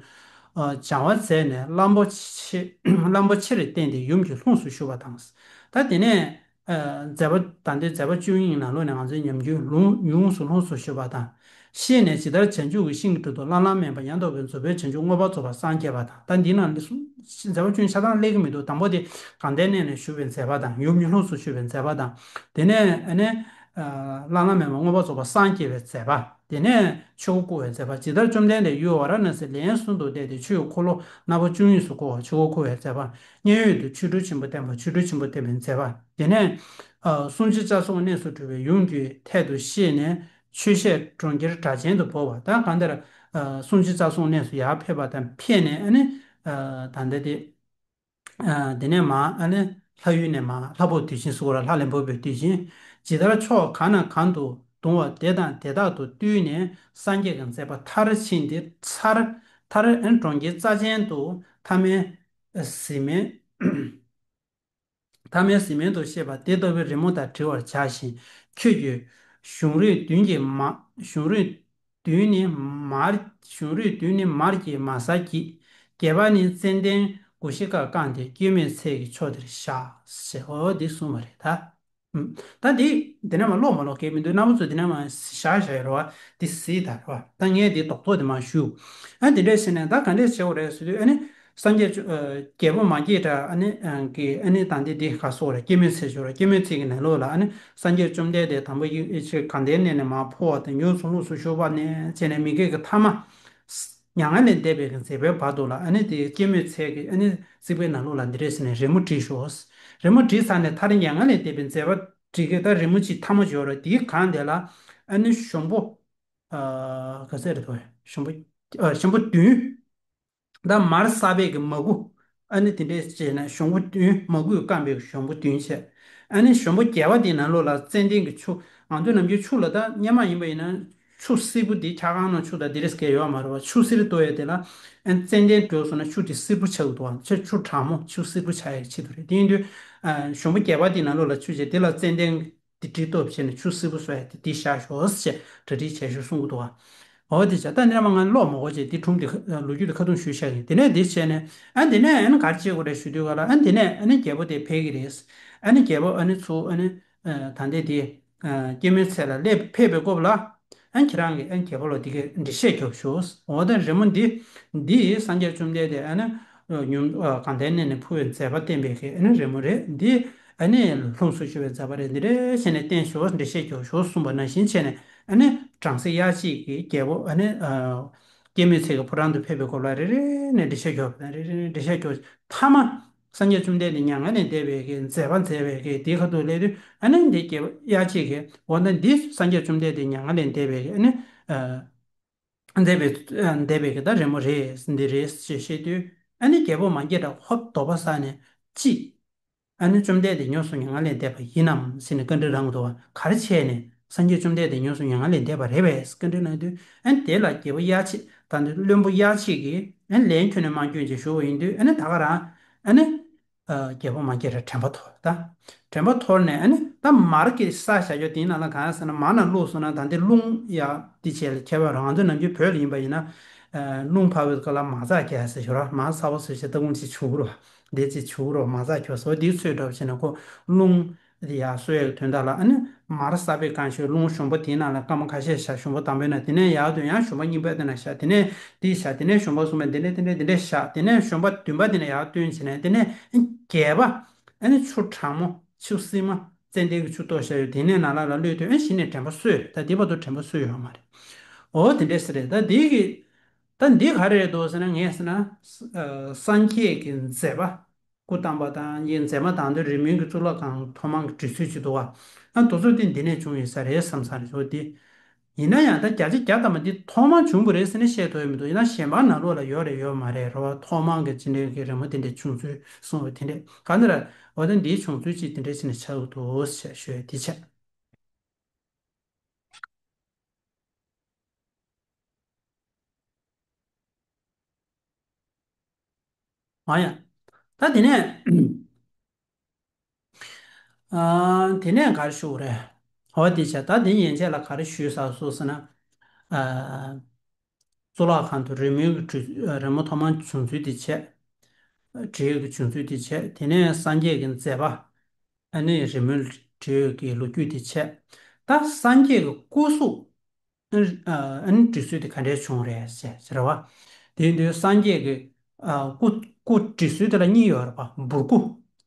ཨ་སྦྱང་བ་མཛད་ནས་གླང་པོ་ཆེ་གླང་པོ་ཆེར་བསྟན་ཏེ་ཡུམ་གྱི་ལྷུམས་སུ་ཞུགས་པ་དང་། ད་དེ་ནས། ཨ་མཛད་པ་ད་ལྟའི་མཛད་པ་བཅུ་གཉིས་ནང་ལོགས་ནས་ང་ཚོའི་ཉམས་རྒྱུན་ལུང་ཡུམ་གྱི་ལྷུམས་སུ་ཞུགས་པ་དང་། ཤེས་ནས་ཇི་ལྟར་བྱང་ཆུབ་ཀྱི་ཤིང་གི་དྲུང་དུ་བླ་ན་མེད་པ་ཡང་དག་པར་རྫོགས་པའི་བྱང་ཆུབ་མངོན་པར་རྫོགས་པར་སངས་རྒྱས་པ་དང་། ད་འདི་ནང་ལས་སུ་མཛད་པ་བཅུ་གཉིས་ཆ་ཚང་སླེབས་ཀྱི་མི་འདུག་དང་པོ་དེ་དགའ་ལྡན་གནས་ནས་བཞུགས་པའི་མཛད་པ་དང་ཡུམ་གྱི་ལྷུམས་སུ་ཞུགས་པའི་མཛད་པ་དང་། དེ་ནས་ཨ་ནི་ཨ་བླ་ན་མེད་པ་མངོན་པར་རྫོགས་པར་སངས་རྒྱས་པའི་མཛད་པ། དེ་ནས་ཆོས་འཁོར་བསྐོར་བའི་མཛད་པ། ཇི་ལྟར་བཅོམ་ལྡན་འདས་ཡུལ་ཝཱ་ར་ཎཱ་སིར་ལན་གསུམ་དུ་བལྟས་ཏེ་ཆོས་འཁོར་ལོ་རྣམ་པ་བཅུ་གཉིས་སུ་བསྐོར་བ་ཆོས་འཁོར་བསྐོར་བའི་མཛད་པ། མཉན་ཡོད་དུ་ཆོ་འཕྲུལ་ཆེན་པོ་བསྟན་པ་ཆོ་འཕྲུལ་ཆེན་པོ་བསྟན་པའི་མཛད་པ། དེ་ནས་ཨ་སུམ་ཅུ་རྩ་གསུམ་གྱི་གནས་སུ་གྲུབ་པའི་ཡུམ་གྱི་ཐད་དུ་གཤེགས་ནས་ཆོས་བཤད་གྲོང་ཁྱེར་སྒྲ་གཅན་དུ་བབས་པ། ད་གང་ལྟར་ཨ་སུམ་ཅུ་རྩ་གསུམ་གྱི་གནས་སུ་ཡར་ཕེབས་པ་དང་ཕེབས་ནས་ཨ་ནི་ཨ་ད་ལྟ་དེ། ཨ་དེ་ནས་མར་ཨ་ནི་ལྷ་ཡུལ་ནས་མར་ལྷ་བབས་དུས་ཆེན་ཟེར་དགོས་རེད། ལྷ་ལས་བབས་པའི་དུས་ཆེན། ཇི་ལྟར་ཕྱོགས་གང་ནས་གང་དུ་འདུ་བ་དེ་དང་དེ་དག་ཏུ་བཏུལ་ནས་སངས་རྒྱས་ཀྱི་མཛད་པ་མཐར་ཕྱིན་ཏེ་མཐར་མཐར་ཨ་ནི་གྲོང་ཁྱེར་རྩ་ཅན་དུ་ཐ་མལ་གཟིགས་མིན་ཐ་མལ་གཟིགས་མིན་དུ་ཤེས་པ་དེ་ལྟ་བུའི་རི་མོ་དང་བྲི་བར་བྱ་ཞིང་ཁྱོད་ཀྱིས་གཞུང་རིང་བདུན་གྱི་མ་གཞུང་རིང་བདུན་ནི་མར་གཞུང་རིང་བདུན་ནི་མར་གྱི་མ་གསར་གྱིས། བརྒྱད་པ་ནི་ཙན་དན་གོ་ཤི་ཀ་བཀང་སྟེ་སྐྱེད་མོས་ཚལ་གྱི་ཕྱོགས་དེར་བཞག་ཞེས་འོ་འདི་གསུངས་པ་རེད་ད། ཨུམ། ད་འདི་འདི་ནས་མར་ཀློག་མ་ཀློག་གི་མི་འདུག་རྣམ་པ་ཚོ་འདི་ནས་མར་བཞག་བཞག་ཡོད་རེད་བ། འདི་གཟིགས་དང་རེད་བ། ད་ངས་འདི་རྡོག་རྡོག་འདི་མར་ཞུ། ཨ་འདི་འདྲས་བྱས་ནས་ད་ག་འདྲས་བྱེད་དགོས་རེད་ཟེར་དུས་ཨ་ནི། སངས་རྒྱས་བཅོ་ཨ་རྒྱལ་པོ་མ་སྐྱེས་དགྲ་ཨ་ནི་ཨ་གི་ཨ་ནི་ད་འདི་འདི་ག་སོགས་རེད། སྐྱེད་མོས་ཚལ་ཞུ་ར། སྐྱེད་མོས་ཚལ་གྱི་ནང་ལོགས་ལ་ཨ་ནི་སངས་རྒྱས་བཅོམ་ལྡན་འདས་དང་པོ་ཡི་ཨེ་ཆེ་དགའ་ལྡན་གནས་ནས་མར་འཕོ་བ་དང་ཡུམ་གྱི་ལྷུམས་སུ་ཞུགས་པ་ནས་བྱས་ནས་མི་དགེ་གི་ཐ་མ་མྱ་ངན་ལས་འདས་པའི་གི་མཛད་པའི་བར་དུ་ལ་ཨ་ནི་དེ་སྐྱེད་མོས་ཚལ་གྱི་ཨ་ནི་རྩིག་པའི་ནང་ལོགས་ལ་འདི་འདྲས་ཟེར་ནས་རི་མོ་བྲིས་ཤོག་རི་མོ་བྲིས་ཚར་ནས་མཐར་མྱ་ངན་ལས་འདས་པའི་མཛད་པ་བྲིས་གི་ད་རི་མོ་གཅིག་ཐ་མ་ཞུ་ར། དེའི་སྒང་དེ་ལ་ཨ་ནི་གཞོང་པོ་ཨ་ག་ཟེར་རེད་དོ། གཞོང་པོ་ཨ་གཞོང་པོ་བདུན། ད་མར་གསར་པའི་གི་མ་གུ། ཨ་ནི་དེ་འདྲས་བྱས་ན་གཞོང་པོ་བདུན་མ་གུས་བཀང་པའི་གཞོང་པོ་བདུན་བྱས། ཨ་ནི་གཞོང་པོ་བརྒྱད་པ་དེའི་ནང་ལོགས་ལ་ཙན་དན་གྱི་ཆུ། ང་ཚོའི་ནམ་རྒྱུན་ཆུ་ལ་ད་སྔོན་མ་ཡིན་པ་ཡིན་ན་ཆུ་བསིལ་པོ་དེ་འཁྱག་ཁང་ནང་ཆུ་དང་དེ་རེས་གས་ཡོད་མ་རེད་བ། ཆུ་བསིལ་ཏོ་ཡ་དེ་ལ་ཨ་ནི་ཙན་དན་འགྲོ་སོང་ན་ཆུ་དེ་བསིལ་པོ་ཆགས་ཀྱི་འདུག་བ། ཆུ་ཆུ་གྲང་མོ་ཆུ་བསིལ་པོ་ཆགས་ཡ་ཆེད་དུ་རེད། དེ་ཡིན་དུས་ཨ་གཞོང་པོ་བརྒྱད་པ་དེའི་ནང་ལོགས་ལ་ཆུ་བྱས་དེ་ལ་ཙན་དན་དེ་དྲི་སྟོབས་བྱས་ནས་ཆུ་བསིལ་པོ་བཟོ་ཡ་དེ་དེ་བཞག་ཤོག་ཟེར་གྲ་སྒྲིག་བྱས་ཤོག་གསུང་གི་འདུག་བ། འོ་དེ་བྱས་ད་འདི་ནས་མར་ང་ཀློག་མ་དགོས་བྱས་དེ་སྒྲུང་དེ་ལོ་རྒྱུས་དེ་ཁ་ཐུང་ཞུས་བཞག་གི། དེ་ནས་དེ་བྱས་ནས་ཨ་དེ་ནས་ཨ་ནི་ག་རེ་བྱེད་དགོས་རེད་ཞུ་དུས་ག་ལ་ཨ་དེ་ནས་ཨ་ནི་རྒྱལ་པོ་དེ་ཕེབས་ཀྱི་རེད། ཨ་ནི་རྒྱལ་པོ་ཨ་ནི་ཚུར་ཨ་ནི་ད་ལྟའི་དེ་སྐྱེད་མོས་ཚལ་ལ་སླེབས་ཕེབས་པའི་སྐབས་ལ། ཨ་ནི་ཁྱེད་རང་གིས་ཨ་ནི་རྒྱལ་པོ་ལ་འདི་གའི་འགྲེལ་བཤད་རྒྱོབ་ཤོག། འོ་ད་རི་མོ་འདི་འདི་སངས་རྒྱས་བཅོམ་ལྡན་འདས་ཨ་ནི་ཡུམ་གངས་ལྡན་གནས་ནས་འཕུར་བའི་མཛད་པ་བསྟན་པའི་གི་ཨ་ནི་རི་མོ་རེད། འདི་ཨ་ནི་ལྷུམས་སུ་ཞུགས་པའི་མཛད་པ་རེད། འདི་འདྲ་བྱས་ནས་བསྟན་ཤོག། འགྲེལ་བཤད་རྒྱོབ་ཤོག་གསུངས་པ་ནང་བཞིན་བྱས་ནས་ཨ་ནི་བྲམ་ཟེ་གཡག་གཅིག་གིས་རྒྱལ་པོ་ཨ་ནི་སྐྱེད་མོས་ཚལ་གྱི་ཕོ་བྲང་དུ་ཕེབས་པའི་སྐོར་ལ་རེ་རེ་ནས་འགྲེལ་བཤད་རྒྱོབ། རེ་རེ་ནས་འགྲེལ་བཤད་རྒྱོབ། མཐའ་མ་སངས་རྒྱས་བཅོམ་ལྡན་འདས་མྱ་ངན་ལས་འདས་པའི་གི་མཛད་པ་མཛད་པའི་གི་དེའི་ཁ་ཐུག་སླེབས་དུས་ཨ་ནི་འདི་རྒྱལ་པོ་གཡག་གཅིག་གིས་འོ་ན་འདི་སངས་རྒྱས་བཅོམ་ལྡན་འདས་མྱ་ངན་ལས་འདས་པའི་གི་ཨ་ནི་ཨ་འདས་པའི་ཨ་འདས་པའི་གི་ད་རི་མོ་རེད། འདི་རེད་ཅེས་བཤད་དུས་ཨ་ནི་རྒྱལ་པོ་མ་སྐྱེས་དགྲ་ཧོབ་དོགས་པ་ཟ་ནས་ཅི། ཨ་ནི་བཅོམ་ལྡན་འདས་ཡོངས་སུ་མྱ་ངན་ལས་འདས་པ་ཡིན་ནམ་ཟེར་ནས་བཀའ་འདྲི་གནང་འདུག་བ། ག་རེ་བྱས་ནས་སངས་རྒྱས་བཅོམ་ལྡན་འདས་ཡོངས་སུ་མྱ་ངན་ལས་འདས་པ་རེད་པས་བཀའ་འདྲི་གནང་དུས་ཨ་ནི་དེ་ལ་རྒྱལ་པོ་གཡག་གཅིག་ད་འདི་བློན་པོ་གཡག་གཅིག་གིས་ཨ་ནི་ལན་ཁྱོན་ནས་མ་བསྐྱོན་ཅིག་ཞུ་བ་ཡིན་དུས་ཨ་ནི་ད་ག་རང་ཨ་ནི་ཨ་རྒྱལ་པོ་མ་སྐྱེས་དགྲ་དྲན་པ་འཐོར། ད་དྲན་པ་འཐོར་ནས་ཨ་ནི་ད་མར་གྱི་ས་བཞག་རྒྱུ་དེའི་ནང་ལ་གང་ཡང་ཟེར་ན་མར་ནང་བླུགས་སོང་ན་ད་འདི་རླུང་ཡ་འདི་བྱས་ལ་ཁྱད་པར་རོ། ང་ཚོ་ནམ་རྒྱུན་བོད་ལ་ཡིན་པ་ཡིན་ན་ཨ་རླུང་འཕར་བའི་སྐབས་ལ་མར་ཚ་རྒྱག་ཟེར་ཞོར་མར་ཚ་བ་བཟོས་བྱས་ལྟ་སྐུམ་ཅིག་བྱུག་རོ། འདི་ཅིག་བྱུག་རོ། མར་ཚ་ཁྱོད་སོ་འདི་ཚོའི་འདྲ་བ་བྱས་ན་ཁོ་རླུང་འདི་ཡར་གསོ་ཡག་དོན་དག་ལ་ཨ་ནི་མར་ས་པའི་གང་ཞིག་རླུང་གཞོང་པ་དེའི་ནང་ལ་སྐར་མ་ཁ་ཤས་བཞག། གཞོང་པ་དང་པོའི་ནང་དེ་ནས་ཡར་ཐོན་ཡང་གཞོང་པ་གཉིས་པ་དེ་ནང་བཞག། དེ་ནས་འདི་བཞག། དེ་ནས་གཞོང་པ་གསུམ་པ་འདི་འདྲ་འདི་འདྲ་འདི་འདྲ་བཞག། དེ་ནས་གཞོང་པ་བདུན་པ་དེ་ནས་ཡར་ཐོན་བྱས་ནས་དེ་ནས་བརྒྱད་པ་ཨ་ནི་ཆུ་གྲང་མོ་ཆུ་བསིལ་མ་ཙན་དན་གྱི་ཆུ་གཏོར་བཞག་ཡོད། དེ་ནས་ནང་ལ་ལ་གློད་དུས་ཨ་གཞི་ནས་དྲན་པ་གསོས། ད་དེ་བར་དུ་དྲན་པ་གསོས་ཡོད་མ་རེད། འོ་དེ་འདྲས་རེད། ད་འདི་གི་ད་འདི་ག་རེ་རེད་འདུག་ཟེར་ན་ངས་ཟེར་ན་ཨ་སངས་རྒྱས་ཀྱི་མཛད་པ་སྐུ་བལྟམས་པ་དང་ཡི་མཛད་པ་དང་དུ་རིས་མེད་ཀྱི་གཙུག་ལག་ཁང་ཐོག་མར་གྱི་འབྲི་སྲོལ་ཅིག་འདུག་བ། ཨ་དེ་ཚོ་དེ་འདི་ནས་བྱུང་ཡོད་ས་རེད་བསམ་ས་རེད། འོ་དེ་ཡིན་ན་ཡང་ད་བརྒྱ་ཆ་བརྒྱ་ཐམ་པ་འདི་ཐོག་མར་བྱུང་བ་རེད་ཟེར་ནས་བཤད་ཐུབ་ཡོད་མི་འདུག། ཡིན་ན་གཞན་པ་ནང་ལོགས་ལ་ཡོད་རེད་ཡོད་མ་རེད་རེད་བ། ཐོག་མར་གྱི་ཅི་འདྲའི་གི་རི་མོ་དེ་འདྲའི་བྱུང་ཚུལ་གསུངས་པ་དེ་འདྲས་གང་ལྟར་འོ་ད་འདིའི་བྱུང་ཚུལ་ཅིག་དེ་འདྲས་ཟེར་ནས་ཆགས་འདུག་ཟེར་ཞུ་ཡ་དེ་བྱས། ཨ་ཡ། ད་དེ་ནས་ཨ་དེ་ནས་ག་རེ་ཞུ་དགོས་རེད། འོ་དེ་བྱས། ད་དེ་ཡན་ཆད་ལ་ག་རེ་ཞུས་ཚར་སོང་ཟེར་ན། ཨ་གཙུག་ལག་ཁང་དུ་རི་མོའི་གི་འབྲི་རི་མོ་ཐོག་མར་བྱུང་ཚུལ་དེ་བྱས། བྲིས་ཡོད་ཀྱི་བྱུང་ཚུལ་དེ་བྱས། དེ་ནས་སངས་རྒྱས་ཀྱི་མཛད་པ་ཨ་ནི་རི་མོའི་བྲིས་ཡོད་ཀྱི་ལོ་རྒྱུས་དེ་བྱས། ད་སངས་རྒྱས་ཀྱི་སྐུ་གཟུགས་ཨ་ཨ་ནི་འབྲི་སྲོལ་དེ་ག་འདྲས་བྱུང་རེད་ཟེར་ཟེར་བ། དེ་ཡིན་དུས་སངས་རྒྱས་ཀྱི་ཨ་སྐུ་སྐུ་འབྲི་སྲོལ་དེ་ལ་གཉིས་ཡོད་རེད་པ། འབུར་སྐུ་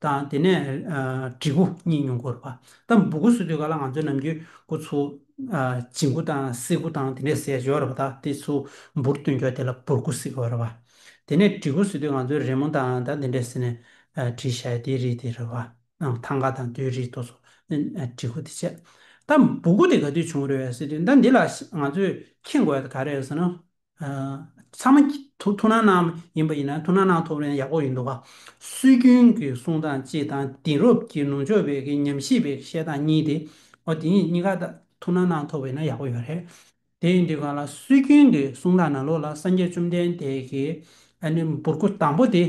དང་དེ་ནས་ཨ་བྲིས་སྐུ་གཉིས་ཡོང་གི་ཡོད་རེད་པ། ད་འབུར་སྐུ་ཟེར་དུས་ག་ལ་ང་ཚོའི་ནམ་རྒྱུན་སྐུ་ཚུར་ཨ་བྱིན་སྐུ་དང་གསེར་སྐུ་དང་དེ་འདྲས་ཟེར་ཡོད་རེད་པ། ད་དེ་ཚུར་འབུར་སྟོན་རྒྱུ་དེ་ལ་འབུར་སྐུ་ཟེར་གྱི་ཡོད་རེད་པ། དེ་ནས་བྲིས་སྐུ་ཟེར་དུས་ང་ཚོའི་རི་མོ་དང་ད་དེ་འདྲས་ཟེར་ནས་ཨ་བྲིས་བཞག་ཡ་དེའི་རིགས་དེ་རེད་པ། ཨང་ཐང་ག་དང་དེའི་རིགས་དེ་ཚོ་ཨ་བྲིས་སྐུ་དེ་བྱས། ད་འབུར་སྐུ་དེ་ག་དུས་བྱུང་རེད་ཟེར་དུས་ད་འདི་ལ་ང་ཚོས་མཁྱེན་དགོས་ཡ་དེ་ག་རེ་རེད་ཟེར་ན། ཨ་ཚང་མ་ཐུགས་ཐུགས་སྣང་གནང་ཡིན་པ་ཡིན་ན་ཐུགས་སྣང་གནང་ཐུབ་ན་ཡག་པོ་ཡིན་འདུག་ག། སྲོལ་རྒྱུན་གྱི་གསུང་སྟངས་གཅིག་དང་དེང་རབས་ཀྱི་ནུབ་ཕྱོགས་པའི་གི་ཉམས་ཞིབ་པའི་བཤད་སྟངས་གཉིས་དེ་འོ་དེ་གཉིས་གཉིས་ཀ་ད་ཐུགས་སྣང་གནང་ཐུབ་པ་ཡིན་ན་ཡག་པོ་ཡོད་རེད། དེ་ཡིན་དུས་གང་ལ་སྲོལ་རྒྱུན་གྱི་གསུང་སྟངས་ནང་ལོགས་ལ་སངས་རྒྱས་བཅོམ་ལྡན་འདས་ཀྱིས་ཨ་ནི་འབུར་སྐུ་དང་པོ་དེ་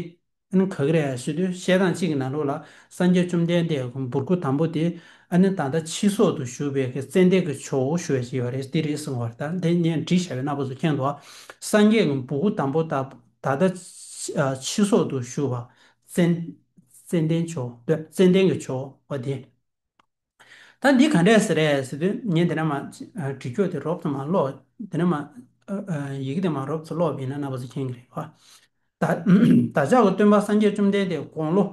ཨ་ནི་ག་གི་རེད་ཟེར་དུས་བཤད་སྟངས་གཅིག་གི་ནང་ལོགས་ལ་སངས་རྒྱས་བཅོམ་ལྡན་འདས་ཀྱི་འབུར་སྐུ་དང་པོ་དེ་ཨ་ནི་ད་ལྟ་ཕྱི་སོག་ཏུ་བཞུགས་པའི་གི་ཙན་དན་གྱི་ཇོ་བོ་ཞུ་བ་ཞིག་ཡོད་རེད། དེ་རེད་གསུངས་པ་རེད། ད་དེ་ངས་བྲིས་བཞག་པའི་རྣམ་པ་ཚོ་མཁྱེན་འདུག་ག། སངས་རྒྱས་ཀྱི་འབུར་སྐུ་དང་པོ་ད་ད་ལྟ་ཕྱི་ཨ་ཕྱི་སོག་ཏུ་བཞུགས་པ་ཙན་ཙན་དན་ཇོ་བོ་ཙན་དན་གྱི་ཇོ་བོ་དེ། ད་འདི་ག་འདྲས་ཟེར་རེད་ཟེར་དུས་ངས་འདི་ནས་མར་ཨ་བྲིས་སྐྱོར་དེ་རོབ་ཙམ་མར་ཀློག། འདི་ནས་མར་ཨ་ཨ་ཡི་གེ་དེ་མར་རོབ་ཙམ་ཀློག་པ་ཡིན་ན་རྣམ་པ་ཚོ་མཁྱེན་གྱི་རེད་བ། ད་བདག་ཅག་གི་སྟོན་པ་སངས་རྒྱས་བཅོམ་ལྡན་འདས་དགུང་ལོ་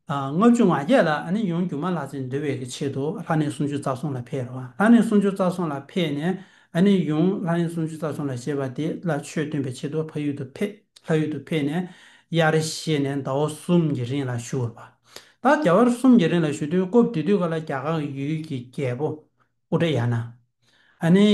ཨ་ལྔ་བཅུ་ང་བརྒྱད་ལ་ཨ་ནི་ཡུམ་སྒྱུ་མ་ལྷ་མཛེས་འདུལ་བའི་གི་ཆེད་དུ་ལྷ་གནས་སུམ་ཅུ་རྩ་གསུམ་ལ་ཕེབས་རེད་བ། ལྷ་གནས་སུམ་ཅུ་རྩ་གསུམ་ལ་ཕེབས་ནས་ཨ་ནི་ཡུམ་ལྷ་གནས་སུམ་ཅུ་རྩ་གསུམ་ལ་བཞེས་པ་དེ་ལ་ཆོས་སྟོན་པའི་ཆེད་དུ་ཕ་ཡུལ་དུ་ཕེབས། ལྷ་ཡུལ་དུ་ཕེབས་ནས་དབྱར་བཞེས་ནས་ཟླ་བ་གསུམ་གྱི་རིང་ལ་བཞུགས་པ། ད་ཟླ་བ་གསུམ་གྱི་རིང་ལ་བཞུགས་དུས་སྐབས་དེ་དུས་ཀ་ལ་རྒྱ་གར་ཡུལ་གྱི་རྒྱལ་པོ་ཨུ་དྲ་ཡ་ན། ཨ་ནི་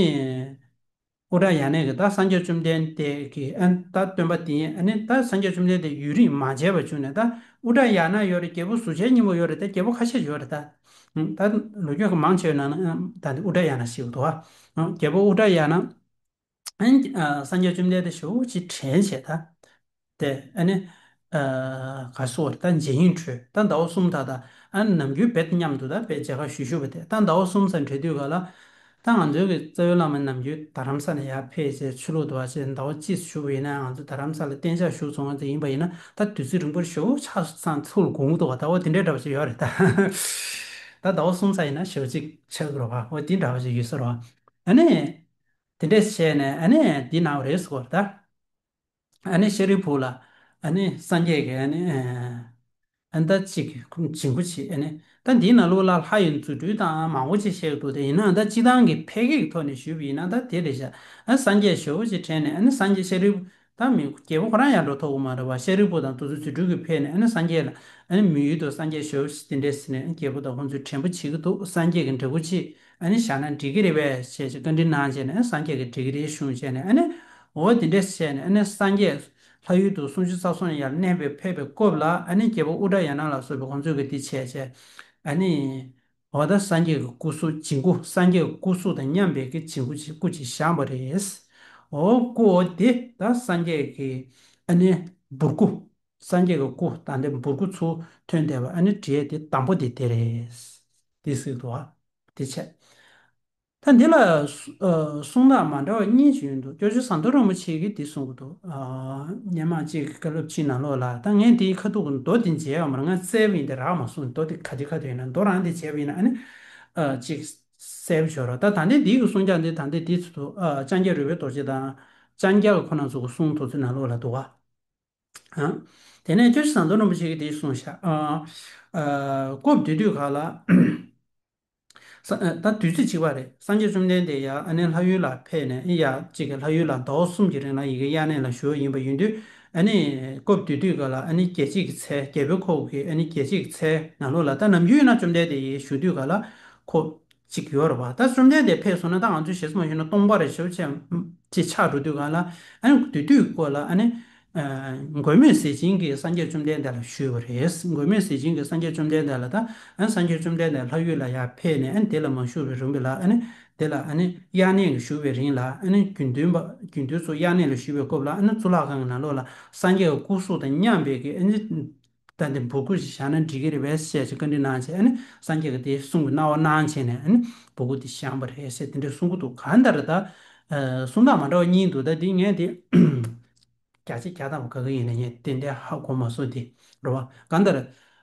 ཨུ་དྲ་ཡ་ན་གི་ད་སངས་རྒྱས་བཅོམ་ལྡན་འདས་ཀྱི་ཨ་ནི་ད་སྟོན་པ་དེ་ཨ་ནི་ད་སངས་རྒྱས་བཅོམ་ལྡན་འདས་ཡུན་རིང་མ་མཇལ་བར་བྱུང་ནས། ད་ཨུ་དྲ་ཡ་ན་ཡོད་རེད། རྒྱལ་པོ་གཟུགས་ཅན་སྙིང་པོ་ཡོད་རེད། ད་རྒྱལ་པོ་ཁ་ཤས་ཡོད་རེད། ད་ད་ལོ་རྒྱུས་ཀྱི་མང་ཆེ་བའི་ནང་ན་ད་ཨུ་དྲ་ཡ་ན་ཞིག་འདུག་ཨ། རྒྱལ་པོ་ཨུ་དྲ་ཡ་ན། ཨ་ནི་ཨ་སངས་རྒྱས་བཅོམ་ལྡན་འདས་ཞེ་པོ་ཅིག་དྲན་བྱས་ད། དེ་ཨ་ནི་ཨ་ག་སོགས་རེད། ད་མཇལ་ཡུན་འཕྲོད། ད་ཟླ་བ་གསུམ་ད་ད་ཨ་ནི་ནམ་རྒྱུན་དཔེ་མཉམ་དུ་ད་དཔེ་མཇལ་ཁ་ཞུ་ཞུ་བ་དེ། ད་ཟླ་བ་གསུམ་ཙམ་འཕྲད་དུས་ག་ལ་ད་ང་ཚོའི་གི་རྩ་བའི་བླ་མ་ནམ་རྒྱུན་རྡ་རམ་ས་ལ་ཡར་ཕེབས་བྱས་ཆོས་ལུགས་འདུ་བ་བྱས་ཟླ་བ་གཅིག་བཞུགས་པ་ཡིན་ན་ང་ཚོ་རྡ་རམ་ས་ལ་གཏན་འཇགས་བཞུགས་སོང་བ་ཙམ་ཡིན་པ་ཡིན་ན་ད་དུས་ཚོད་རིང་པོར་ཞེ་པོ་ཆགས་སོང་ཚུར་དགོངས་འདུག་བ། ད་འོ་དེ་འདྲའི་འདྲ་བ་ཞིག་ཡོད་རེད་ད། ད་ཟླ་བ་གསུམ་ཙམ་ཡིན་ན་ཞེ་པོ་ཅིག་ཆགས་ཀྱི་རེད་བ། འོ་དེ་འདྲ་བ་ཞིག་ཡོད་ས་རེད་བ། ཨ་ནི། དེ་འདྲས་བྱས་ནས་ཨ་ནི་འདི་གནང་བ་རེད་ཟེར་གོ་རེད་ད། ཨ་ནི་ཤཱ་རིའི་བུ་ལ་ཨ་ནི་སངས་རྒྱས་ཀྱིས་ཨ་ནི་ཨ་ནི་ད་ཅིག་བྱིང་རྒོད་བྱེད། ཨ་ནི་ད་འདིའི་ནང་ལོགས་ལ་ལྷ་ཡི་རྫུ་འཕྲུལ་དང་མང་པོ་ཅིག་བཤད་འདུག་དེ་ཡིན་ན་ད་སྤྱིར་བཏང་གི་ཕལ་སྐད་ཀྱི་ཐོག་ནས་ཞུས་པ་ཡིན་ན་ད་དེ་རེད་ཤག་ཨ་སངས་རྒྱས་ཞེ་པོ་ཅིག་དྲན་ནས་ཨ་ནི་སངས་རྒྱས་ཤཱ་རིའི་བུ་ད་མི་རྒྱལ་པོ་ཁོ་རང་ཡར་འགྲོ་ཐུབ་ཀྱི་མ་རེད་པ། ཤཱ་རིའི་བུ་དང་དེ་ཚོ་རྫུ་འཕྲུལ་གྱིས་ཕེབས་ནས་ཨ་ནི་སངས་རྒྱས་ལ་ཨ་ནི་མི་ཡུལ་དུ་སངས་རྒྱས་ཞེ་པོ་ཅིག་དེ་འདྲས་ཟེར་ནས་ཨ་ནི་རྒྱལ་པོ་དང་ཁོང་ཚོས་དྲན་པ་བྱེད་ཀྱི་འདུག་སངས་རྒྱས་ཀྱི་འདྲ་སྐུ་ཅིག་ཨ་ནི་བཞག་ན་འགྲིག་གི་རེད་པས་ཞེས་བཀའ་འདྲི་གནང་བྱས་ནས་སངས་རྒྱས་ཀྱིས་འགྲིག་གི་རེད་གསུངས་བྱས་ནས་ཨ་ནི་འོ་དེ་འདྲས་བྱས་ནས་ཨ་ནི་སངས་རྒྱས་ལྷ་ཡུལ་དུ་སུམ་ཅུ་རྩ་གསུམ་ཡར་གནས་པའི་ཕེབས་པའི་སྐབས་ལ་ཨ་ནི་རྒྱལ་པོ་ཨུ་དྲ་ཡ་ན་ལ་སོགས་པའི་ཁོང་ཚོས་ཀྱི་འདི་བྱས་བྱས་ཨ་ནི་འོ་ད་སངས་རྒྱས་ཀྱི་སྐུ་གཟུགས་བྱིང་རྒོད་སངས་རྒྱས་ཀྱི་སྐུ་གཟུགས་དང་མཉམ་པའི་གི་བྱིང་རྒོད་ཅིག་སྐུ་ཅིག་བཞེངས་པ་རེད། འོ་སྐུ་འོ་དེ་ད་སངས་རྒྱས་ཀྱི་ཨ་ནི་འབུར་སྐུ། སངས་རྒྱས་ཀྱི་སྐུ་དང་དེ་འབུར་སྐུ་ཚུར་ཐོན་བསྡད་པ་ཨ་ནི་བྲིས་དེ་དང་པོ་དེ་དེ་རེད། དེ་ཟེར་འདུག་ཨ། དེ་བྱས། ད་འདི་ལ་སུ་ཨ་གསུང་སྟངས་མ་འདྲ་བ་གཉིས་ཤིག་ཡོད་འདུག་སྐྱབས་རྗེ་ཟམ་གདོང་རིན་པོ་ཆེ་གིས་འདི་གསུང་གི་འདུག་ཨ་སྔོན་མ་གཅིག་གི་བཀའ་སློབ་གཅིག་ནང་ལོགས་ལ་ད་ངས་འདིའི་ཁ་ཐུག་གི་མདོ་འདི་མཇལ་ཡོད་མ་རེད། ང་བཙལ་བ་ཡིན་ཏེ་རག་མ་སོང་། མདོ་འདི་ག་དེ་ག་དེ་ཡིན་ན་མདོ་རང་འདི་མཇལ་བ་ཡིན་ན་ཨ་ནི་ཨ་གཅིག་གསལ་པོ་ཤོར་རོ། ད་ད་ལྟའི་འདི་གི་གསུང་རྒྱག་འདི་ད་ལྟའི་འདི་ཚོ་ཨ་ལྕང་སྐྱ་རོལ་པའི་རྡོ་རྗེ་དང་ལྕང་སྐྱ་གི་ཁོ་ན་ཚོ་གི་གསུང་དེ་ཚོའི་ནང་ལོགས་ལ་འདུག་ག་ཨ། དེ་ནས་སྐྱབས་རྗེ་ཟམ་གདོང་རིན་པོ་ཆེ་གིས་དེ་གསུངས་ཤག་ཨ་ཨ་སྐབས་དེ་དུས་ག་ལ། ས་ཨ་ད་དུས་ཚོད་གཅིག་པ་རེད། སངས་རྒྱས་བཅོམ་ལྡན་འདས་ཡར་ཨ་ནི་ལྷ་ཡུལ་ལ་ཕེབས་ནས་ཡར་གཅིག་གི་ལྷ་ཡུལ་ལ་ཟླ་བ་གསུམ་གྱི་རིང་ལ་ཡ་གི་དབྱར་གནས་ལ་བཞུགས་ཡིན་པ་ཡིན་དུས་ཨ་ནི་སྐབས་དེ་དུས་ག་ལ་ཨ་ནི་རྒྱལ་བྱེད་ཀྱི་ཚལ་རྒྱལ་པོའི་ཁབ་ཀྱི་ཨ་ནི་རྒྱལ་བྱེད་ཀྱི་ཚལ་ནང་ལོགས་ལ་ད་ནམ་རྒྱུན་ཡིན་ན་བཅོམ་ལྡན་འདས་ཡར་བཞུགས་དུས་ག་ལ་ཁོ་གཅིག་ཡོད་རེད་པ། ད་བཅོམ་ལྡན་འདས་ཕེབས་སོང་ན་ད་ང་ཚོས་ཞེ་ས་མ་ཞུས་ན་སྟོང་པ་རེད་ཞེ་པོ་ཅིག་ཅིག་ཆགས་འགྲོ་དུས་ག་ལ་ཨ་ནི་དེ་དུས་སྐོར་ལ་ཨ་ནི་ཨ་མགོན་མེད་ཟས་སྦྱིན་གྱིས་སངས་རྒྱས་བཅོམ་ལྡན་འདས་ལ་ཞུས་པ་རེད། མགོན་མེད་ཟས་སྦྱིན་གྱིས་སངས་རྒྱས་བཅོམ་ལྡན་འདས་ལ་ད་ཨ་ནི་སངས་རྒྱས་བཅོམ་ལྡན་འདས་ལྷ་ཡུལ་ལ་ཡར་ཕེབས་ནས་ཨ་ནི་དེ་ལ་མ་བཞུགས་པའི་རིང་པོ་ལ་ཨ་ནི་དེ་ལ་ཨ་ནི་དབྱར་གནས་ཀྱི་བཞུགས་པའི་རིང་ལ་ཨ་ནི་དགེ་འདུན་པ་དགེ་འདུན་ཚོ་དབྱར་གནས་ལ་བཞུགས་པའི་སྐབས་ལ་ཨ་ནི་གཙུག་ལག་ཁང་གི་ནང་ལོགས་ལ་སངས་རྒྱས་ཀྱི་སྐུ་གཟུགས་དང་མཉམ་པའི་གི་ཨ་ནི་ད་འདི་འབུར་སྐུ་ཞིག་བཞག་ན་འགྲིག་གི་རེད་པས་ཞེས་བཀའ་འདྲི་གནང་བྱས་ཨ་ནི་སངས་རྒྱས་ཀྱིས་དེ་གསུང་གི་གནང་བ་གནང་བྱས་ནས་ཨ་ནི་འབུར་སྐུ་དེ་བཞེངས་པ་རེད་ཟེར་དེ་འདྲ་གསུང་གི་འདུག་གང་ལྟར་ད་ཨ་གསུང་སྟངས་མ་འདྲ་བ་གཉིས་འདུག་ད་འདི་ངས་དེ་བརྒྱ་ཆ་བརྒྱ་ཐམ་པ་ག་གི་ཡིན་ན་ངས་ཏན་ཏན་ཧ་གོ་མ་སོང་དེ་རེད་བ། གང་ལྟར་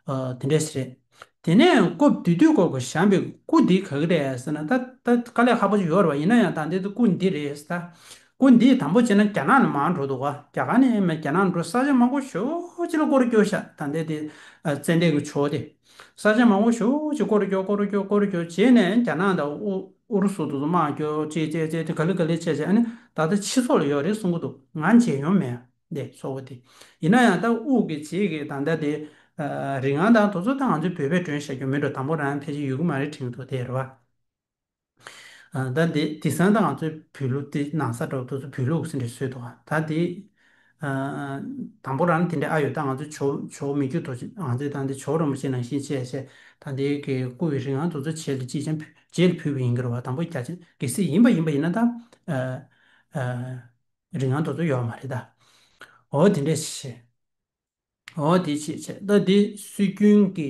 ཨ་དེ་འདྲ་ཞིག་རེད། དེ་ནས་སྐབས་དེ་དུས་སྐབས་ཀྱི་བཞེངས་པའི་སྐུ་འདི་ག་གི་རེད་ཟེར་ན་ད་ད་དཀའ་ལས་ཁག་པོ་ཅིག་ཡོད་རེད་བ། ཡིན་ན་ཡང་ད་འདི་སྐུ་འདི་རེད་ཟེར་ད། སྐུ་འདི་དང་པོ་བྱས་ན་རྒྱ་ནག་ནས་མར་འགྲོ་འདུག་ག་རྒྱ་གར་ནས་མར་རྒྱ་ནག་འགྲོ་ས་ཆ་མང་པོ་ཞེ་པོ་ཅིག་ལ་སྐོར་སྐྱོད་ཤག་ད་འདི་དེ་ཨ་ཙན་དན་གྱི་ཇོ་བོ་དེ། ས་ཆ་མང་པོ་ཞེ་པོ་ཅིག་སྐོར་སྐྱོད་སྐོར་སྐྱོད་སྐོར་སྐྱོད་བྱས་ནས་རྒྱ་ནག་དང་ཨུ་ཨུ་རུ་སུ་དེ་ཚོ་དམག་རྒྱག་ཅིག་ཅིག་ཅིག་ཅིག་ག་ལེ་ག་ལེ་བྱས་བྱས་ཨ་ནི་ད་ལྟ་ཕྱི་སོག་ལ་ཡོད་རེད་གསུང་གི་འདུག་ང་མཇལ་མྱོང་མེད་དེ་ཇོ་བོ་དེ། ཡིན་ན་ཡང་ད་དབུ་གི་རྗེས་ཀྱི་ད་ལྟ་དེ་ཨ་རིགས་ལྔ་དང་དེ་ཚོ་ད་ང་ཚོའི་བོད་པས་སྒྲོན་བཞག་རྒྱུ་མེད་འགྲོ། དང་པོ་རང་ཕལ་ཆེར་ཡོད་ཀྱི་མ་རེད་དྲན་གྱི་འདུག་དེ་རེད་བ། ཨ་ད་འདི་དེང་སང་ད་ང་ཚོའི་བོད་ལུགས་དེ་ནང་ས་འདྲ་བོ་དེ་ཚོ་བོད་ལུགས་ཟེར་འདྲ་བཟོས་འདུག་ད་དེ་ཨ་དང་པོ་རང་དེ་འདྲ་ཨ་ཡོད། ད་ང་ཚོའི་ཇོ་ཇོ་མི་བསྐྱོད་རྡོ་རྗེ་ང་ཚོའི་ད་འདི་ཇོ་རིན་པོ་ཆེ་ནང་བཞིན་བྱས་བྱས་ད་འདི་གི་སྐུ་ཡི་རིགས་ལྔ་དེ་ཚོ་རྗེས་ལ་ཅིག་ཅང་རྗེས་ལ་ཕུལ་བ་ཡིན་གྱི་རེད་བ། དང་པོ་རྒྱ་ཆེན་གལ་སྲིད་ཡིན་པ་ཡིན་པ་ཡིན་ན་ད་ཨ་ཨ་རིགས་ལྔ་དེ་ཚོ་ཡོད་མ་རེད་ད། འོ་དེ་འདྲ་བྱས། འོ་དེ་བྱས་བྱས་ད་དེ་སྲོལ་རྒྱུན་གྱི་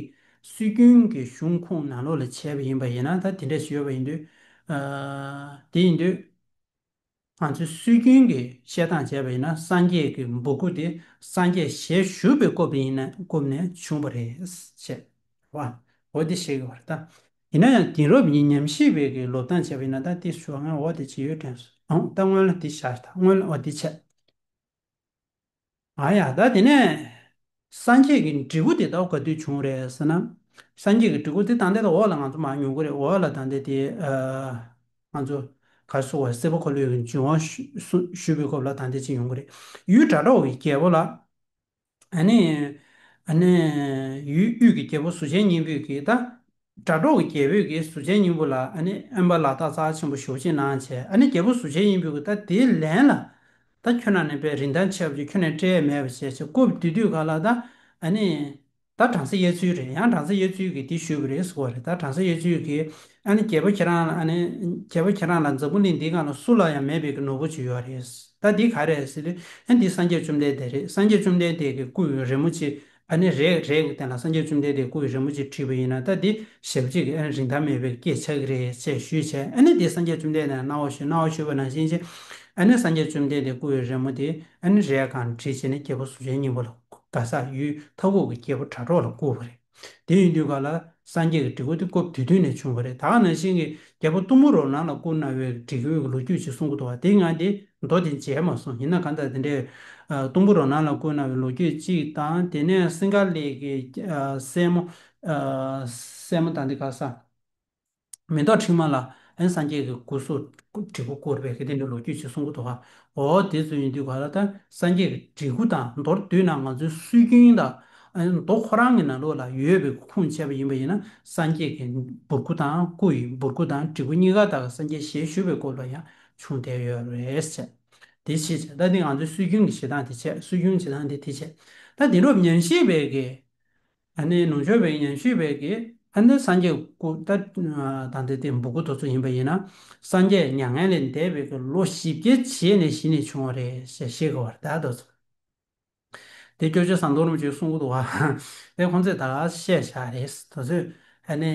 སྲོལ་རྒྱུན་གྱི་གཞུང་ཁུངས་ནང་ལོགས་ལ་བྱས་པ་ཡིན་པ་ཡིན་ན་ད་དེ་འདྲ་ཞིག་ཡོད་པ་ཡིན་དུས། ཨ་དེ་ཡིན་དུས་ང་ཚོས་སྲོལ་རྒྱུན་གྱི་བཤད་སྟངས་བྱས་པ་ཡིན་ན་སངས་རྒྱས་ཀྱི་འབུར་སྐུ་དེ་སངས་རྒྱས་ཞལ་བཞུགས་པའི་སྐབས་ཡིན་ན་སྐབས་ནས་བྱུང་བ་རེད་བྱས། བ། འོ་དེ་བཤད་ཀྱི་ཡོད་རེད་ད། ཡིན་ན་ཡང་དེང་རབས་ཉིན་ཉམས་ཞིབ་པའི་གི་ལབ་སྟངས་བྱས་པ་ཡིན་ན་ད་དེ་ཞུ་བ་ངས་འོ་དེ་ཅི་ཡོད་དྲན་སོང་། ཨང་ད་སྔོན་ལ་དེ་བཞག་ད་སྔོན་ལ་འོ་དེ་བྱས། ཨ་ཡ་ད་དེ་ནས་སངས་རྒྱས་ཀྱི་འབྲས་བུ་དེ་ད་ག་དུས་བྱུང་རེད་ཟེར་ན། སངས་རྒྱས་ཀྱི་འབྲས་བུ་དེ་ད་ལྟ་འོག་ལ་ང་ཚོ་མར་ཉོ་གི་རེད། འོག་ལ་ད་ལྟ་དེ་ཨ་ང་ཚོ་ག་སོ་བ་སྲིད་པ་འཁོར་ལོའི་འབྱུང་བ་ཞུ་ཞུ་ཞུ་བའི་སྐབས་ལ་ད་ལྟ་ཅིག་ཡོང་གི་རེད། ཡུལ་སྒྲ་སྒྲོགས་ཀྱི་རྒྱལ་པོ་ལ། ཨ་ནི་ཨ་ནི་ཡུལ་དབུས་ཀྱི་རྒྱལ་པོ་གཟུགས་ཅན་སྙིང་པོས་ཀྱིས་ད། སྒྲ་སྒྲོགས་ཀྱི་རྒྱལ་པོས་ཀྱིས་གཟུགས་ཅན་སྙིང་པོ་ལ་ཨ་ནི་དབེན་པ་ལ་དྭགས་རྩ་ཆེན་པོ་ཞེ་པོ་ཅིག་གནང་བྱས། ཨ་ནི་རྒྱལ་པོ་གཟུགས་ཅན་སྙིང་པོས་ཀྱིས་ད་དེའི་ལན་ལ་ད་ཁྱོད་རང་ནི་དཔེ་རིན་ཐང་ཆེ་བ་ཅིག་ཁྱོན་ནས་སྤྲད་ཡས་མེད་པ་བྱས་བྱས་སྐབས་དེ་དུས་ག་ལ་ད་ཨ་ནི་ད་བྲམ་ཟེ་དབྱར་ཚུལ་རེད། ཡང་བྲམ་ཟེ་དབྱར་ཚུལ་གྱིས་འདི་ཞུས་པ་རེད་ཟེར་བ་རེད། ད་བྲམ་ཟེ་དབྱར་ཚུལ་གྱིས་ཨ་ནི་རྒྱལ་པོ་ཁྱེད་རང་ལ་ཨ་ནི་རྒྱལ་པོ་ཁྱེད་རང་ལ་འཛམ་བུ་གླིང་འདིའི་སྒང་ལ་སུ་ལ་ཡང་མེད་པའི་གི་ནོར་བུ་ཅིག་ཡོད་རེད། ད་འདི་ག་རེད་ཟེར་དུས་ཨ་ནི་འདི་སངས་རྒྱས་བཅོམ་ལྡན་འདས་རེད། སངས་རྒྱས་བཅོམ་ལྡན་འདས་ཀྱི་སྐུ་ཡི་རི་མོ་ཅིག་ཨ་ནི་རས་རས་ཀྱི་སྟེང་ལ་སངས་རྒྱས་བཅོམ་ལྡན་འདས་སྐུ་ཡི་རི་མོ་ཅིག་བྲིས་པ་ཡིན་ན་ད་འདི་ཞེ་པོ་ཅིག་གི་ཨ་ནི་རིན་ཐང་མེད་པའི་སྐད་ཆགས་ཀྱི་རེད་ཅེས་ཞུས་བྱས། ཨ་ནི་འདི་སངས་རྒྱས་བཅོམ་ལྡན་འདས་ལ་གནང་བ་ཞུས། གནང་བ་ཞུས་པ་ནང་བཞིན་བྱས་ཨ་ནི་སངས་རྒྱས་བཅོམ་ལྡན་འདས་སྐུ་ཡི་རི་མོ་དེ་ཨ་ནི་རས་སྒང་བྲིས་བྱས་ནས་རྒྱལ་པོ་གཟུགས་ཅན་སྙིང་པོ་ལ་ག་ས་ཡུལ་མཐའ་འཁོབ་ཀྱི་རྒྱལ་པོ་སྒྲ་སྒྲོགས་ལ་བསྐུར་བ་རེད། དེ་ཡིན་དུས་ག་ལ་ སངས་རྒྱས་ཀྱི་བྲིས་སྐུ་དེ་སྐབས་དེ་དུས་ནས་བྱུང་བ་རེད། ད་ག་ནང་བཞིན་གྱི་རྒྱལ་པོ་གཏུམ་པོ་རོ་ལངས་ལ་བསྐུར་གནང་བའི་བྲིས་སྐུའི་ལོ་རྒྱུས་ཅིག་གསུང་གི་འདུག་བ། དེ་ང་དེ་མདོ་དེ་མཇལ་མ་སོང་། ཡིན་ན་གང་ལྟར་དེ་འདྲའི་ཨ་གཏུམ་པོ་རོ་ལངས་ལ་བསྐུར་གནང་བའི་ལོ་རྒྱུས་ཅིག་དང་། དེ་ནས་སིང་ག་ལའི་གི་ཨ་སྲས་མོ་ཨ་སྲས་མོ་དང་དེ་ག་ས་མེ་ཏོག་ཕྲེང་བ་ལ་ཨ་ནི་སངས་རྒྱས་ཀྱི་སྐུ་གཟུགས་བྲིས་སྐུ་བསྐུར་བའི་གི་དེ་འདྲའི་ལོ་རྒྱུས་ཅིག་གསུང་གི་འདུག་ག། འོ་དེ་ཚོ་ཡིན་དུས་ག་ལ་ད་སངས་རྒྱས་ཀྱི་བྲིས་སྐུ་དང་མདོར་བསྡུས་ན་ང་ཚོའི་སྲོལ་རྒྱུན་དང་ཨ་ནི་མདོ་ཁོ་རང་གི་ནང་ལོགས་ལ་ཡོད་པའི་ཁུངས་བྱས་པ་ཡིན་པ་ཡིན་ན། སངས་རྒྱས་ཀྱི་འབུར་སྐུ་དང་སྐུ་ཡི་འབུར་སྐུ་དང་བྲིས་སྐུ་གཉིས་ཀ་དག་སངས་རྒྱས་ཞལ་བཞུགས་པའི་སྐོར་ལ་ཡང་བྱུང་བསྡད་ཡོད་རེད་ཟེར། དེ་ཤེས་བྱས། ད་འདི་ང་ཚོའི་སྲོལ་རྒྱུན་གྱི་བྱེད་སྟངས་དེ་བྱས། སྲོལ་རྒྱུན་བྱེད་སྟངས་དེ་དེ་བྱས། ད་དེང་རབས་ཉམས་ཞིབ་པའི་གི་ཨ་ནི་ནུབ་ཕྱོགས་པའི་ཉམས་ཞིབ་པའི་གི་ཨ་ནི་སངས་རྒྱས་སྐུ་ད་ད་ལྟ་དེ་འབུར་སྐུ་དེ་ཚོ་ཡིན་པ་ཡིན་ན། སངས་རྒྱས་མྱ་ངན་ལས་འདས་པའི་གི་ལོ་བཞི་བརྒྱ་རྗེས་ནས་གཞི་ནས་བྱུང་བ་རེད་ཟེར་བཤད་ཀྱི་ཡོད་རེད། ད་དེ་ཚོ་དེ་སྐྱབས་རྗེ་ཟམ་གདོང་རིན་པོ་ཆེས་གསུང་གི་འདུག་བ། དེ་ཁོང་ཚོས་ད་ག་བཤད་བཞག་རེད། དེ་ཚོས་ཨ་ནི་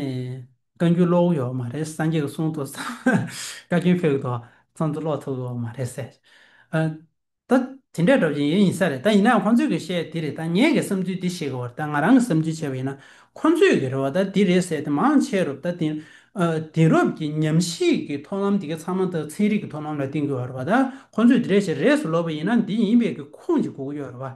བཀའ་འགྱུར་ཀློག་གི་ཡོད་མ་རེད། སངས་རྒྱས་ཀྱི་གསུང་དེ་ཚོ་བཀའ་བཀྱོན་ཕེབས་ཀྱི་འདུག་བ། ཁོང་ཚོས་ཀློག་ཐུབ་ཀྱི་ཡོད་མ་རེད་ཟེར། ཨ། ད་དེ་འདྲའི་འདྲ་པོ་ཅིག་ཡིན་ཡིན་ས་རེད། ད་ཡིན་ནའང་ཁོང་ཚོས་གི་བཤད་དེ་རེད། ད་ངའི་གི་བསམ་ཚུལ་འདི་བཤད་གི་བར། ད་ང་རང་གི་བསམ་ཚུལ་བྱས་པ་ཡིན་ན། ཁོང་ཚོས་གི་རེད་བ། ད་འདི་རེད་ཟེར་དེ་མང་ཆེ་རུ་ད་དེང་ཨ་དེང་རབས་ཀྱི་ཉམས་ཞིབ་ཀྱི་ཐབས་ལམ་དེ་ག་ཚང་མ་ད་ཚན་རིག་གི་ཐབས་ལམ་ལ་བརྟེན་གི་ཡོད་རེད་བ། ད་ཁོང་ཚོས་འདི་རེད་ཟེར་རེད་ཟེར་ལབ་པ་ཡིན་ན། འདི་ཡིན་པའི་གི་ཁུངས་ཅིག་དགོས་ཀྱི་ཡོད་རེད་བ།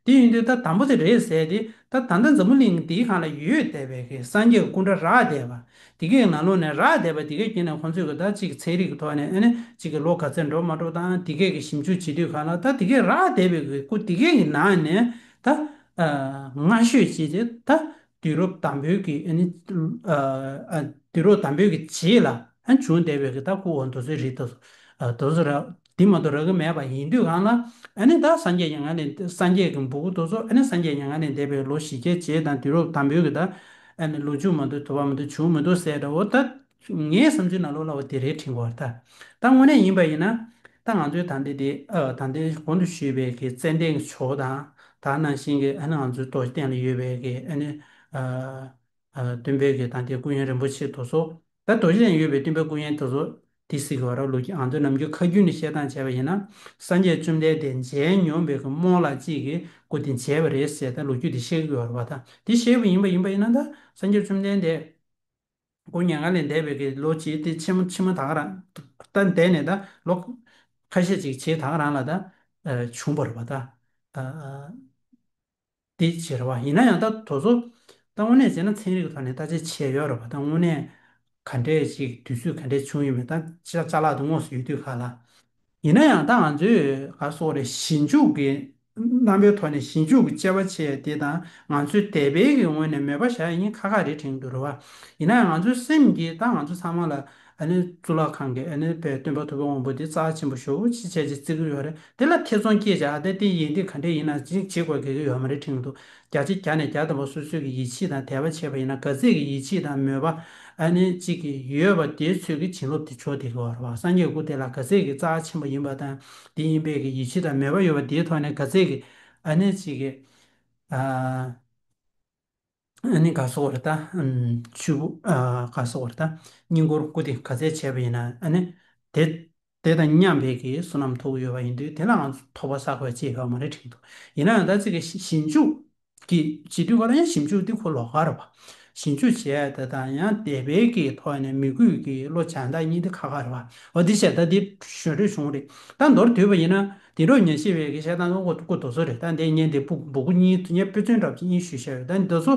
དེ་ཡིན་དུས་ད་དང་པོ་དེ་རེད་ཟེར་དེ། ད་ད་ལྟ་འཛམ་བུ་གླིང་འདིའི་སྒང་ལ་ཡོད་བསྡད་པའི་གི་སངས་རྒྱས་ཀྱི་སྐུ་འདྲ་རག་བསྡད་པ། དེ་གའི་ནང་ལོགས་ནས་རག་བསྡད་པ་དེ་གའི་དཀྱིལ་ནས་ཁོང་ཚོས་གི་ད་གཅིག་གི་ཚན་རིག་གི་ཐོག་ནས་ཨ་ནི་གཅིག་གི་ལོ་ག་ཚོད་འགྲོ་མ་འགྲོ་དང་། དེ་གའི་གི་ཞིབ་འཇུག་བྱེད་དུས་ག་ལ་ད་དེ་གའི་རག་བསྡད་པའི་གི་སྐུ་དེ་གའི་གི་ནང་ནས་ད་ཨ་སྔ་ཤོས་ཅིག་དེ་ད་དུས་རབས་དང་པོའི་གི་ཨ་ནི་ཨ་ཨ་དུས་རབས་དང་པོའི་གི་རྗེས་ལ་ཨ་བྱུང་བསྡད་པའི་གི་ད་སྐུ་འོ་དེ་ཚོའི་རིགས་དེ་ཚོ་ཨ་དེ་ཚོ་རག་དེ་མ་གཏོགས་རག་གི་མེད་པ་ཡིན་དུས་གང་ལ། ཨ་ནི་ད་སངས་རྒྱས་མྱ་ངན་ལས་སངས་རྒྱས་ཀྱི་འབུར་སྐུ་དེ་ཚོ་ཨ་ནི་སངས་རྒྱས་མྱ་ངན་ལས་འདས་པའི་ལོ་བཞི་བརྒྱ་རྗེས་དང་དུས་རབས་དང་པོའི་གི་ད་ཨ་ནི་ལོ་མཇུག་མ་འདུག་དུ་བ་མ་འདུག་བྱུང་མི་འདུག་ཟེར་འདྲ་བོ། ད་ངའི་བསམ་ཚུལ་ནང་ལོགས་ལ་འོ་དེ་རེད་དྲན་གི་བ། ད་ད་དངོས་གནས་ཡིན་པ་ཡིན་ན། ད་ང་ཚོའི་ད་འདི་དེ་ཨ་ད་འདི་གོང་དུ་ཞུས་པའི་གི་ཙན་དན་གྱི་ཇོ་བོ་དང་། ད་ནང་བཞིན་གི་ཨ་ནི་ང་ཚོའི་རྡོ་རྗེ་གདན་ལ་ཡོད་པའི་གི་ཨ་ནི་ཨ་ཨ་སྟོན་པའི་གི་ད་འདི་སྐུ་ཡོན་རིན་པོ་ཆེ་དེ་ཚོ། ད་རྡོ་རྗེ་གདན་ཡོད་པའི་སྟོན་པའི་སྐུ་ཡོན་དེ་ཚོ་དེ་ཟེར་གི་བ་ར། ལོ་རྒྱུས་ང་ཚོའི་ནམ་རྒྱུན་ཁ་རྒྱུན་ནས་བཤད་སྟངས་བྱས་པ་ཡིན་ན། སངས་རྒྱས་བཅོམ་ལྡན་འདས་མཇལ་མྱོང་བའི་གི་རྨོ་ལགས་གཅིག་གིས་སྐུ་དེ་མཇལ་བ་རེད་ཟེར་ད་ལོ་རྒྱུས་དེ་བཤད་གི་ཡོད་རེད་བ། ད་དེ་བཤད་པ་ཡིན་པ་ཡིན་པ་ཡིན་ན། ད་སངས་རྒྱས་བཅོམ་ལྡན་འདས་སྐུ་མྱ་ངན་ལས་འདས་པའི་གི་ལོ་གཅིག་དེ་ཕྱི་མ་ཕྱི་མ་ད་ག་རང་ད་འདས་ནས་ད་ལོ་ཁ་ཤས་ཅིག་རྗེས་ད་ག་རང་ལ་ད་ཨ་བྱུང་བ་རེད་བ། ད་ཨ་དེ་བྱས་རེད་བ། ཡིན་ན་ཡང་ད་དེ་ཚོ་ད་དངོས་གནས་བྱས་ན་ཚན་རིག་གི་ཐོག་ནས་བརྟག་དཔྱད་བྱས་ཡོད་རེད་བ། ད་དངོས་གནས་ག་འདྲས་ཅིག་དུས་ཚོད་ག་འདྲས་བྱུང་ཡོད་མེད་ད་ཅ་ཅ་ལག་དེ་དངོས་སུ་ཡོད་དུས་ག་ལ། ཡིན་ན་ཡང་ད་ང་ཚོས་ག་སོགས་རེད། ཞིབ་འཇུག་གི་རྣམ་པའི་ཐོག་ནས་ཞིབ་འཇུག་གི་དཔྱད་པ་བྱས་དེ་དང་ང་ཚོའི་དད་པའི་གི་ངོས་ནས་མོས་པ་བཞག་ཡིན་ཁག་ཁག་རེད་དྲན་གི་འདུག་རེད་བ། ཡིན་ན་ཡང་ང་ཚོའི་སེམས་ཀྱིས་ད་ང་ཚོ་ཚང་མ་ལ་ཨ་ནི་གཙུག་ལག་ཁང་གི་ཨ་ནི་དཔེ་སྟོན་པ་ཐུབ་པའི་དབང་པོ་དེ་རྩ་ཆེན་པོ་ཞེ་པོ་ཅིག་བྱས་ཅིག་བརྩི་གི་ཡོད་རེད། དེ་ལ་ཐེ་ཚོམ་སྐྱེས་བྱས། ཨ་དེ་དེ་ཡིན་དེ་ག་འདྲས་ཡིན་ན་ཅིག་བྱེད་དགོས་ཀྱི་ཡོད་མ་རེད་དྲན་གི་འདུག་བརྒྱ་ཆ་བརྒྱ་ནས་བརྒྱ་ཐམ་པ་སོ་སོའི་གི་ཡིད་ཆེས་དང་དད་པ་བྱས་པ་ཡིན་ན། ག་ཚད་ཀྱི་ཡིད་ཆེས་དང་མོས་པ་ཨ་ནི་གཅིག་གི་ཡོད་པ་དེའི་ཚོད་ཀྱི་བྱིན་རླབས་དེ་འཇོག་བསྡད་ཀྱི་ཡོད་རེད་བ། སངས་རྒྱས་སྐུ་དེ་ལ་ག་ཚད་ཀྱི་རྩ་ཆེན་པོ་ཡིན་པ་དང་། དེ་ཡིན་པའི་གི་ཡིད་ཆེས་དང་མོས་པ་ཡོད་པ་དེའི་ཐོག་ནས་ག་ཚད་ཀྱི་ཨ་ནི་གཅིག་གི་ཨ་ཨ་ནི་ག་སོགས་རེད་ད། ཨམ་ཆུ་བུ་ཨ་ག་སོགས་རེད་ད། སྙིང་ཁོང་སྐུ་དེ་ག་ཚད་བྱས་པ་ཡིན་ན་ཨ་ནི་དེ་དེ་དང་མཉམ་པའི་གི་བསོད་ནམས་ཐོབ་ཀྱི་ཡོད་པ་ཡིན་དུས། དེ་ལ་ང་ཚོ་དོགས་པ་ཟ་དགོས་ཅིག་ཡོད་མ་རེད་དྲན་གི་འདུག་ཡིན་ན་ཡང་ད་ཅིག་གི་ཞིབ་འཇུག་གི་བྱེད་དུས་ག་ལ་ཡང་ཞིབ་འཇུག་འདི་ཁོ་ལོགས་ཀ་རེད་བ། ཞིབ་འཇུག་བྱས་ད་དང་ཡང་དད་པའི་གི་ཐོག་ནས་མོས་གུས་ཀྱི་བློ་སྦྱང་ད་གཉིས་འདི་ཁག་ཁག་རེད་བ། འོ་འདི་བྱས་ད་འདི་ཞོར་འཕྲོས་བྱུང་རེད། ད་མདོར་བསྡུས་པ་ཡིན་ན་དེང་རབས་ཉམས་ཞིབ་པའི་གི་བཤད་སྟངས་སྐུ་སྐུ་དེ་ཚོ་རེད། ད་འདི་ངས་འདི་སྤུ་སྤུ་གུ་གཉིས་ངས་དཔེ་མཚོན་འདྲ་པོ་ཅིག་གཉིས་ཞུས་བཞག་ཡོད། ད་འདི་ཚོ་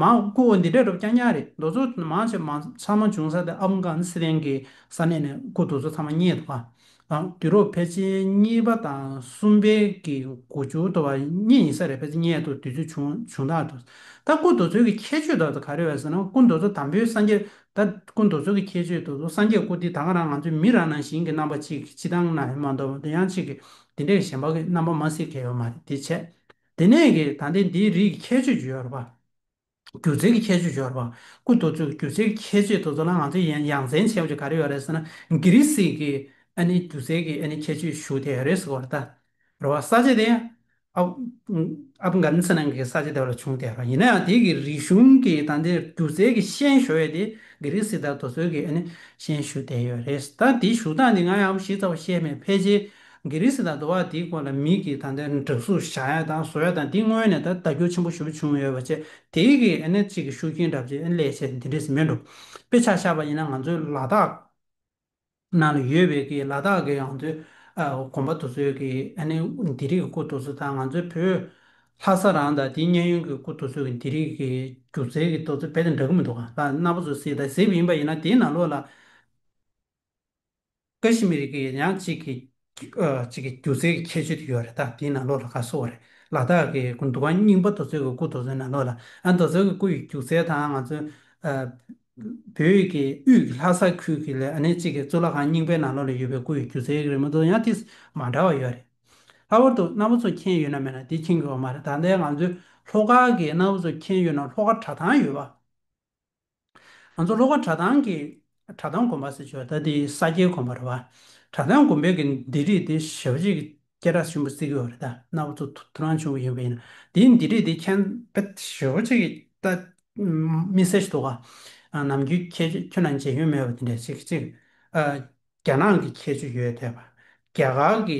མང་སྐུ་འོ་འདི་འདྲ་འདྲ་པོ་རྐྱང་རྐྱང་རེད། འདི་ཚོ་མང་ཆེ་མང་ཚང་མ་བྱུང་ས་དེ་ཨབ་གྷ་ནི་སི་ཐན་གི་ས་གནས་ནས་སྐུ་དེ་ཚོ་ཚང་མ་རྙེད་འདུག་ག། ཨ་དུས་རབས་ཕལ་ཆེར་གཉིས་པ་དང་གསུམ་པའི་གི་འགོ་མཇུག་དེ་བ་གཉིས་ཡིན་ས་རེད། ཕལ་ཆེར་རྙེད་འདུག་དུས་ཚོད་བྱུང་བྱུང་སྟངས་དེ། ད་སྐུ་དེ་ཚོའི་གི་ཁྱད་ཆོས་དེ་ཚོ་ག་རེ་ཡོད་ཟེར་ན། སྐུ་དེ་ཚོ་དང་པོའི་སངས་རྒྱས་ད་སྐུ་དེ་ཚོའི་གི་ཁྱད་ཆོས་དེ་ཚོ་སངས་རྒྱས་སྐུ་དེ་ད་ག་རང་ང་ཚོའི་མི་རང་ནང་བཞིན་གྱི་རྣམ་པ་གཅིག་གི་སྤྱིར་བཏང་ན་ཡང་མ་གཏོགས་དེ་ཡང་གཅིག་གི་དེ་འདྲའི་གཞན་པ་གི་རྣམ་པ་མ་གཟིགས་མཁན་ཡོད་མ་རེད། དེ་བྱས་དེ་ནས་གི་ད་ལྟའི་འདིའི་རིགས་ཀྱི་ཁྱད་ཆོས་ཅིག་ཡོད་རེད་པ། སྒྱུ་རྩལ་གྱི་ཁྱད་ཆོས་ཡོད་རེད་པ། སྐུ་དེ་ཚོའི་སྒྱུ་རྩལ་གྱི་ཁྱད་ཆོས་དེ་ཚོ་ལ་ང་ཚོས་ཡང་ཡ་མཚན་ཆེ་བ་ཅིག་ག་རེ་ཡོད་རེད་ཟེར་ན། གྷི་རི་སི་གི་ཨ་ནི་སྒྱུ་རྩལ་གྱི་ཨ་ནི་ཁྱད་ཆོས་ཞུགས་བསྡད་ཡོད་རེད་ཟེར་བ་རེད་ད། རེད་པ། ས་ཆ་དེ་ཡང་ཨབ་ཨབ་གྷ་ནི་སི་ཐན་གྱི་ས་ཆ་དེ་བ་ལ་བྱུང་བསྡད་རེད་པ། ཡིན་ན་ཡང་དེ་གི་རིག་གཞུང་གི་ད་ལྟའི་སྒྱུ་རྩལ་གྱི་ཤན་ཞུགས་ཡས་དེ་གྷི་རི་སི་དང་དེ་ཚོའི་གི་ཨ་ནི་ཤན་ཞུགས་བསྡད་ཡོད་རེད། ད་དེ་ཞུགས་སྟངས་དེ་ང་ཡང་ཞིབ་ཚགས་པོ་ཤེས་མེད། ཕལ་ཆེར་ གྷི་རི་སི་དང་འདུལ་བ་དེའི་སྐོར་ལ་མི་གིས་ད་ལྟ་འདྲ་བཟོ་བཞག་ཡ་དང་བཟོ་ཡ་དང་དེ་སྔོན་ནས་ད་དར་ཁྱབ་ཆེན་པོ་ཞེ་པོ་བྱུང་ཡོད་པ་བྱས། དེའི་གི་ཨ་ནི་གཅིག་གི་ཤུགས་རྐྱེན་འདྲ་བ་ཅིག་ཨ་ནི་སླེབས་བྱས་འདི་འདྲས་མིན་འགྲོ། དཔེ་ཆ་བཞག་པ་ཡིན་ན་ང་ཚོའི་ལ་དྭགས་ནང་ལ་ཡོད་པའི་གི་ལ་དྭགས་ཀྱི་ང་ཚོའི་ཨ་དགོན་པ་དེ་ཚོའི་གི་ཨ་ནི་ལྡེབས་རིས་ཀྱི་སྐུ་དེ་ཚོ་དང་ང་ཚོའི་བོད་ལྷ་ས་རང་དང་དེའི་གཡས་གཡོན་གྱི་སྐུ་དེ་ཚོའི་གི་ལྡེབས་རིས་ཀྱི་སྒྱུ་རྩལ་གྱི་དེ་ཚོ་རྦད་དེ་འདྲ་གི་མི་འདུག་ག། ད་རྣམ་པ་ཚོ་གཟིགས་དང་གཟིགས་པ་ཡིན་པ་ཡིན་ན་དེའི་ནང་ལོགས་ལ་ཀ་ཤི་མིར་གྱི་ཡང་གཅིག་གི་ཨ་གཅིག་གི་སྒྱུ་རྩལ་གྱི་ཁྱད་ཆོས་དེ་ཡོད་རེད། ད་དེའི་ནང་ལོགས་ལ་ག་སོགས་རེད། ལ་དྭགས་ཀྱི་འདུ་ཁང་རྙིང་པ་དེ་ཚོའི་གི་སྐུ་དེ་ཚོའི་ནང་ལོགས་ལ་ཨ་དེ་ཚོའི་གི་སྐུ་ཡི་སྒྱུ་རྩལ་དང་ང་ཚོའི་ཨ་བོད་ཀྱི་དབུས་ཀྱི་ལྷ་ས་ཁུལ་གྱི་ལས་ཨ་ནི་གཅིག་གི་གཙུག་ལག་ཁང་རྙིང་པའི་ནང་ལོགས་ལ་ཡོད་པའི་སྐུ་ཡི་སྒྱུ་རྩལ་གྱི་རི་མོ་དེ་ཡང་དེ་མ་འདྲ་བ་ཡོད་རེད། ལྷག་པར་དུ་རྣམ་པ་ཚོ་མཁྱེན་ཡོད་ན་མེད་ན་དེ་མཁྱེན་གྱི་ཡོད་མ་རེད། ད་ལྟའི་ང་ཚོའི་ལྷོ་ཁ་གི་རྣམ་པ་ཚོ་མཁྱེན་ཡོད་ན་ལྷོ་ཁ་གྲྭ་ཐང་ཡོད་པ། ང་ཚོ་ལྷོ་ཁ་གྲྭ་ཐང་གི་གྲྭ་ཐང་དགོན་པ་ཟེར་ཆོག་ད་དེ་ས་སྐྱའི་དགོན་པ་རེད་བ། གྲྭ་ཐང་དགོན་པའི་གི་ལྡེབས་རིས་དེ་ཞེ་པོ་ཅིག་གི་སྐད་གྲགས་ཆེན་པོ་བརྩི་གི་ཡོད་རེད། ད་རྣམ་པ་ཚོ་ཐུགས་སྣང་ཆེན་པོ་ཡིན་པ་ཡིན་ན་དེའི་ལྡེབས་རིས་དེ་མཁྱེན་པ་ཞེ་པོ་ཅིག་གི་ད་མི་སེར་ཞིག་འདུག་ག། ནམ་རྒྱུན་ཁྱེད་ཁྱོད་རང་མཇལ་མྱོང་མེད་པ་དེ་འདྲ་ཅིག་ཅིག་རྒྱ་ནག་གི་ཁྱད་ཆོས་ཡོད་བསྡད་པ། རྒྱ་གར་གྱི་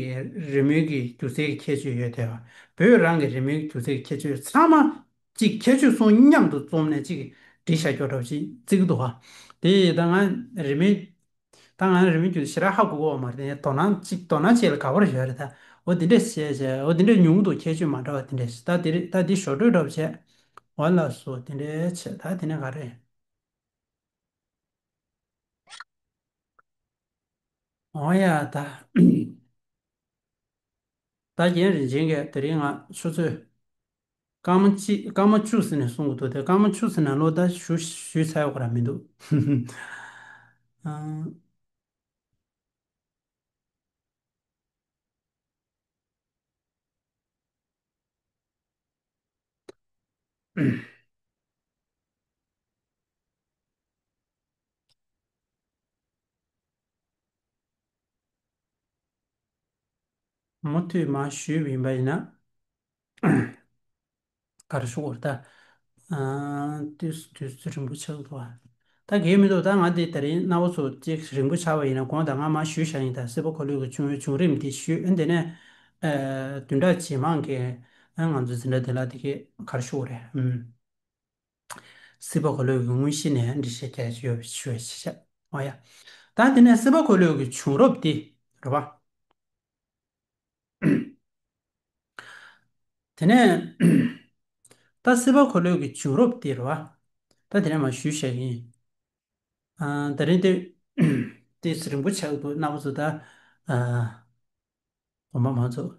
རི་མོའི་གི་སྒྱུ་རྩལ་གྱི་ཁྱད་ཆོས་ཡོད་བསྡད་པ། བོད་རང་གི་རི་མོའི་སྒྱུ་རྩལ་གྱི་ཁྱད་ཆོས་ཚང་མ་གཅིག་ཁྱད་ཆོས་གསུམ་མཉམ་དུ་འཛོམས་ནས་གཅིག་བྲིས་བཞག་རྒྱུ་འདྲ་པོ་ཅིག་བརྩི་གི་འདུག་ག། དེ་ད་ང་རི་མོའི་ད་ང་རི་མོའི་སྒྱུ་རྩལ་ཞེ་དྲག་ཧ་གོ་གི་ཡོད་མ་རེད། དེ་དོ་སྣང་གཅིག་དོ་སྣང་བྱེད་ལ་དགའ་པོ་རེ་ཡོད་རེད། ད་འོ་དེ་འདྲས་བྱས་བྱས་འོ་དེ་འདྲས་ཉུང་དུ་ཁྱད་ཆོས་མ་འདྲ་བ་དེ་འདྲས་ད་དེ་རེད། ད་དེ་ཞོར་འཕྲོས་འདྲ་པོ་བྱས། འོ་ལགས་སོ། དེ་འདྲས་བྱས་ད་དེ་ནས་ག་རེ། འོ་ཡ་ད། ད་རྒན་རིན་ཆེན་གྱིས་དེ་རིང་ང་ཆུ་ཚོད་སྐར་མ་གཅིག་སྐར་མ་བཅུ་ཟིན་ནས་གསུང་གི་འདུག། དེ་སྐར་མ་བཅུ་ཟིན་ནས་ལོ་ད་ཞུ་ཞུས་ཚར་ཡོད་ཀྱི་ར་མི་འདུག། ཨང་། མུ་མཐུད་མར་ཞུས་པ་ཡིན་པ་ཡིན་ན། ག་རེ་ཞུ་དགོས་རེད་ད། ཨ་དུས་དུས་ཚོད་རིང་པོ་ཆགས་འདུག་ཨ། ད་གལ་མི་འདུག། ད་ང་འདི་ད་རིང་རྣམ་པ་ཚོ་གཅིག་རིང་པོ་ཆགས་པ་ཡིན་ན་དགོངས་དག། ང་མར་ཞུས་བཞག་ཡིན། ད་སྲིད་པ་འཁོར་ལོའི་གི་བྱུང་བའི་བྱུང་རིམ་འདི་ཞུས། ཨ་འདི་ནས་ཨ་བདུན་ཕྲག་རྗེས་མ་གི་ཨ་ང་ཚོ་འཛིན་གྲྭ་འདི་ལ་འདི་གི་ག་རེ་ཞུ་དགོས་རེད། ཨུམ། སྲིད་པ་འཁོར་ལོའི་གི་དངོས་གཞི་ནས་འགྲེལ་བཤད་རྒྱག་ཡ་ཡོད་པའི་ཞུ་བ་ཞིག་བྱས། འོ་ཡ། ད་དེ་ནས་སྲིད་པ་འཁོར་ལོའི་གི་བྱུང་རབས་འདི་རེད་པ། དེ་ནས་ད་སྲིད་པ་འཁོར་ལོའི་གི་བྱུང་རབས་འདི་རེད་པ། ད་དེ་ནས་མར་ཞུས་བཞག་གི་ཡིན། ཨ་ད་རིང་དེ་དེ་རིང་པོ་ཆགས་འདུག། རྣམ་པ་ཚོ་ད་ཨ་དགོངས་པ་མ་ཚོམ།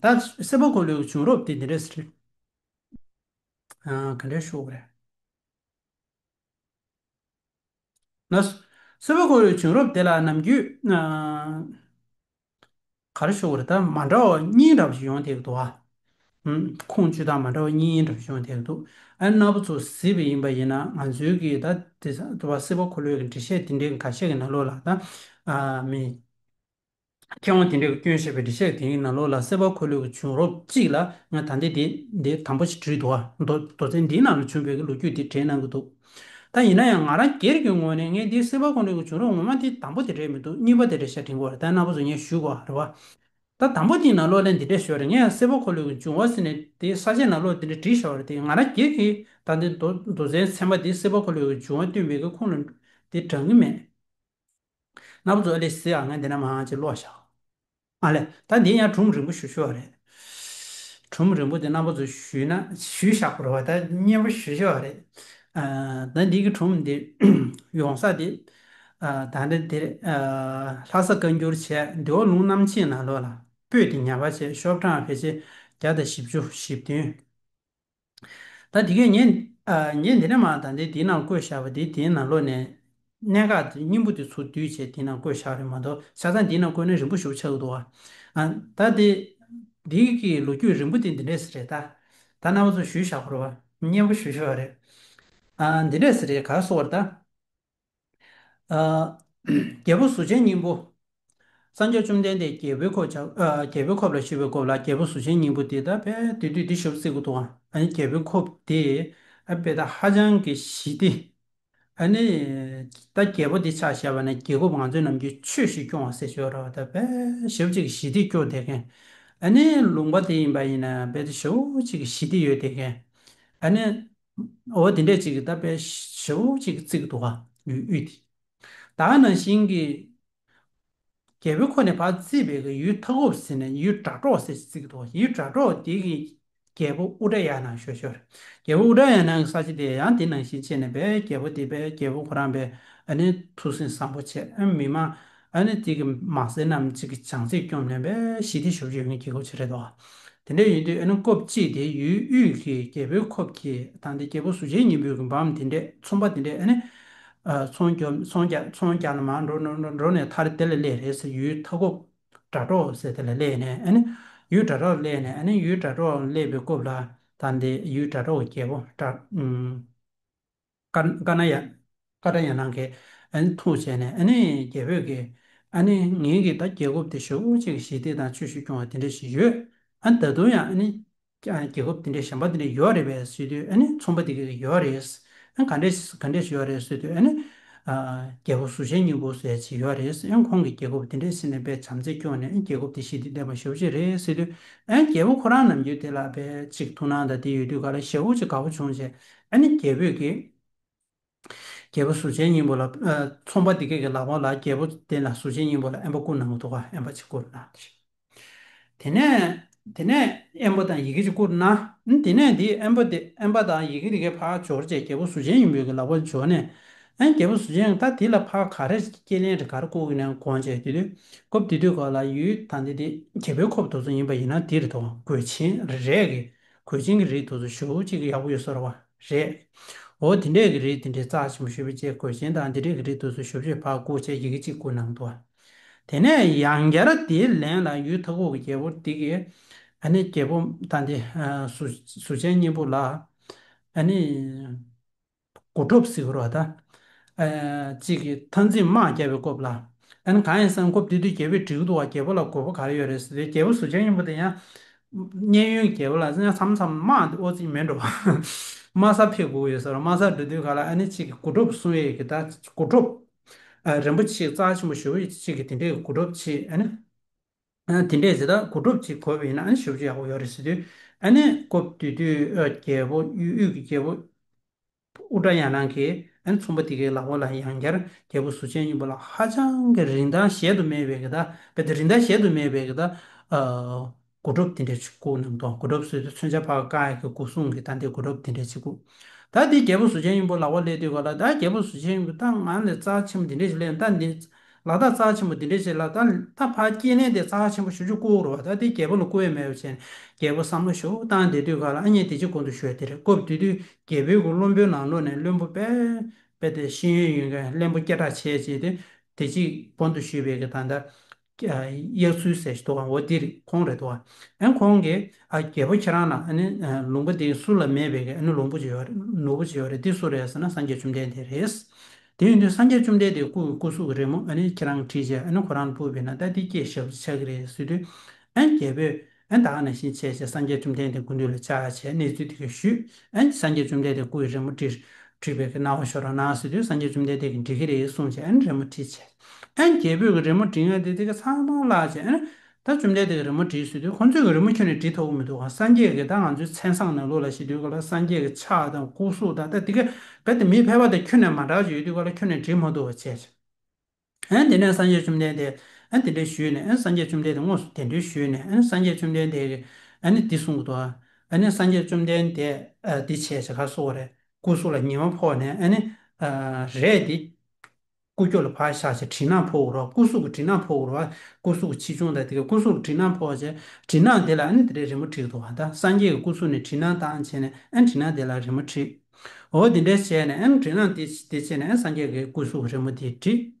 ཨ་ད་སྲིད་པ་འཁོར་ལོའི་བྱུང་རབས་དེ་འདི་འདྲས་རེད། ཨ་ག་འདྲས་ཞུ་དགོས་རེད། ན་སྲིད་པ་འཁོར་ལོའི་བྱུང་རབས་དེ་ལ་ནམ་རྒྱུན་ཨ་ག་རེ་ཞུ་དགོས་རེད། ད་མ་འདྲ་བ་གཉིས་འདྲ་བ་ཞིག་ཡོང་བསྡད་ཀྱི་འདུག་ཨ། ཨུམ། ཁུངས་བཅོལ་སྟངས་མ་འདྲ་བ་གཉིས་འདྲ་བ་ཞིག་ཡོང་བསྡད་ཀྱི་འདུག། ཨ་རྣམ་པ་ཚོ་གཟིགས་པ་ཡིན་པ་ཡིན་ན་ང་ཚོའི་གི་ད་དེ་ས་དུ་བ་སྲིད་པ་འཁོར་ལོའི་གི་འགྲེལ་བཤད་དེ་འདྲའི་འགའ་ཤས་ཀྱི་ནང་ལོགས་ལ་ད་ཨ་མི་མཁས་དབང་དེ་འདྲས་ཀྱིས་བསྐྱོན་བཞག་པའི་འགྲེལ་བཤད་དེའི་ནང་ལོགས་ལ་སྲིད་པ་འཁོར་ལོའི་གི་བྱུང་རབས་གཅིག་ལ་ང་ད་ལྟ་དེ་འདི་དང་པོ་ཞིག་བྲིས་འདུག་ཨ། མདོ་མདོ་ཚན་འདིའི་ནང་ལ་བྱུང་བའི་གི་ལོ་རྒྱུས་འདི་འགྲེལ་གནང་གི་འདུག། ད་ཡིན་ན་ཡང་ང་རང་སྒེར་གྱི་ངོས་ནས་ངས་འདི་སྲིད་པ་འཁོར་ལོའི་གི་བྱུང་རབས་ངོ་མ་དེ་དང་པོ་དེ་འདྲས་མི་འདུག། གཉིས་པ་དེ་འདྲས་ཤ་དྲན་གྱི་ཡོད་རེད། ད་རྣམ་པ་ཚོ་ངས་ཞུ་དགོས་རེད་པ། ད་དང་པོ་དེའི་ནང་ལོགས་ལ་འདི་འདྲས་ཞུས་རེད། ངས་སྲིད་པ་འཁོར་ལོའི་གི་བྱུང་བ་ཟེར་ནས་དེ་ས་བཅད་ནང་ལོགས་དེ་འདྲས་བྲིས་བཞག་པ་རེད། དེ་ང་རང་སྒེར་གྱི་ད་འདི་མདོ་མདོ་ཚན་ཚན་པ་འདི་སྲིད་པ་འཁོར་ལོའི་གི་བྱུང་བ་སྟོན་པའི་གི་ཁུངས་ལ་དེ་དྲངས་གི་མེད། རྣམ་པ་ཚོ་ཨ་ལས་གཟིགས་ཨ། ང་འདི་ན་མང་ཅིག་ཀློག་བཞག། ཨ་ལས་ད་འདི་ཡང་སྒྲུང་རིང་པོ་ཞུ་ཞུ་བ་རེད། སྒྲུང་རིང་པོ་འདི་རྣམ་པ་ཚོ་ཞུས་ན་ཞུས་བཞག་པ་རེད་པ། ད་སྙན་པོ་ཞུ་ཞུ་བ་རེད། ཨ་ད་འདི་གི་སྒྲུང་འདི་ཡོང་ས་འདི་ཨ་ད་འདི་འདིར་ཨ་ལྷ་ས་བཀའ་འགྱུར་བྱས། འདུལ་བ་ལུང་རྣམ་འབྱེད་ནང་ལོགས་ལ་པོད་འདི་ཉ་པ་བྱས། ཤོག་གྲངས་ཕལ་ཆེར་བརྒྱ་དང་བཞི་བཅུ་ཞེ་བདུན། ད་དེ་གས་ངས་ཨ་ངས་འདི་ནས་མར་ད་ལྟའི་འདི་ནང་བཀོད་བཞག་པ་དེ་དེའི་ནང་ལོགས་ནས་གནད་འགག་དེ་སྙིང་པོ་དེ་ཚུར་བསྡུས་བྱས་དེའི་ནང་བཀོད་བཞག་རེད་མ་གཏོགས་ཆ་ཚང་འདིའི་ནང་བཀོད་ན་རིང་པོ་ཞེ་པོ་ཆགས་ཀྱི་འདུག་བ། ཨ་ད་དེ་འདི་གི་ལོ་རྒྱུས་རིང་པོ་དེ་འདི་འདྲས་རེད། ད་ད་རྣམ་པ་ཚོ་ཞུས་བཞག་པ་རེད་བ། སྙན་པོ་ཞུ་ཞུ་བ་རེད། ཨ་འདི་འདྲས་རེད། ག་རེ་ཟེར་དགོས་རེད་ད། ཨ་རྒྱལ་པོ་གཟུགས་ཅན་སྙིང་པོ། སངས་རྒྱས་བཅོམ་ལྡན་འདས་རྒྱལ་པོའི་ཁབ་བྱ་ཨ་རྒྱལ་པོའི་ཁབ་ལ་བཞུགས་པའི་སྐབས་ལ་རྒྱལ་པོ་གཟུགས་ཅན་སྙིང་པོ་དེ་ད་དཔེ་དེ་དུས་དེ་ཞབས་བསིལ་གི་འདུག་ཨ། ཨ་ནི་རྒྱལ་པོའི་ཁབ་དེ་ཨ་དཔེ་ད་ཧ་ཅང་གི་ཞི་བདེ་ ཨ་ནི་ད་རྒྱལ་པོ་འདི་ཆ་བཞག་པ་ན་རྒྱལ་ཁབ་ང་ཚོའི་ནམ་རྒྱུན་ཆོས་བཞིན་སྐྱོང་བ་ཟེར་ཞོར་ར་ད་དཔེ་ཞེ་པོ་ཅིག་ཞི་བདེ་སྐྱོང་བསྡད་མཁན། ཨ་ནི་ལུང་པ་དེ་ཡིན་པ་ཡིན་ན་དཔེ་དེ་ཞེ་པོ་ཅིག་ཞི་བདེ་ཡོད་བསྡད་མཁན། ཨ་ནི་འོ་དེ་འདྲས་ཅིག་ད་དཔེ་ཞེ་པོ་ཅིག་བརྩི་གི་འདུག་ག་ཡུལ་དབུས་དེ། ད་ནང་བཞིན་གྱི་རྒྱལ་པོའི་ཁོངས་ནས་ཕར་བརྩིས་པའི་གི་ཡུལ་མཐའ་འཁོབ་ཟེར་ནས་ཡུལ་སྒྲ་སྒྲོགས་ཟེར་ཅིག་བརྩི་གི་འདུག་ཡུལ་སྒྲ་སྒྲོགས་དེ་གི་རྒྱལ་པོ་ཨུ་ཏྲ་ཡ་ན་ཞུ་ཞོར། རྒྱལ་པོ་ཨུ་ཏྲ་ཡ་ན་གི་ས་ཆ་དེ་ཡང་དེ་ནང་བཞིན་བྱས་ནས་པའི་རྒྱལ་པོ་དེ་པའི་རྒྱལ་པོ་ཁོ་རང་པའི་ཨ་ནི་ཐུགས་སེམས་བཟང་པོ་བྱས། ཨ་མི་མང་ཨ་ནི་དེ་གི་མང་སེར་རྣམས་ཅིག་གི་བྱམས་བརྩེས་སྐྱོང་ནས་པའི་ཞི་བདེ་ཞེ་པོ་ཅིག་ཡོད་མཁན་རྒྱལ་ཁབ་ཅིག་རེད་དོ། དེ་འདྲ་ཡིན་དུས་ཨ་ནི་སྐབས་གཅིག་དེ་ཡུལ་དབུས་ཀྱི་རྒྱལ་པོའི་ཁབ་ཀྱི་ད་ལྟའི་རྒྱལ་པོ་གཟུགས་ཅན་སྙིང་པོའི་གི་འབངས་དེ་འདྲས་ཚོང་པ་དེ་འདྲས་ཨ་ནི། ཨ་ཚོང་རྒྱབ་ཚོང་རྒྱག་ཚོང་རྒྱག་ནས་མར་འགྲོ་འགྲོ་འགྲོ་འགྲོ་ནས་མཐར་དེ་ལ་སླེབས་རེད་ཟེར། ཡུལ་མཐའ་འཁོབ་སྒྲ་སྒྲོགས་ཟེར་དེ་ལ་སླེབས་ནས་ཨ་ནི་ཡུལ་སྒྲ་སྒྲོགས་སླེབས་ནས་ཨ་ནི་ཡུལ་སྒྲ་སྒྲོགས་སླེབས་པའི་སྐབས་ལ་ད་ལྟའི་ཡུལ་སྒྲ་སྒྲོགས་ཀྱི་རྒྱལ་པོ་སྒྲ་ཨུམ། ཀ་ཀ་ན་ཡ་ཀ་ཏ་ཡ་ནང་གི་ཨ་ནི་ཐུག་བྱས་ནས་ཨ་ནི་རྒྱལ་པོས་ཀྱི་ཨ་ནི་ངེད་ཀྱི་ད་རྒྱལ་ཁབ་དེ་ཞེ་པོ་ཅིག་ཞི་བདེ་དང་ཆོས་བཞིན་སྐྱོང་བ་དེ་འདྲ་ཞིག་ཡོད། ཨ་ད་དུང་ཡང་ཨ་ནི་རྒྱལ་ཁབ་དེ་འདྲ་གཞན་པ་དེ་འདྲ་ཡོད་རེད་པས་ཟེར་དུས་ཨ་ནི་ཚོང་པ་དེ་གས་ཡོད་རེད། ཨ་ག་འདྲས་ག་འདྲས་ཡོད་རེད་ཟེར་དུས་ཨ་ནི་ཨ་རྒྱལ་པོ་གཟུགས་ཅན་སྙིང་པོ་ཟེར་ཅིག་ཡོད་རེད། ཨ་ཁོང་གི་རྒྱལ་ཁབ་དེ་འདྲས་ཟེར་ནས་དཔེ་བྱམས་བརྩེས་སྐྱོང་ནས་ཨ་རྒྱལ་ཁབ་དེ་ཞི་བདེ་ལྡན་པ་ཞེ་པོ་ཅིག་རེད་ཟེར་དུས་ཨ་རྒྱལ་པོ་ཁོ་རང་ནམ་རྒྱུན་དེ་ལ་དཔེ་ཅིག་ཐུགས་སྣང་དང་དེ་ཡོད་དུས་ག་ལ་ཞེ་པོ་ཅིག་དགའ་པོ་བྱུང་བྱས། ཨ་ནི་རྒྱལ་པོས་ཀྱི་རྒྱལ་པོ་གཟུགས་ཅན་སྙིང་པོ་ལ་ཨ་ཚོང་པ་དེ་གས་ཀྱི་ལག་པ་ལ་རྒྱལ་པོ་དེ་ལ་གཟུགས་ཅན་སྙིང་པོ་ལ་ཨེམ་པ་བསྐུར་གནང་གི་འདུག་ག་ཨེམ་པ་ཅིག་བསྐུར་གནང་། དེ་ནས་དེ་ནས་ཨེམ་པ་དང་ཡི་གེ་ཅིག་བསྐུར་གནང་། དེ་ནས་དེ་ཨེམ་པ་དེ་ཨེམ་པ་དང་ཡི་གེ་དེ་གས་ཕར་འབྱོར་བྱས་རྒྱལ་པོ་གཟུགས་ཅན་སྙིང་པོའི་གི་ལག་པར་འབྱོར་ནས། ཨ་རྒྱལ་པོ་གཟུགས་ཅན་ད་དེ་ལ་ཕར་ག་རེ་སྐྱེ་ལན་རེ་ག་རེ་བསྐུར་གི་ནས་དགོངས་བྱས་དེ་དུས་སྐབས་དེ་དུས་ག་ལ་ཡུལ་ད་འདི་དེ་རྒྱལ་པོའི་ཁབ་དེ་ཚོ་ཡིན་པ་ཡིན་ན་དེ་རེད་དོ། གོས་ཆེན་རེ་རེ་གི་གོས་ཆེན་གྱི་རིགས་དེ་ཚོ་ཞེ་པོ་ཅིག་ཡག་པོ་ཡོད་ས་རེད་པ། རེད། འོ་དེ་འདྲས་ཀྱི་རིགས་དེ་འདྲས་རྩ་ཆེན་པོ་ཞེ་པོ་ཅིག་གོས་ཆེན་དང་དེ་འདྲས་ཀྱི་རིགས་དེ་ཚོ་ཞེ་པོ་ཅིག་ཕར་བསྐུར་བྱས་ཡི་གེ་གཅིག་བསྐུར་གནང་འདུག་དེ་ནས་ཡང་བསྐྱར་དེའི་ལན་ལ་ཡུལ་མཐའ་འཁོབ་ཀྱི་རྒྱལ་པོ་དེ་གིས་ཨ་ནི་རྒྱལ་པོ་ད་འདི་ཨ་གཟུགས་གཟུགས་ཅན་སྙིང་པོ་ལ་ཨ་ནི་དགུ་སྒྲུབ་ཟེར་གི་རེད་པ་ད། ཨ་གཅིག་གིས་འཐབ་འཛིང་དམག་རྒྱག་པའི་སྐབས་ལ། ཨ་ནི་གང་ཡིན་ཟེར་ན་སྐབས་དེ་དུས་རྒྱལ་པོས་འདྲི་གི་འདུག་པ། རྒྱལ་པོ་ལ་དགོས་པ་ག་རེ་ཡོད་རེད་ཟེར་དུས་རྒྱལ་པོ་གཟུགས་ཅན་སྙིང་པོ་དེ་ཡང་མཉན་ཡོད་རྒྱལ་པོ་ལ་ཡང་མཚམས་མཚམས་དམག་འདི་ཨོ་ཙི་མེད་འགྲོ། དམག་སར་ཕེབས་དགོས་ཡོད་ས་རེད། དམག་སར་འགྲོ་དུས་ག་ལ་ཨ་ནི་གཅིག་གིས་དགུ་སྒྲུབ་གསུང་ཡས་ཀྱི་ད་དགུ་སྒྲུབ་ཨ་རིན་པོ་ཆེ་རྩ་ཆེན་པོ་ཞེ་པོ་ཅིག་གིས་དེ་འདྲའི་དགུ་སྒྲུབ་ཅིག་ཨ་ནི། ཨ་དེ་འདྲས་ཟེར་ད་དགུ་སྒྲུབ་ཅིག་དགོས་པ་ཡིན་ན་ཨ་ནི་ཞེ་པོ་ཅིག་ཡག་པོ་ཡོད་རེད་ཟེར་དུས། ཨ་ནི་སྐབས་དེ་དུས་ཨ་རྒྱལ་པོ་ཡུལ་དབུས་ཀྱི་རྒྱལ་པོ་ཨུ་ཏྲ་ཡ་ན་གིས་ཨ་ནི་ཚོང་པ་དེ་གའི་ལག་པ་ལ་ཡང་བསྐྱར་རྒྱལ་པོ་གཟུགས་ཅན་སྙིང་པོ་ལ་ཧ་ཅང་གི་རིན་ཐང་གཞལ་དུ་མེད་པའི་གི་ད། དཔེ་དེ་རིན་ཐང་གཞལ་དུ་མེད་པའི་གི་ད་ཨ་དགུ་སྒྲུབ་དེ་འདྲས་ཅིག་བསྐུར་གནང་འདུག་དགུ་སྒྲུབ་ཟེར་དུས་མཚོན་ཆ་ཕར་བཀག་ཡས་ཀྱི་སྒོ་སྲུང་གི་ད་འདི་དགུ་སྒྲུབ་དེ་འདྲས་ཅིག་བསྐུར། ད་འདི་རྒྱལ་པོ་གཟུགས་ཅན་སྙིང་པོ་ལག་པ་སླེབས་དུས་ག་ལ་ད་རྒྱལ་པོ་གཟུགས་ཅན་སྙིང་པོ་ད་ང་ལས་རྩ་ཆེན་པོ་དེ་འདྲས་ཅིག་སླེབས། ད་འདི་ལག་རྟགས་རྩ་ཆེན་པོ་དེ་འདྲས་ཅིག་ལ་ད་ད་ཕར་སྐྱེ་གནས་དེ་རྩ་ཆེན་པོ་ཞེ་པོ་ཅིག་བསྐུར་རེད་པ། ད་འདི་རྒྱལ་པོ་ལ་བསྐུར་ཡས་མེད་པ་བྱས་ནས་རྒྱལ་པོ་བསམ་བློ་ཞེ་པོ་བཏང་། དེ་དུས་ག་ལ་ཨ་ནི་དེ་ཅིག་གོང་དུ་ཞུས་དེ་རེད། སྐབས་དེ་དུས་རྒྱལ་པོའི་གི་བློན་པོའི་ནང་ལོགས་ནས་བློན་པོ་དཔེ་དཔེ་དེ་ཤེས་ཡོན་ཡོད་མཁན་བློན་པོ་སྐད་གྲགས་ཆེ་ཆེ་དེ་དེ་ཅིག་གོང་དུ་ཞུས་པའི་གི་ད་ལྟ་ཨ་དབྱར་ཚུལ་ཟེར་ཞིག་འདུག་ག་འོ་དེ་རེད། ཁོང་རེད་འདུག་ག་ཨ་ཁོང་གིས་ཨ་རྒྱལ་པོ་ཁྱེད་རང་ལ་ཨ་ནི་ཨ་ལུང་པ་དེ་སུ་ལ་མེད་པའི་གི་ཨ་ནི་ལུང་པ་ཅིག་ཡོད་རེད། ནོར་བུ་ཅིག་ཡོད་རེད། འདི་སུ་རེད་ཟེར་ན་སངས་རྒྱས་བཅོམ་ལྡན་འདས་རེད། དེ་ཡིན་དུས་སངས་རྒྱས་བཅོམ་ལྡན་འདས་སྐུ་སྐུ་གཟུགས་ཀྱི་རི་མོ་ཨ་ནི་ཁྱེད་རང་བྲིས་བྱས་ཨ་ནི་ཁོ་རང་ལ་ཕུལ་བ་ཡིན་ན་ད་འདི་སྐྱེས་ཞབས་ཕྱི་ཆགས་ཀྱི་རེད་ཟེར་དུས། ཨ་ནི་རྒྱལ་པོས་ཨ་ནི་ད་ག་ནང་བཞིན་བྱས་བྱས་སངས་རྒྱས་བཅོམ་ལྡན་འདས་སྐུ་མདུན་ལ་བཅར་བྱས་གནས་ཚུལ་དེ་ག་ཞུས། ཨ་ནི་སངས་རྒྱས་བཅོམ་ལྡན་འདས་སྐུ་ཡི་རི་མོ་བྲིས་བྲིས་པའི་གི་གནང་བ་ཤོག་རོགས་གནང་ཟེར་དུས་སངས་རྒྱས་བཅོམ་ལྡན་འདས་ཀྱིས་འགྲིག་གི་རེད་གསུངས་བྱས་ཨ་ནི་རི་མོ་བྲིས་བྱས། ཨ་ནི་རྒྱལ་པོས་གི་རི་མོ་བྲིས་ཡ་དེ་དེ་ག་ཚང་མ་བརླག་བྱས། ཨ་ནི་ད་བཅོམ་ལྡན་འདས་ཀྱིས་རི་མོ་བྲིས་ཟེར་དུས་ཁོང་ཚོས་གི་རི་མོ་ཁྱོན་ནས་བྲིས་ཐུབ་ཀྱི་མི་འདུག་ག་སངས་རྒྱས་ཀྱི་ད་ང་ཚོའི་མཚན་བཟང་ནང་ལོགས་ལ་བཤད་དུས་ག་ལ་སངས་རྒྱས་ཀྱི་ཕྱག་དང་སྐུ་གཟུགས་དང་ད་དེ་ག་རྦད་དེ་མི་ཕལ་པ་དང་ཁྱོན་ནས་མ་འདྲ་བ་ཡོད་དུས་ག་ལ་ཁྱོན་ནས་བྲིས་མ་ཐུབ་པ་བྱས་བྱས། ཨ་ནི་དེ་ནས་སངས་རྒྱས་བཅོམ་ལྡན་འདས་ཨ་ནི་དེ་འདྲས་ཞུས་ནས་ཨ་ནི་སངས་རྒྱས་བཅོམ་ལྡན་འདས་དངོས་སུ་གདན་འདྲེན་ཞུས་ནས་ཨ་ནི་སངས་རྒྱས་བཅོམ་ལྡན་འདས་ཀྱིས་ཨ་ནི་འདི་གསུང་གི་འདུག་ག་ཨ་ནི་སངས་རྒྱས་བཅོམ་ལྡན་འདས་ཨ་འདི་བྱས་བྱས་ག་སོགས་རེད། སྐུ་གཟུགས་ལ་ཉི་མ་ཕོག་ནས་ཨ་ནི་ཨ་རས་འདི་སྐུ་རྒྱབ་ལ་ཕར་བཞག་བྱས་གྲིབ་ནག་ཕོག་རོགས། སྐུ་གཟུགས་ཀྱི་གྲིབ་ནག་ཕོག་རོགས། སྐུ་གཟུགས་ཀྱི་ཆེ་ཆུང་དང་དེ་ག་སྐུ་གཟུགས་ཀྱི་གྲིབ་ནག་ཕོག་བྱས་གྲིབ་ནག་དེ་ལ་ཨ་ནི་དེ་འདྲའི་རི་མོ་བྲིས་འདུག་ག་ད་སངས་རྒྱས་ཀྱི་སྐུ་གཟུགས་ནས་གྲིབ་ནག་བཏང་བྱས་ནས་ཨ་ནི་གྲིབ་ནག་དེ་ལ་རི་མོ་བྲིས། འོ་དེ་འདྲ་བྱས་ནས་ཨ་ནི་གྲིབ་ནག་དེ་དེ་བྱས་ནས་ཨ་ནི་སངས་རྒྱས་ཀྱི་སྐུ་གཟུགས་ཀྱི་རི་མོ་དེ་བྲིས།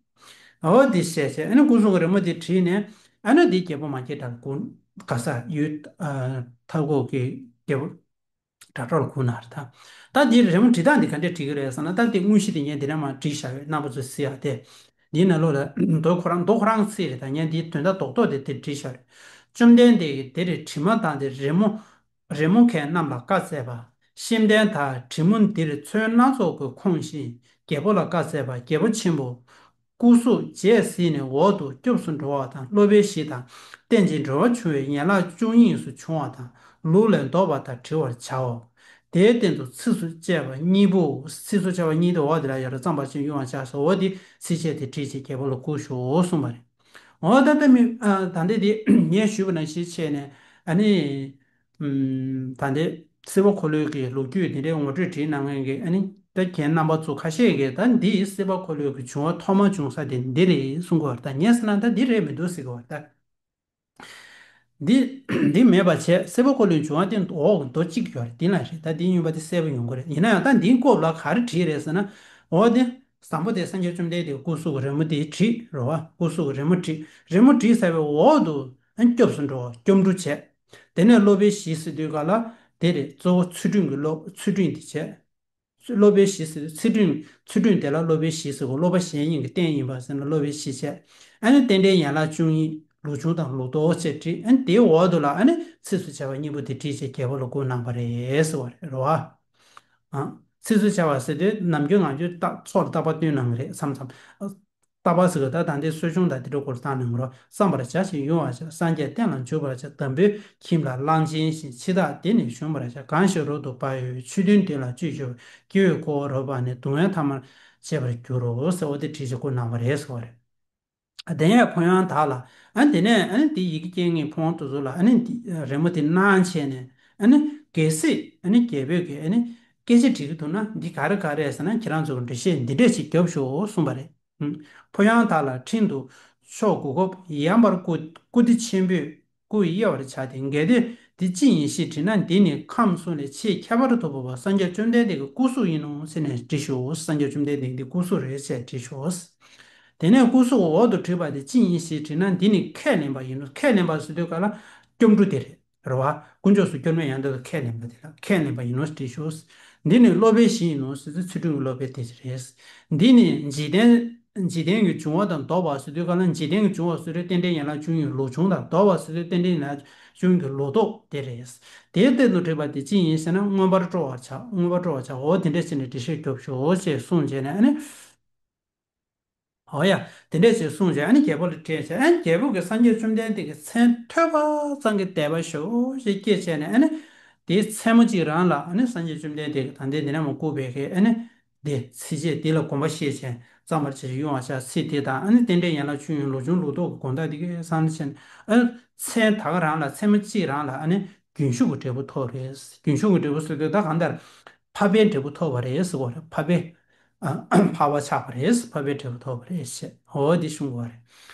འོ་དེ་བྱས་བྱས་ཨ་ནི་སྐུ་གཟུགས་ཀྱི་རི་མོ་དེ་བྲིས་ནས་ཨ་ནི་དེ་རྒྱལ་པོ་མ་སྐྱེས་དགྲ་ལ་བསྐུར། ག་ས་ཡུལ་ཨ་མཐའ་འཁོབ་ཀྱི་རྒྱལ་པོ་སྒྲ་སྒྲོགས་ལ་བསྐུར་གནང་རེད་ད། ད་འདི་རི་མོ་བྲིས་སྟངས་འདི་ག་འདྲས་བྲིས་ཀྱི་རེད་ཟེར་ན་ད་འདི་དངོས་གཞི་འདི་ངས་འདི་ནས་མར་བྲིས་བཞག་ཡོད། རྣམ་པ་ཚོས་གཟིགས་ཨ། དེ་འདིའི་ནང་ལོགས་ལ་མདོ་ཁོ་རང་མདོ་ཁོ་རང་གི་ཚིག་རེད་ད། ངས་འདིའི་དོན་དག་རྡོག་རྡོག་དེ་འདིར་བྲིས་བཞག་རེད། བཅོམ་ལྡན་འདས་ཀྱིས་དེར་དྲི་མ་བཏང་སྟེ་རི་མོ་རི་མོ་མཁན་རྣམས་ལ་བཀའ་སྩལ་པ། ཤེས་ལྡན་དག་དྲི་མོ་འདིར་ཚོན་སྣ་ཚོགས་ཀྱིས་ཁོང་ཞིང་ རྒྱལ་པོ་ལ་བཀའ་སྩལ་པ། རྒྱལ་པོ་ཆེན་པོ། སྐུ་གཟུགས་བརྗེད་གཟིགས་ནས་འོག་ཏུ་སྐྱབས་སུ་འགྲོ་བ་དང་། སློབ་པའི་གཞི་དང་། རྟེན་ཅིང་འབྲེལ་བར་འབྱུང་བའི་ཡན་ལག་བཅུ་གཉིས་སུ་འབྱུང་བ་དང་། ལུགས་ལས་ལྡོག་པ་དག་བྲི་བར་བྱའོ། དེའི་སྟེང་དུ་ཚིགས་སུ་བཅད་པ་གཉིས་པོ། ཚིགས་སུ་བཅད་པ་གཉིས་དེ་འོག་དེ་ལ་ཡོད་རེད། བརྩམ་པར་བྱ་ཞིང་དབྱུང་བར་བྱ་ཟེར། འོ་དེ་ཚིགས་བཅད་དེ་བྲིས་བྱས་རྒྱལ་པོ་ལ་བསྐུར་ཤོག་གསུངས་པ་རེད། འོ་ད་ལྟ་མི་ཨ་ད་ལྟ་དེ་ངས་ཞུས་པ་ནང་བཞིན་བྱས་ནས་ཨ་ནི། ཨུམ། ད་ལྟའི་སྲིད་པ་འཁོར་ལོའི་གི་ལོ་རྒྱུས་དེ་འདྲའི་ངོ་སྤྲོད་བྲིས་གནང་མཁན་གྱི་ཨ་ནི་ད་རྒན་རྣམ་པ་ཚོ་ཁ་ཤས་ཀྱིས་ད་འདི་སྲིད་པ་འཁོར་ལོའི་གི་བྱུང་བ་ཐོག་མ་བྱུང་ས་དེ་འདི་རེད་གསུང་གི་ཡོད་རེད། ད་ངས་ཟེར་ན་ད་འདི་རེད་མི་འདུག་ཟེར་གི་ཡོད་རེད། ད་འདི་འདི་མེད་པ་བྱས། སྲིད་པ་འཁོར་ལོའི་བྱུང་བ་དེ་འོག་མདོ་གཅིག་ཡོད་རེད། འདི་ལ་རེད། ད་འདི་སྙུན་པ་དེ་གསལ་པོ་ཡོང་གི་རེད། ཡིན་ན་ཡང་ད་འདིའི་སྐོར་ལ་ག་རེ་བྲིས་རེད་ཟེར་ན། འོ་དེ་བཟང་པོ་དེ་སངས་རྒྱས་བཅོམ་ལྡན་འདས་སྐུ་གཟུགས་ཀྱི་རི་མོ་དེ་བྲིས་རེད་བ། སྐུ་གཟུགས་ཀྱི་རི་མོ་བྲིས། རི་མོ་བྲིས་ཚར་བའི་འོག་ཏུ་ཨ་སྐྱབས་སུ་འགྲོ་བ། སྐྱབས་འགྲོ་བྱས། དེ་ནས་སློབ་པའི་གཞི་ཟེར་དུས་ག་ལ་དེ་རེད། གཙོ་བོ་ཚུལ་ཁྲིམས་ཀྱི་སློབ་ཚུལ་ཁྲིམས་དེ་བྱས། སློབ་པའི་གཞི་ཟེར་དུས་ཚུལ་ཁྲིམས་ཚུལ་ཁྲིམས་དེ་ལ་སློབ་པའི་གཞི་ཟེར་གོ། སློབ་པ་གཞན་ཡིན་གྱི་རྟེན་ཡིན་པ་ཟེར་ན་སློབ་པའི་གཞི་བྱས། ཨ་ནི་རྟེན་འབྲེལ་ཡན་ལག་བཅུ་གཉིས་ལུགས་འབྱུང་དང་ལུགས་ལྡོག་བཅས་བྲིས། ཨ་ནི་དེའི་འོག་ཏུ་ལ་ཨ་ནི་ཚིགས་སུ་བཅད་པ་གཉིས་པོ་དེ་བྲིས་བྱས་རྒྱལ་པོ་ལ་བསྐུར་གནང་བ་རེད་ཟེར་བ་རེད་རོ། ཨ། ཚིགས་སུ་བཅད་པ་ཟེར་དུས་ནམ་རྒྱུན་ང་ཚོས་རྟག་ཚོགས་ལ་རྟག་པར་སྟོན་གནང་གི་རེད་མཚམས་མཚམས། རྟག་པར་ཟེར་གི་ད་ད་ལྟའི་གསོ་སྦྱོང་དང་དེ་འདྲ་སྐོར་བཏང་གནང་གི་རོ། བརྩམ་པར་བྱ་ཞིང་དབྱུང་བར་བྱ། སངས་རྒྱས་བསྟན་ལ་འཇུག་པར་བྱ། འདམ་བུའི་ཁྱིམ་ལ་གླང་ཆེན་བཞིན། འཆི་བདག་སྡེ་ནི་གཞོམ་པར་བྱ། གང་ཞིག་རབ་ཏུ་བག་ཡོད་པའི། ཆོས་མཐུན་དེ་ལ་སྤྱོད་གྱུར་པའི། སྐྱེ་བོའི་འཁོར་བ་རབ་སྤངས་ནས། སྡུག་བསྔལ་ཐ་མར་བྱེད་པར་འགྱུར་རོ་ཟེར། འོ་དེ་བྲིས་བྱས་བསྐུར་གནང་བ་རེད་ཟེར་བ་རེད། དེ་ནས་ཕོ་ཡང་དག་ལ། ཨ་ནི་དེ་ནས་ཨ་ནི་དེ་ཡི་གེ་སྐྱེལ་མཁན་ཕོ་ཡང་དེ་ཚོ་ལ་ཨ་ནི་དེ་རི་མོ་དེ་གནང་བྱས་ནས། ཨ་ནི་གལ་སྲིད་ཨ་ནི་རྒྱལ་པོས་ཀྱི་ཨ་ནི་སྐད་ཆ་འདྲི་གི་འདུག་ན། འདི་ག་རེ་ག་རེ་ཟེར་ན། ཁྱེད་རང་ཚོ་གི་འགྲེལ་བཤད་འདི་འདྲས་ཅིག་རྒྱོབ་ཤོག་གསུངས་པ་རེད། ཨུམ། ཕོ་ཡང་དག་ལ། ཕྲེང་དུ་ཕྱོགས་དགུ་བཀོད། ཡངས་པར་བཀུར། བཀུར་སྟི་ཆེན་པོས་སྐུ་དབྱེ་བར་བྱ་སྟེ། གལ་ཏེ་འདི་ཅི་ཡིན་ཞེས་དྲིས་ན། འདི་ནི་ཁམས་གསུམ་ལས་ཆེས་ཁྱད་པར་དུ་འཕགས་པ་སངས་རྒྱས་བཅོམ་ལྡན་འདས་ཀྱི་སྐུ་གཟུགས་ཡིན་ནོ་ཟེར་ནས་འདྲི་ཤོག། སངས་རྒྱས་བཅོམ་ལྡན་འདས་ཀྱི་སྐུ་གཟུགས་རེད་ཅེས་འདྲི་ཤོག། དེ་ནས་སྐུ་གཟུགས་འོག་ཏུ་བྲིས་པ་དེ་ཅི་ཡིན་ཞེས་དྲིས་ན། འདི་ནི་ཁས་ལེན་པ་ཡིན་ནོ། ཁས་ལེན་པ་ཟེར་དུས་ག་ལ་སྐྱབས་འགྲོ་དེ་རེད། རེད་བ། དཀོན་མཆོག་གསུམ་སྐྱབས་གནས་ཡང་དག་ཏུ་ཁས་ལེན་པ་དེ་ལ་ཁས་ལེན་པ་ཡིན་ནོ་ཞེས་ཞུ། འདི་ནི་སློབ་པའི་གཞི་ཡིན་ནོ་ཟེར་དུས་ཚུལ་ཁྲིམས་ཀྱི་སློབ་པའི་དེ་རེད། འདི་ནི་འཇིག་རྟེན་འཇིག་རྟེན་གྱི་འབྱུང་བ་དང་ལྡོག་པ་ཟེར་དུས་ག་ལ་འཇིག་རྟེན་གྱི་འབྱུང་བ་ཟེར་དུས་རྟེན་འབྲེལ་ཡན་ལག་བཅུ་གཉིས་ལུགས་འབྱུང་དང་ལྡོག་པ་ཟེར་དུས་རྟེན་འབྲེལ་ཡན་ལག་བཅུ་གཉིས་ཀྱི་ལུགས་ལྡོག་དེ་རེད། དེའི་སྟེང་དུ་བྲིས་པ་དེ་ཅི་ཡིན་ཞེ་ན། མངོན་པར་སྤྲོ་བར་བྱ། མངོན་པར་སྤྲོ་བར་བྱ། འོ་དེ་འདྲ་བྱས་ནས་འགྲེལ་བཤད་རྒྱོབ་ཤོག་ཅེས་གསུངས་བྱས་ནས་ཨ་ནི། འོ་ཡ། དེ་འདྲས་ཞེས་གསུངས་བྱས་ཨ་ནི་རྒྱལ་པོ་ལ་སྤྲད་བྱས། ཨ་ནི་རྒྱལ་པོ་གིས་སངས་རྒྱས་བཅོམ་ལྡན་འདས་ཀྱི་མཚན་ཐོས་པ་ཙམ་གྱིས་དད་པ་ཤུགས་ཆེ་སྐྱེས་བྱས་ནས། ཨ་ནི་དེའི་མཚན་མོ་གཅིག་རང་ལ་ཨ་ནི་སངས་རྒྱས་བཅོམ་ལྡན་འདས་ཀྱིས་ད་ལྟའི་འདི་ནས་མ་བསྐུར་བའི་གི་ཨ་ནི་དེ་ཚིགས་བཅད་དེ་ལ་དགོངས་པ་བཞེས་བྱས། བརྩམ་པར་བྱ་ཞིང་དབྱུང་བར་བྱ། ཚིག་དེ་དང་ཨ་ནི་རྟེན་འབྲེལ་ཡན་ལག་བཅུ་གཉིས་ལུགས་འབྱུང་ལུགས་ལྡོག་གི་དགོངས་དག་དེ་གའི་སང་ལ་བྱས་ནས། ཨ་ནི་མཚན་ད་ག་རང་ལ་མཚན་མོ་གཅིག་རང་ལ་ཨ་ནི་རྒྱུན་ཞུགས་ཀྱི་འབྲས་བུ་ཐོབ་རེད། རྒྱུན་ཞུགས་ཀྱི་འབྲས་བུ་ཟེར་དུས་ད་གང་ལྟར་འཕགས་པའི་འབྲས་བུ་ཐོབ་པ་རེད་ཟེར་བ་རེད། འཕགས་པའི། ཨ། འཕགས་པ་ཆགས་པ་རེད། འཕགས་པའི་འབྲས་བུ་ཐོབ་པ་རེད་ཞེས། འོ་འདི་གསུངས་པ་རེད།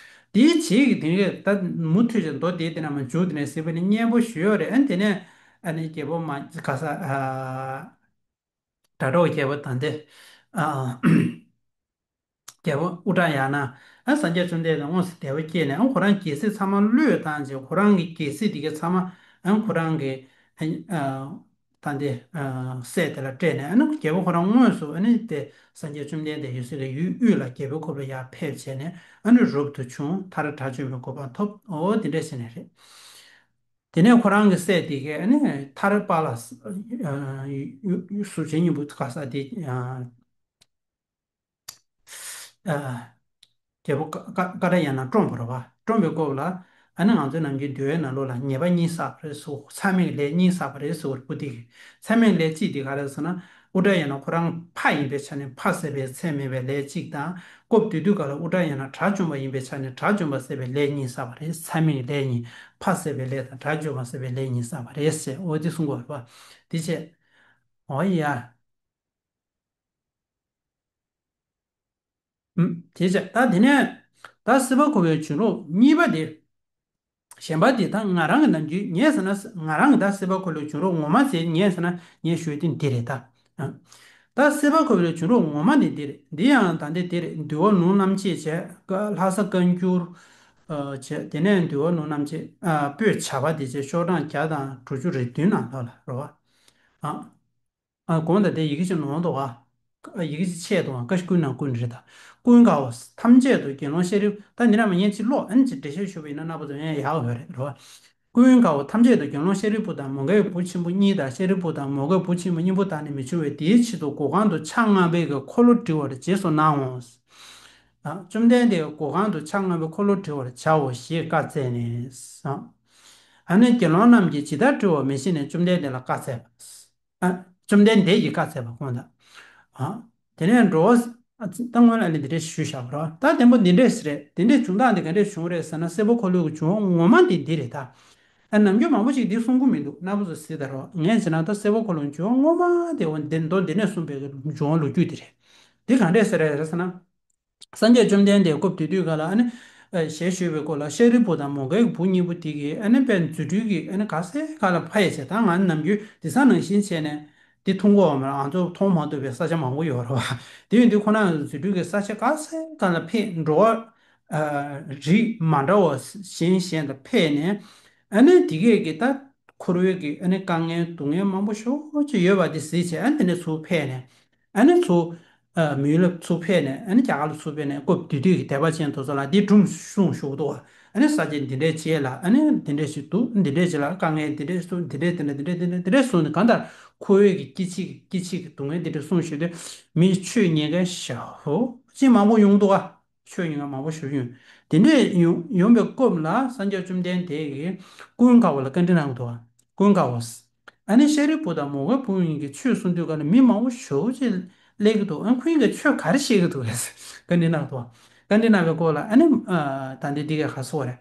དེའི་རྗེས་ཀྱི་དེ་ནས་ད་མུ་མཐུད་ཀྱི་མདོ་དེའི་དེ་ནས་མ་མཇུག་དེ་ནས་ཟེར་བ་ནི་སྙན་པོ་ཞུས་ཡོད་རེད། ཨ་ནི་དེ་ནས་ཨ་ནི་རྒྱལ་པོ་མ་ག་ས། ཨ། སྒྲ་སྒྲོགས་རྒྱལ་པོ་དང་དེ། ཨ། རྒྱལ་པོ་ཨུ་ཏྲ་ཡ་ན། ཨ། སངས་རྒྱས་བཅོམ་ལྡན་འདས་དངོས་སུ་དད་པ་སྐྱེས་ནས། ཨ། ཁོ་རང་རྒྱལ་སྲིད་ཚང་མ་བློས་བཏང་བྱས། ཁོ་རང་གི་རྒྱལ་སྲིད་དེ་གའི་ཚང་མ། ཨ། ཁོ་རང་གི། ཨ། ད་འདི། ཨ། སྲས་དེ་ལ་སྤྲད་ནས། ཨ་ནི་རྒྱལ་པོ་ཁོ་རང་དངོས་སུ་ཨ་ནི་དེ་སངས་རྒྱས་བཅོམ་ལྡན་འདས་ཡོད་སའི་གི་ཡུལ་དབུས་ལ་རྒྱལ་པོའི་ཁབ་ལ་ཡར་ཕེབས་བྱས་ནས། ཨ་ནི་རབ་ཏུ་བྱུང་། མཐར་དགྲ་བཅོམ་པའི་གོ་འཕང་ཐོབ། འོ་དེ་འདྲ་བྱས་ནས་རེད། དེ་ནས་ཁོ་རང་གི་སྲས་དེ་གའི་ཨ་ནི་མཐར་པཱ་ལགས། ཨ། ཡུ་ཡུ་གཟུགས་ཅན་སྙིང་པོ་ག་ས་དེ། ཨ། ཨ། རྒྱལ་པོ་ཀ་ཀ་ཀ་ཏྱ་ཡ་ན་བཀྲོངས་པ་རེད་བ། བཀྲོངས་པའི་སྐབས་ལ། ཨ་ནི་ང་ཚོའི་ནམ་རྒྱུན་འདུལ་བའི་ནང་ལོགས་ལ་ཉེས་པ་གཉིས་བསགས་པ་རེད་ཟེར། མཚམས་མེད་ཀྱི་ལས་གཉིས་བསགས་པ་རེད་ཟེར་བ་རེད། སྐུ་དེ་གིས། མཚམས་མེད་ཀྱི་ལས་གཅིག་དེ་ག་རེ་ཟེར་ན། ཨུ་ཏྲ་ཡ་ན་ཁོ་རང་ཕ་ཡིན་པའི་ཆ་ནས་ཕ་བསད་པའི་མཚམས་མེད་པའི་ལས་གཅིག་དང་། སྐབས་དེ་དུས་ག་ལ་ཨུ་ཏྲ་ཡ་ན་དགྲ་བཅོམ་པ་ཡིན་པའི་ཆ་ནས་དགྲ་བཅོམ་པ་བསད་པའི་ལས་གཉིས་བསགས་པ་རེད། མཚམས་མེད་ཀྱི་ལས་གཉིས། ཕ་བསད་པའི་ལས་དང་དགྲ་བཅོམ་པ་བསད་པའི་ལས་གཉིས་བསགས་པ་རེད་ཟེར། འོ་དེ་གསུང་གི་ཡོད་རེད་བ། དེ་བྱས། འོ་ཡ། ཨུམ། དེ་བྱས། ད་དེ་ནས་ད་སྲིད་པ་འཁོར་བའི་བྱུང་རབས་གཉིས་པ་དེ། གཞན་པ་དེ་ད་ང་རང་གི་ནམ་རྒྱུན་ངས་ཟེར་ན། ང་རང་གི་ད་སྲིད་པ་འཁོར་བའི་བྱུང་རབས་ངོ་མ་ཟེར་ངས་ཟེར་ན་ངས་ཞུ་ཡ་དེ་འདི་རེད་ད། ཨ། ད་སྲིད་པ་འཁོར་བའི་བྱུང་རབས་ངོ་མ་ནི་འདི་རེད། འདི་ཡང་ད་འདི་འདི་རེད། འདུལ་བ་ལུང་རྣམ་འབྱེད་བྱས། ལྷ་ས་བཀའ་འགྱུར། ཨ། བྱས། དེ་ནས་འདུལ་བ་ལུང་རྣམ་འབྱེད། ཨ། པོད་བྱ་བ་དེ་བྱས། ཤོག་གྲངས་བརྒྱ་དང་དྲུག་ཅུ་རེ་བདུན་ནང་ལོགས་ལ་རེད་བ། ཨ། ཨ། གོང་དང་དེ་ཡི་གེ་ཅིག་ནོར་འདུག་ག། ཡི་གེ་ཅིག་ཆད་འདུག་ག། བཀའ་འགྱུར་ནང་ཀུན་རེད་ད། ཀུན་དགའ་བོ། ཐམས་ཅད་དུ་དགེ་སློང་ཤེས་རབ། ད་འདི་ནས་མར་ངས་ཅིག་ཀློག། ཨ་ནི་ཅིག་འགྲེལ་བཤད་ཞུས་པ་ཡིན་ན་རྣམ་པ་ཚོ་ཡང་ཡག་པོ་ཡོད་རེད་རོ། ཀུན་དགའ་བོ་ཐམས་ཅད་དུ་དགེ་སློང་ཤཱ་རིའི་བུ་དང་མོའུ་འགལ་བུ་ཆེན་པོ་གཉིས་དང་ཤཱ་རིའི་བུ་དང་མོའུ་འགལ་བུ་ཆེན་པོ་གཉིས་པོ་དག་ནི་མི་འབྱུང་བས། དེའི་ཆེད་དུ་གོ་ཁང་དུ་ཕྱག་སྔ་པའི་གི་འཁོར་ལོ་བྲི་བར་རྗེས་སུ་གནང་ངོ་། ཨ། བཅོམ་ལྡན་འདས་ཀྱིས་གོ་ཁང་དུ་ཕྱག་སྔ་པའི་འཁོར་ལོ་བྲི་བར་བྱའོ་ཞེས་བཀའ་སྩལ་ནས། ཨ་ནི་དགེ་སློང་རྣམས་ཀྱིས་ཇི་ལྟར་བྲི་བ་མི་ཤེས་ནས་བཅོམ་ལྡན་འདས་ལ་བཀའ་སྩལ་པ། ཨ། བཅོམ་ལྡན་འདས་ཀྱིས་བཀའ་སྩལ་པ་ཁོང་དང་། ཨ། དེ་ནས་འགྲོ་བ། ཨ། ད་སྔོན་ལ་ནི་འདི་འདྲས་ཞུས་བཞག་པ་རེད། ད་དེ་འདྲས་ཟེར་རེད། དེ་འདྲས་བྱུང་སྟངས་འདི་ག་འདྲས་བྱུང་རེད་ཟེར་ན། སྲིད་པ་འཁོར་ལོའི་གི་འབྱུང་བ་ངོ་མ་འདི་འདི་རེད་ད། ཨ། ནམ་རྒྱུན་མང་པོ་ཞིག་འདི་གསུང་གི་མི་འདུག། རྣམ་པ་ཚོ་གཟིགས་དང་རོགས། ངས་བྱས་ན་ད་སྲིད་པ་འཁོར་ལོའི་འབྱུང་བ་ངོ་མ་དེ་འོ་འདི་མདོ་འདི་ནས་གསུངས་པའི་གི་འབྱུང་བ་ལོ་རྒྱུས་འདི་རེད། འདི་ག་འདྲས་ཟེར་རེད་ཟེར་ན། སངས་རྒྱས་བཅོམ་ལྡན་འདས་སྐབས་དེ་དུས་ག་ལ་ཨ་ནི། ཨ། ཞལ་བཞུགས་པའི་སྐོར་ལ་ཤཱ་རིའི་བུ་དང་མོའུ་འགལ་བུ་གཉིས་པོ་དེ་གིས་ཨ་ནི་དཔེ་རྫུ་འཕྲུལ་གྱིས་ཨ་ནི་ག་ས་ག་ལ་ཕར་ཡ་བྱས། ད་ང་ནམ་རྒྱུན་དེང་སང་ནང་བཞིན་བྱས་ནས་དེ་མཐོང་གི་ཡོད་མ་རེད། ང་ཚོ་མཐོང་མ་ཐུབ་པའི་ས་ཆ་མང་པོ་ཡོད་རེད་བ། དེ་ཡིན་དུས་ཁོ་རང་རྫུ་འཕྲུལ་གྱིས་ས་ཆ་ག་ས་ག་ལ་ཕེབས། འགྲོ་བ། ཨ། རིགས་མ་འདྲ་བ་གཞན་གཞན་ལ་ཕེབས་ནས། ཨ་ནི་དེ་གས་ཀྱི་ད་འཁོར་བའི་གི་ཨ་ནི་དཀའ་ངལ་སྡུག་བསྔལ་མང་པོ་ཞེ་པོ་ཅིག་ཡོད་པ་དེ་གཟིགས་བྱས། ཨ་ནི་དེ་ནས་ཚུར་ཕེབས་ནས། ཨ་ནི་ཚུར། ཨ། མི་ཡུལ་ལ་ཚུར་ཕེབས་ནས། ཨ་ནི་རྒྱ་གར་ལ་ཚུར་ཕེབས་ནས་སྐབས་དེ་དུས་ཀྱི་དད་པ་ཅན་དེ་ཚོ་ལ་འདི་སྒྲུང་གསུངས་བཞུགས་འདུག་བ། ཨ་ནི་ས་ཆ་འདི་འདྲས་ཅིག་ལ་ཨ་ནི་འདི་འདྲས་ཞིག་འདུག། འདི་འདྲས་ཅིག་ལ་དཀའ་ངལ་འདི་འདྲས་འདུག། འདི་འདྲས་འདི་འདྲས་འདི་འདྲས་འདི་འདྲས་འདི་འདྲས་གསུངས་ནས། གང་ལྟར་འཁོར་བའི་གི་སྐྱེ་འཆི་སྐྱེ་འཆི་གི་སྡུག་བསྔལ་འདི་འདྲས་གསུངས་བཞུགས་དུས་མི་ཆོས་ཉན་མཁན་ཞེ་པོ་ཅིག་མང་པོ་ཡོང་འདུག་བ། ཆོས་ཉན་མཁན་མང་པོ་ཞེ་པོ་ཡོང་། དེ་འདྲས་ཡོང་ཡོང་བའི་སྐབས་ལ་སངས་རྒྱས་བཅོམ་ལྡན་འདས་ཀྱིས་ཀུན་དགའ་བོ་ལ་བཀའ་འདྲི་གནང་འདུག་བ། ཀུན་དགའ་བོ། ཨ་ནི་ཤཱ་རིའི་བུ་དང་མོའུ་འགལ་བུ་གཉིས་ཀྱིས་ཆོས་གསུང་དུས་ག་ལ་མི་མང་པོ་ཞེ་པོ་ཅིག་སླེབས་ཀྱི་འདུག། ཨ། ཁོང་གཉིས་ཀྱིས་ཆོས་ག་རེ་བཤད་ཀྱི་འདུག་ཟེར་བཀའ་འདྲི་གནང་འདུག། བཀའ་འདྲི་གནང་བའི་སྐོར་ལ་ཨ་ནི། ཨ། ད་འདི་འདི་ག་ག་སོ་རེད།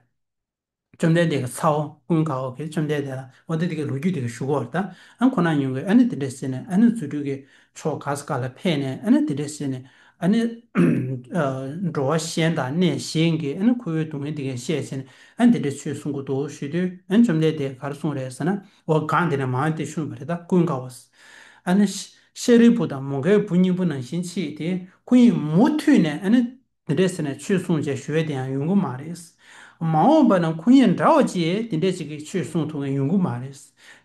བཅོམ་ལྡན་འདས་ཀྱི་ཚ་བོ་ཀུན་དགའ་བོ་གིས་བཅོམ་ལྡན་འདས་ལ་འོ་དེ་དེ་གའི་ལོ་རྒྱུས་དེ་ག་ཞུ་གི་ཡོད་རེད་ད། ཨ། ཁོ་རང་ཉུང་གི་ཨ་ནི་དེ་འདྲས་བྱས་ནས་ཨ་ནི་རྫུ་འཕྲུལ་གྱིས་ཕྱོགས་ག་ས་ག་ལ་ཕེབས་ནས། ཨ་ནི་དེ་འདྲས་བྱས་ནས་ཨ་ནི། ཨ། འགྲོ་བ་གཞན་དང་གནས་གཞན་གྱི་ཨ་ནི་འཁོར་བའི་སྡུག་བསྔལ་དེ་ག་བཤད་བྱས་ནས། ཨ་ནི་དེ་འདྲས་ཆོས་གསུང་གི་འདུག་ཞུས་དུས། ཨ་ནི་བཅོམ་ལྡན་འདས་ག་རེ་གསུངས་རེད་ཟེར་ན། འོ་གང་དེ་ནས་མང་དེ་གསུངས་པ་རེད་ད། ཀུན་དགའ་བོ། ཨ་ནི་ཤ་ཤཱ་རིའི་བུ་དང་མོའུ་འགལ་བུ་གཉིས་པོ་ནང་བཞིན་ཅིག་དེ་ཁོ་གཉིས་མུ་མཐུད་ནས་ཨ་ནི་དེ་འདྲས་ཟེར་ནས་ཆོས་གསུངས་བྱས་བཞུགས་པ་དེ་ཡང་ཡོང་གི་མ་རེད། མ་འོངས་པ་ན་ཁོ་གཉིས་འདྲ་བ་ཅིག་དེ་འདྲས་ཅིག་གིས་ཆོས་གསུང་ཐུབ་མཁན་ཡོང་གི་མ་རེད།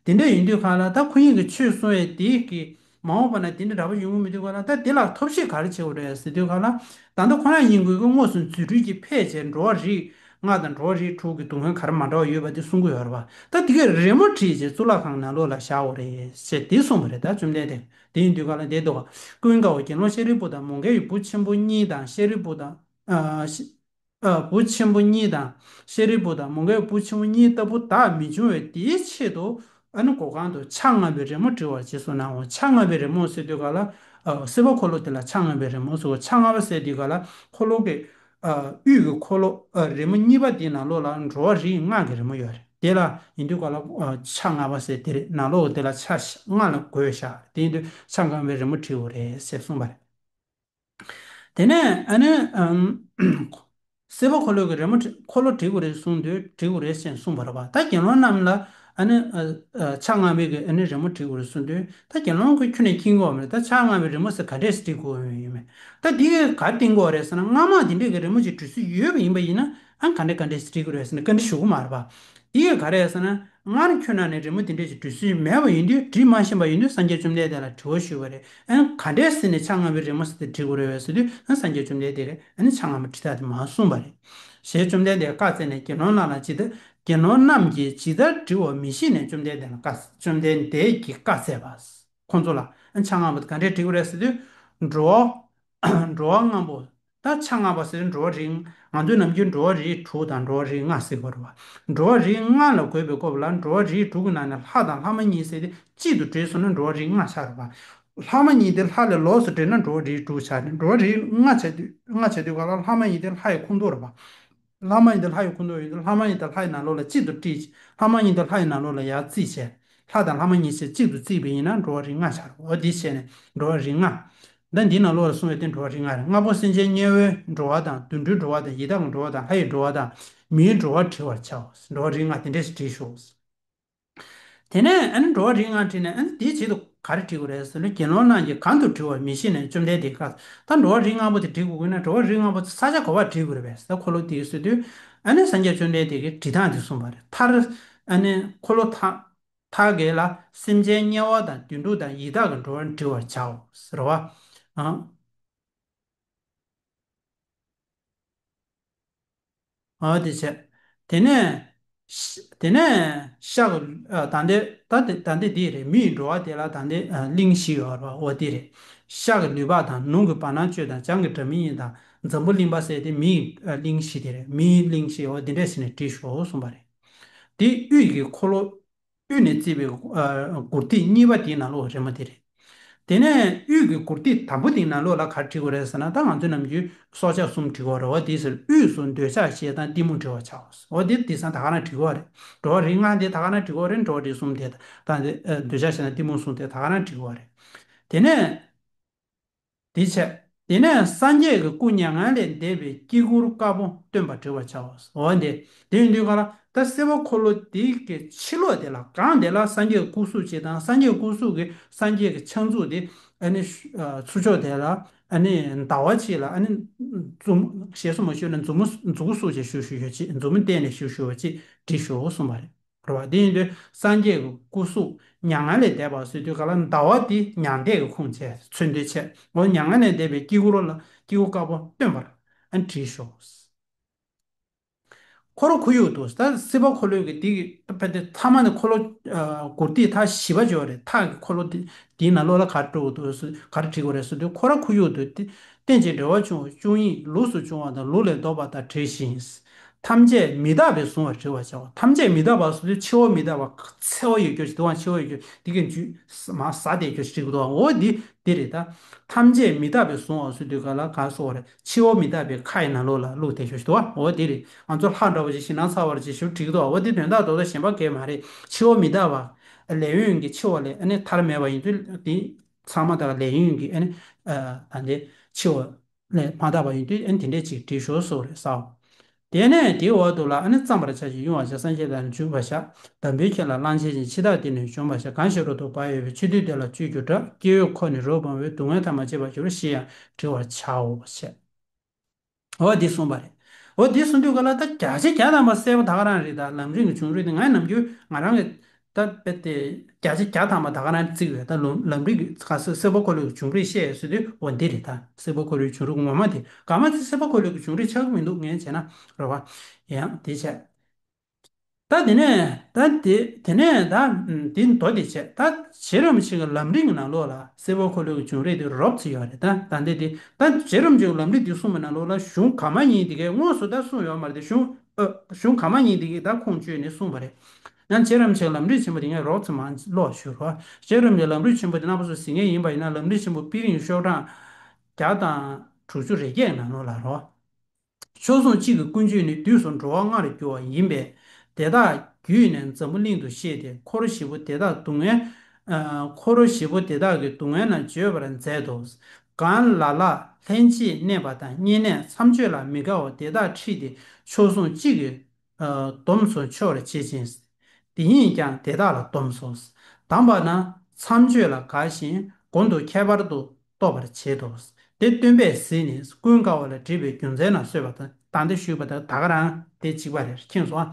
དེ་འདྲས་ཡིན་དུས་ག་ལ་ད་ཁོ་གཉིས་ཀྱིས་ཆོས་གསུང་བའི་དེ་གི་མ་འོངས་པ་ན་དེ་འདྲ་འདྲ་པོ་ཡོང་གི་མི་འདུག་ག་ལ། ད་དེ་ལ་ཐབས་ཤེས་ག་རེ་བྱེད་དགོས་རེད་ཟེར་དུས་ག་ལ། ད་ལྟ་ཁོ་རང་ཡིན་དགོས་ཀྱི་དངོས་སུ་རྫུ་འཕྲུལ་གྱིས་ཕེབས་བྱས་འགྲོ་བ་རིགས་ལྔ་དང་འགྲོ་བ་རིགས་དྲུག་གི་སྡུག་བསྔལ་ག་རེ་མ་འདྲ་བ་ཡོད་པ་དེ་གསུང་གི་ཡོད་རེད་བ། ད་དེ་གའི་རི་མོ་བྲིས་བྱས་གཙུག་ལག་ཁང་ནང་ལོགས་ལ་བཞག་དགོས་རེད་ཅེས་དེ་གསུངས་པ་རེད་ད་བཅོམ་ལྡན་འདས། དེ་ཡིན་དུས་ག་ལ་དེ་འདུག་ག། ཀུན་དགའ་བོ་དགེ་སློང་ཤཱ་རིའི་བུ་དང་མོའུ་འགལ་གྱི་བུ་ཆེན་པོ་གཉིས་དང་ཤཱ་རིའི་བུ་དང་། ཨ། ཤ་ཨ། བུ་ཆེན་པོ་གཉིས་དང་། ཤཱ་རིའི་བུ་དང་མོའུ་འགལ་བུ་ཆེན་པོ་གཉིས་ལྟ་བུ་དག་མི་འབྱུང་བས། དེའི་ཆེད་དུ་ཨ་ནི་གོ་ཁང་དུ་ཕྱག་སྔ་པའི་རི་མོ་བྲི་བར་རྗེས་སུ་གནང་ངོ་། ཕྱག་སྔ་པའི་རི་མོ་ཟེར་དུས་ག་ལ། ཨ། སྲིད་པ་འཁོར་ལོ་དེ་ལ་ཕྱག་སྔ་པའི་རི་མོ་ཟེར་གོ། ཕྱག་སྔ་པ་ཟེར་དུས་ག་ལ་འཁོར་ལོ་གི། ཨ། དབུས་ཀྱི་འཁོར་ལོ། ཨ། རི་མོ་གཉིས་པ་དེའི་ནང་ལོགས་ལ་འགྲོ་བ་རིགས་ལྔ་གི་རི་མོ་ཡོད་རེད། དེ་ལ་ཡིན་དུས་ག་ལ། ཨ། ཕྱག་སྔ་པ་ཟེར་དེ་རེད། ནང་ལོགས་དེ་ལ་ཕྱག་ལྔ་ལ་བགོས་བཞག། དེ་ཡིན་དུས་ཕྱག་སྔ་པའི་རི་མོ་བྲིས་དགོས་རེད་ཟེར་གསུངས་པ་རེད། དེ་ནས་ཨ་ནི། ཨམ། སྲིད་པ་འཁོར་ལོའི་གི་རི་མོ་བྲི་འཁོར་ལོ་བྲི་དགོས་རེད་གསུངས་དུས་བྲི་དགོས་རེད་ཅེས་གསུངས་པ་རེད་བ། ད་དགེ་སློང་རྣམས་ལ་ཨ་ནི། ཨ། ཨ། ཕྱག་སྔ་པའི་གི་ཨ་ནི་རི་མོ་བྲི་དགོས་རེད་གསུངས་དུས། ད་དགེ་སློང་གིས་ཁྱོན་ནས་མཁྱེན་གྱི་ཡོད་མ་རེད། ད་ཕྱག་སྔ་པའི་རི་མོ་ཟེར་ག་འདྲས་སེ་བྲི་དགོས་ཡོད་མེད། ད་འདི་ག་ག་བསྟན་དགོས་རེད་ཟེར་ན། སྔ་མ་འདི་འདྲས་ཀྱི་རི་མོ་ཅིག་འབྲི་སྲོལ་ཡོད་པ་ཡིན་པ་ཡིན་ན། ཨ། ག་འདྲས་ག་འདྲས་སེ་བྲི་དགོས་རེད་ཟེར་ནས་བཀའ་འདྲི་ཞུ་གི་མ་རེད་བ། འདི་ག་ག་རེ་ཟེར་ན། སྔར་ཁྱོད་རང་ནས་རི་མོ་འདི་འདྲས་ཀྱི་འབྲི་སྲོལ་མེད་པ་ཡིན་དུས། འབྲི་མ་ཤེས་པ་ཡིན་དུས་སངས་རྒྱས་བཅོམ་ལྡན་འདས་ལ་དྲི་བ་ཞུས་པ་རེད། ཨ་ནི་ག་འདྲས་ཟེར་ནས་ཕྱག་སྔ་པའི་རི་མོ་ཟེར་དེ་འབྲི་དགོས་རེད་པས་ཟེར་དུས། ཨ་ནི་སངས་རྒྱས་བཅོམ་ལྡན་འདས་ཀྱིས་ཨ་ནི་ཕྱག་སྔ་པ་འབྲི་སྟངས་དེ་མར་གསུངས་པ་རེད། ཞེས་བཅོམ་ལྡན་འདས་བཀའ་སྩལ་ནས་དགེ་སློང་རྣམས་ལ་ཇི་ལྟར། དགེ་སློང་རྣམས་ཀྱིས་ཇི་ལྟར་བྲི་བ་མི་ཤེས་ནས་བཅོམ་ལྡན་འདས་ལ་བཀའ། བཅོམ་ལྡན་འདས་ཀྱིས་བཀའ་སྩལ་པ། ཁོང་ཚོ་ལ་ཨ་ནི་ཕྱག་སྔ་པ་དེ་ག་འདྲས་འབྲི་དགོས་རེད་ཟེར་དུས། འགྲོ་བ། འགྲོ་བ་ལྔ་པོ། ད་ཕྱག་སྔ་པ་ཟེར་འགྲོ་བ་རིགས། ང་ཚོའི་ནམ་རྒྱུན་འགྲོ་བ་རིགས་དྲུག་དང་འགྲོ་བ་རིགས་ལྔ་ཟེར་གྱི་ཡོད་རེད་བ། འགྲོ་བ་རིགས་ལྔ་ལ་བགོས་པའི་སྐབས་ལ། འགྲོ་བ་རིགས་དྲུག་གི་ནང་ནས་ལྷ་དང་ལྷ་མ་ཡིན་ཟེར་དེ་གཅིག་ཏུ་འདྲེས་སོང་ན་འགྲོ་བ་རིགས་ལྔ་ཆགས་རེད་བ། ལྷ་མ་ཡིན་དེ་ལྷ་ལས་ལོགས་སུ་འདྲེས་ན་འགྲོ་བ་རིགས་དྲུག་ཆགས་རེད། འགྲོ་བ་རིགས་ལྔ་བྱས་དུས། ལྔ་བྱས་དུས་ག་ལ། ལྷ་མ་ཡིན་དེ་ལྷ་ཡི་ཁོངས་གཏོགས་རེད་བ། ལྷ་མ་ཡིན་དེ་ལྷ་ཡི་ཁོངས་གཏོགས་ཡིན་དུས། ལྷ་མ་ཡིན་དེ་ལྷ་ཡི་ནང་ལོགས་ལ་གཅིག་ཏུ་དཀྲིས། ལྷ་མ་ཡིན་དེ་ལྷ་ཡི་ནང་ལོགས་ལ་ཡར་བརྩིས་བྱས། ལྷ་དང་ལྷ་མ་ཡིན་ཟེར་གཅིག་ཏུ་བརྩིས་པ་ཡིན་ན་འགྲོ་བ་རིགས་ལྔ་ཆགས་རེད། འོ་འདི་བྱས་ནས་འགྲོ་བ་རིགས་ལྔ། ད་འདི་ནང་ལོགས་ལ་གསུངས་པའི་དེ་འགྲོ་བ་རིགས་ལྔ་རེད། ལྔ་པོ་སེམས་ཅན་དམྱལ་བའི་འགྲོ་བ་དང་། དུད་འགྲོའི་འགྲོ་བ་དང་། ཡི་དྭགས་ཀྱི་འགྲོ་བ་དང་། ལྷ་ཡི་འགྲོ་བ་དང་། མིའི་འགྲོ་བ་བྲི་བར་བྱའོ། འགྲོ་བ་རིགས་ལྔ་དེ་འདྲས་ཞིག་བྲིས་ཤོག། དེ་ནས་ཨ་ནི་འགྲོ་བ་རིགས་ལྔ་བྲིས་ནས། ཨ་ནི་དེའི་ཆེད་དུ་ག་རེ་བྲི་དགོས་རེད་ཟེར་ན། དགེ་སློང་རྣམས་ཀྱིས་གང་དུ་བྲི་བ་མི་ཤེས་ནས་བཅོམ་ལྡན་འདས་ཀྱིས། ད་འགྲོ་བ་རིགས་ལྔ་པོ་དེ་བྲི་དགོས་ཀྱི་ན། འགྲོ་བ་རིགས་ལྔ་པོ་དེ་ས་ཆ་ག་པར་བྲི་དགོས་རེད་པས་ཟེར། འཁོར་ལོ་དེའི་ཟེར་དུས། ཨ་ནི་སངས་རྒྱས་བཅོམ་ལྡན་འདས་ཀྱིས་བྲི་སྟངས་དེ་གསུངས་པ་རེད། མཐར། ཨ་ནི་འཁོར་ལོ་མཐའ་མཐའ་གས་ལ་སེམས་ཅན་དམྱལ་བ་དང་དུད་འགྲོ་དང་ཡི་དྭགས་ཀྱི་འགྲོ་བ་བྲི་བར་བྱའོ་ཟེར་བ། ཨ། ཨ་དེ་བྱས། དེ་ནས། ཤ་དེ་ནས་ཤ་གི་ཨ་ད་འདི་ད་འདི་ད་འདི་འདི་རེད། མི་ཡི་འགྲོ་བ་དེ་ལ་ད་འདི་ཨ་གླིང་བཞི་ཡོད་རེད་པ། འོ་དེ་རེད། ཤ་གི་ལུས་འཕགས་དང་། ནོར་གྱི་བར་སྣང་གཅོད་དང་། བྱང་གི་སྒྲ་མི་སྙན་དང་། འཛམ་བུ་གླིང་པ་ཟེར་དེ་མི་ཡི་ཨ་གླིང་བཞི་དེ་རེད། མི་ཡི་གླིང་བཞི། འོ་དེ་འདྲས་ཟེར་ནས་བྲིས་ཤོག་གསུངས་པ་རེད། དེ་དབུས་ཀྱི་འཁོར་ལོ། དབུས་ནས་བརྩིས་པའི་ཨ་མགུར་ཐིག་གཉིས་པ་དེའི་ནང་ལོགས་རེད་མོ། དེ་རེད། དེ་ནས་དབུས་ཀྱི་མགུར་ཐིག་དང་པོ་དེའི་ནང་ལོགས་ལ་ག་རེ་བྲིས་དགོས་རེད་ཟེར་ན། ད་ང་ཚོ་ནམ་རྒྱུན་སྲོག་ཆགས་གསུམ་བྲིས་དགོས་རེད་པ། དེ་ཟེར། དབུས་སུ་འདོད་ཆགས་ཞེ་སྡང་གཏི་མུག་བྲི་བར་བྱའོ། འོ་དེ་དེང་སང་ད་ག་རང་བྲིས་དགོས་རེད། འགྲོ་བ་རིགས་ལྔ་དེ་ད་ག་རང་བྲིས་དགོས་རེད། འགྲོ་བ་རིགས་གསུམ་དེ་ད་ད་འདོད་ཆགས་ཞེ་སྡང་གཏི་མུག་གསུམ་དེ་ད་ག་རང་བྲིས་དགོས་རེད། དེ་ནས། དེ་བྱས། དེ་ནས་སངས་རྒྱས་ཀྱི་སྐུ་མྱ་ངན་ལས་འདས་པའི་དཀྱིལ་འཁོར་དཀར་པོ་སྟོན་པ་བྲི་བར་བྱའོ། འོ་འདི། དེ་ཡིན་དུས་ག་ལ་ད་སྲིད་པ་འཁོར་ལོ་འདི་གི་ཕྱི་ལོགས་དེ་ལ། སྒང་དེ་ལ་སངས་རྒྱས་སྐུ་གཟུགས་ཅིག་དང་། སངས་རྒྱས་སྐུ་གཟུགས་ཀྱི་སངས་རྒྱས་ཀྱི་ཕྱག་མཛུབ་དེ་ཨ་ནི་ཨ་ཚུར་ཕྱོགས་དེ་ལ་ཨ་ནི་ཟླ་བ་གཅིག་ལ་ཨ་ནི་མཛུབ་མོ་ཞེས་སུ་མ་ཞུས་ན་མཛུབ་མོ་མཛུབ་གུ་གཟུགས་ཅིག་བཞུགས་བཞུགས་ཡོད་ཅིག། མཛུབ་མོ་བསྟན་ནས་བཞུགས་བཞུགས་པ་ཅིག་བྲིས་ཤོག་གསུངས་པ་རེད། རེད་བ། དེ་ཡིན་དུས་སངས་རྒྱས་ཀྱི་སྐུ་གཟུགས་མྱ་ངན་ལས་འདས་པ་ཟེར་དུས་ག་ལ་ཟླ་བ་དེ་མྱང་འདས་ཀྱི་ཁུངས་བྱས། མཚོན་དོན་བྱས། འོ་མྱ་ངན་ལས་འདས་པའི་དཀྱིལ་འཁོར་ལ་དཀྱིལ་འཁོར་དཀར་པོ་སྟོན་པར་ཨ་བྲིས་ཤོག། འཁོར་ཁོར་ཡུག་ཏུ། ད་སྲིད་པ་འཁོར་ལོའི་གི་དེ་གི་ད་ཕན་ཚུན་ཐ་མ་ནི་འཁོར་ལོ་ཨ་མགུར་ཐིག་མཐའ་བཞི་པ་ཅིག་ཡོད་རེད། མཐའ་གི་འཁོར་ལོ་དེ་དེའི་ནང་ལོགས་ལ་ག་རེ་འགྲོ་དགོས་འདུག་ཟེར། ག་རེ་བྲིས་དགོས་རེད་ཟེར་དུས། འཁོར་ཁོར་ཡུག་ཏུ་རྟེན་ཅིང་འབྲེལ་བར་འབྱུང་བ་བཅུ་གཉིས། ལུགས་སུ་བྱུང་བ་དང་ལུགས་ལས་ལྡོག་པ་དག་བྲིས་ཤིང་། ཐམས་ཅད་མི་རྟག་པའི་གཟུང་བ་བྲི་བར་བྱའོ། ཐམས་ཅད་མི་རྟག་པ་ཟེར་དུས་འཆི་བ་མི་རྟག་པ། འཚེ་བ་ཡོད་རྒྱུ་ཞིག་འདུག་ག་འཆི་བ་ཡོད་རྒྱུ་དེ་གི་རྒྱུད་མར་ཟགས་བསྡད་རྒྱུ་ཞིག་བྲིས་ཀྱི་འདུག་ག་འོ་འདི་འདི་རེད་ད། ཐམས་ཅད་མི་རྟག་པའི་གཟུང་བ་ཟེར་དུས་ག་ལ་ག་སོགས་རེད། འཆི་བ་མི་རྟག་པའི་ཁ་ཡི་ནང་ལོགས་ལ་བླུགས་བསྡད་རྒྱུ་ཞིག་འདུག་ག་འོ་འདི་རེད། ང་ཚོ་ལྷ་འདྲ་བོ་ཞིག་ཞིང་ཁམས་ཚ་བ་ཅིག་ཞིག་བྲིས་ཀྱི་འདུག་ག་འོ་འདི་དོན་དག་རྡོག་རྡོག་གཞན་པ་གང་ཡང་མ་རེད། འཆི་བ་མི་རྟག་པ། ལས་ཡུན་གྱི་འཆི་བ་ལས་ཨ་ནི་ཐར་མེད་པ་ཡིན་དུས་དེ་ཚང་མ་ད་ལས་ཡུན་གྱི་ཨ་ནི་ཨ་ད་འདི་འཆི་བ་ལས་མ་འདས་པ་ཡིན་དུས་ཨ་ནི་དེ་འདྲས་ཅིག་བྲིས་ཤོག་ཟེར་བ་རེད་ཟེར། དེ་ནས་དེའི་འོག་ཏུ་ལ་ཨ་ནི་བརྩམ་པར་བྱ་ཞིང་དབྱུང་བར་བྱ། སངས་རྒྱས་དང་འཇུག་པར་བྱ། འདམ་བུའི་ཁྱིམ་ལ་གླང་ཆེན་བཞིན། འཆི་བདག་དེ་ནས་འབྱུང་བར་བྱ། གང་ཞིག་རབ་ཏུ་བག་ཡོད་པའི། འཆི་དུས་དེ་ལ་བཅོས་གྱུར་འདྲ། སྐྱེ་བོའི་འཁོར་ནི་རབ་སྤངས་པས། སྡུག་བསྔལ་ཐ་མར་བྱེད་པར་འགྱུར། ཞེས་ཡང་བྲི་བར་བྱའོ། ཞེས། འོ་འདི་གསུངས་པ་རེད། འོ་འདི་གསུངས་དུས་ག་ལ་ད་བརྒྱ་ཆ་བརྒྱ་ཐམ་པ་གསལ་པོ་ད་ག་རང་རེད། ད་ལམ་རིམ་གྱི་བྱུང་རིམ་དེ་ང་ནམ་རྒྱུན་ང་རང་གི་ད་དཔེ་དེ་བརྒྱ་ཆ་བརྒྱ་ཐམ་པ་ད་ག་རང་བརྩི་གི་ཡོད། ད་ལམ་ལམ་རིམ་གྱི་ག་ས་སྲིད་པ་འཁོར་ལོའི་བྱུང་རིམ་བཤད་ཟེར་དུས་འོ་འདི་རེད། ད་སྲིད་པ་འཁོར་ལོའི་བྱུང་རིམ་ངོ་མ་དེ་ག་མ་ཚད་སྲིད་པ་འཁོར་ལོའི་བྱུང་རིམ་ཆགས་ཀྱི་མི་འདུག་ངས་བྱས་ན་རེད་བ། ཡང་དེ་བྱས། ད་དེ་ནས་ད་དེ་དེ་ནས་ད་དེ་མདོ་དེ་བྱས། ད་རྗེ་རིན་པོ་ཆེ་གི་ལམ་རིམ་གྱི་ནང་ལོགས་ལ་སྲིད་པ་འཁོར་ལོའི་བྱུང་རིམ་དེ་རོབ་ཙམ་ཡོད་རེད། ད་ད་འདི་དེ་ད་རྗེ་རིན་པོ་ཆེ་གི་ལམ་རིམ་དེ་གསུངས་པའི་ནང་ལོགས་ལ་གཞུང་ག་མ་ཡིན་དེ་གའི་དངོས་སུ་ད་གསུངས་ཡོད་མ་རེད་དེ། གཞུང་ཨ་གཞུང་ག་མ་ཡིན་དེ་གའི་ད་ཁུངས་བཅོལ་ནས་གསུངས་པ་རེད། ཡང་རྗེ་རིན་པོ་ཆེ་གི་ལམ་རིམ་ཆེན་པོ་དེ་ངས་རོབ་ཙམ་མར་ཀློག་ཞུ་རོགས། རྗེ་རིན་པོ་ཆེ་ལམ་རིམ་ཆེན་པོ་དེ་རྣམ་པ་ཚོ་གཟིགས་མཁན་ཡིན་པ་ཡིན་ན། ལམ་རིམ་ཆེན་པོ་དཔེ་རིང་ཤོག་གྲངས་བརྒྱ་དང་དྲུག་ཅུ་རེ་བརྒྱད་ནང་ལོགས་ལ་རོ། མཆོག་ཟུང་གཅིག་གི་ཀུན་སྤྱོད་ནི། དུས་གསུམ་འགྲོ་བ་ལྔར་རྒྱུ་བ་ཡིན་པས། དེ་དག་བརྒྱུད་ནས་འཛམ་བུ་གླིང་དུ་གཤེགས་ཏེ། འཁོར་བཞི་པོ་དེ་དག་སྡུག་བསྔལ། ཨ་འཁོར་བཞི་པོ་དེ་དག་གི་སྡུག་བསྔལ་རྣམས་བརྗོད་པར་མཛད་དོ། གང་ལ་ལ་ལྷན་ཅིག་གནས་པ་དང་། བསྙེན་གནས་མཚམས་གཅོད་ལ་མི་དགའ་བ་དེ་དག་ཁྲིད་དེ། མཆོག་ཟུང་གཅིག་གི་ཨ་སྡོམ་སུ་འཆོལ་བར་བྱེད་ཅིང་། དེ་ཉིད་ཀྱང་དེ་དག་ལ་སྡོམ་སོ། དམ་པ་ན་མཚམས་གཅོད་ལ་དགའ་ཞིང་། གོང་དུ་ཁྱད་པར་དུ་རྟོགས་པར་བྱེད་དོ། དེ་སྟོན་པས་གཟིགས་ནས་ཀུན་དགའ་བོ་ལ་དྲིས་པས་རྒྱུ་མཚན་རྣམས་གསོལ་བ་དང་། ད་འདི་ཞུས་པ་དང་ད་ག་རང་དེ་གཅིག་པ་རེད། མཁྱེན་སོང་ཨ།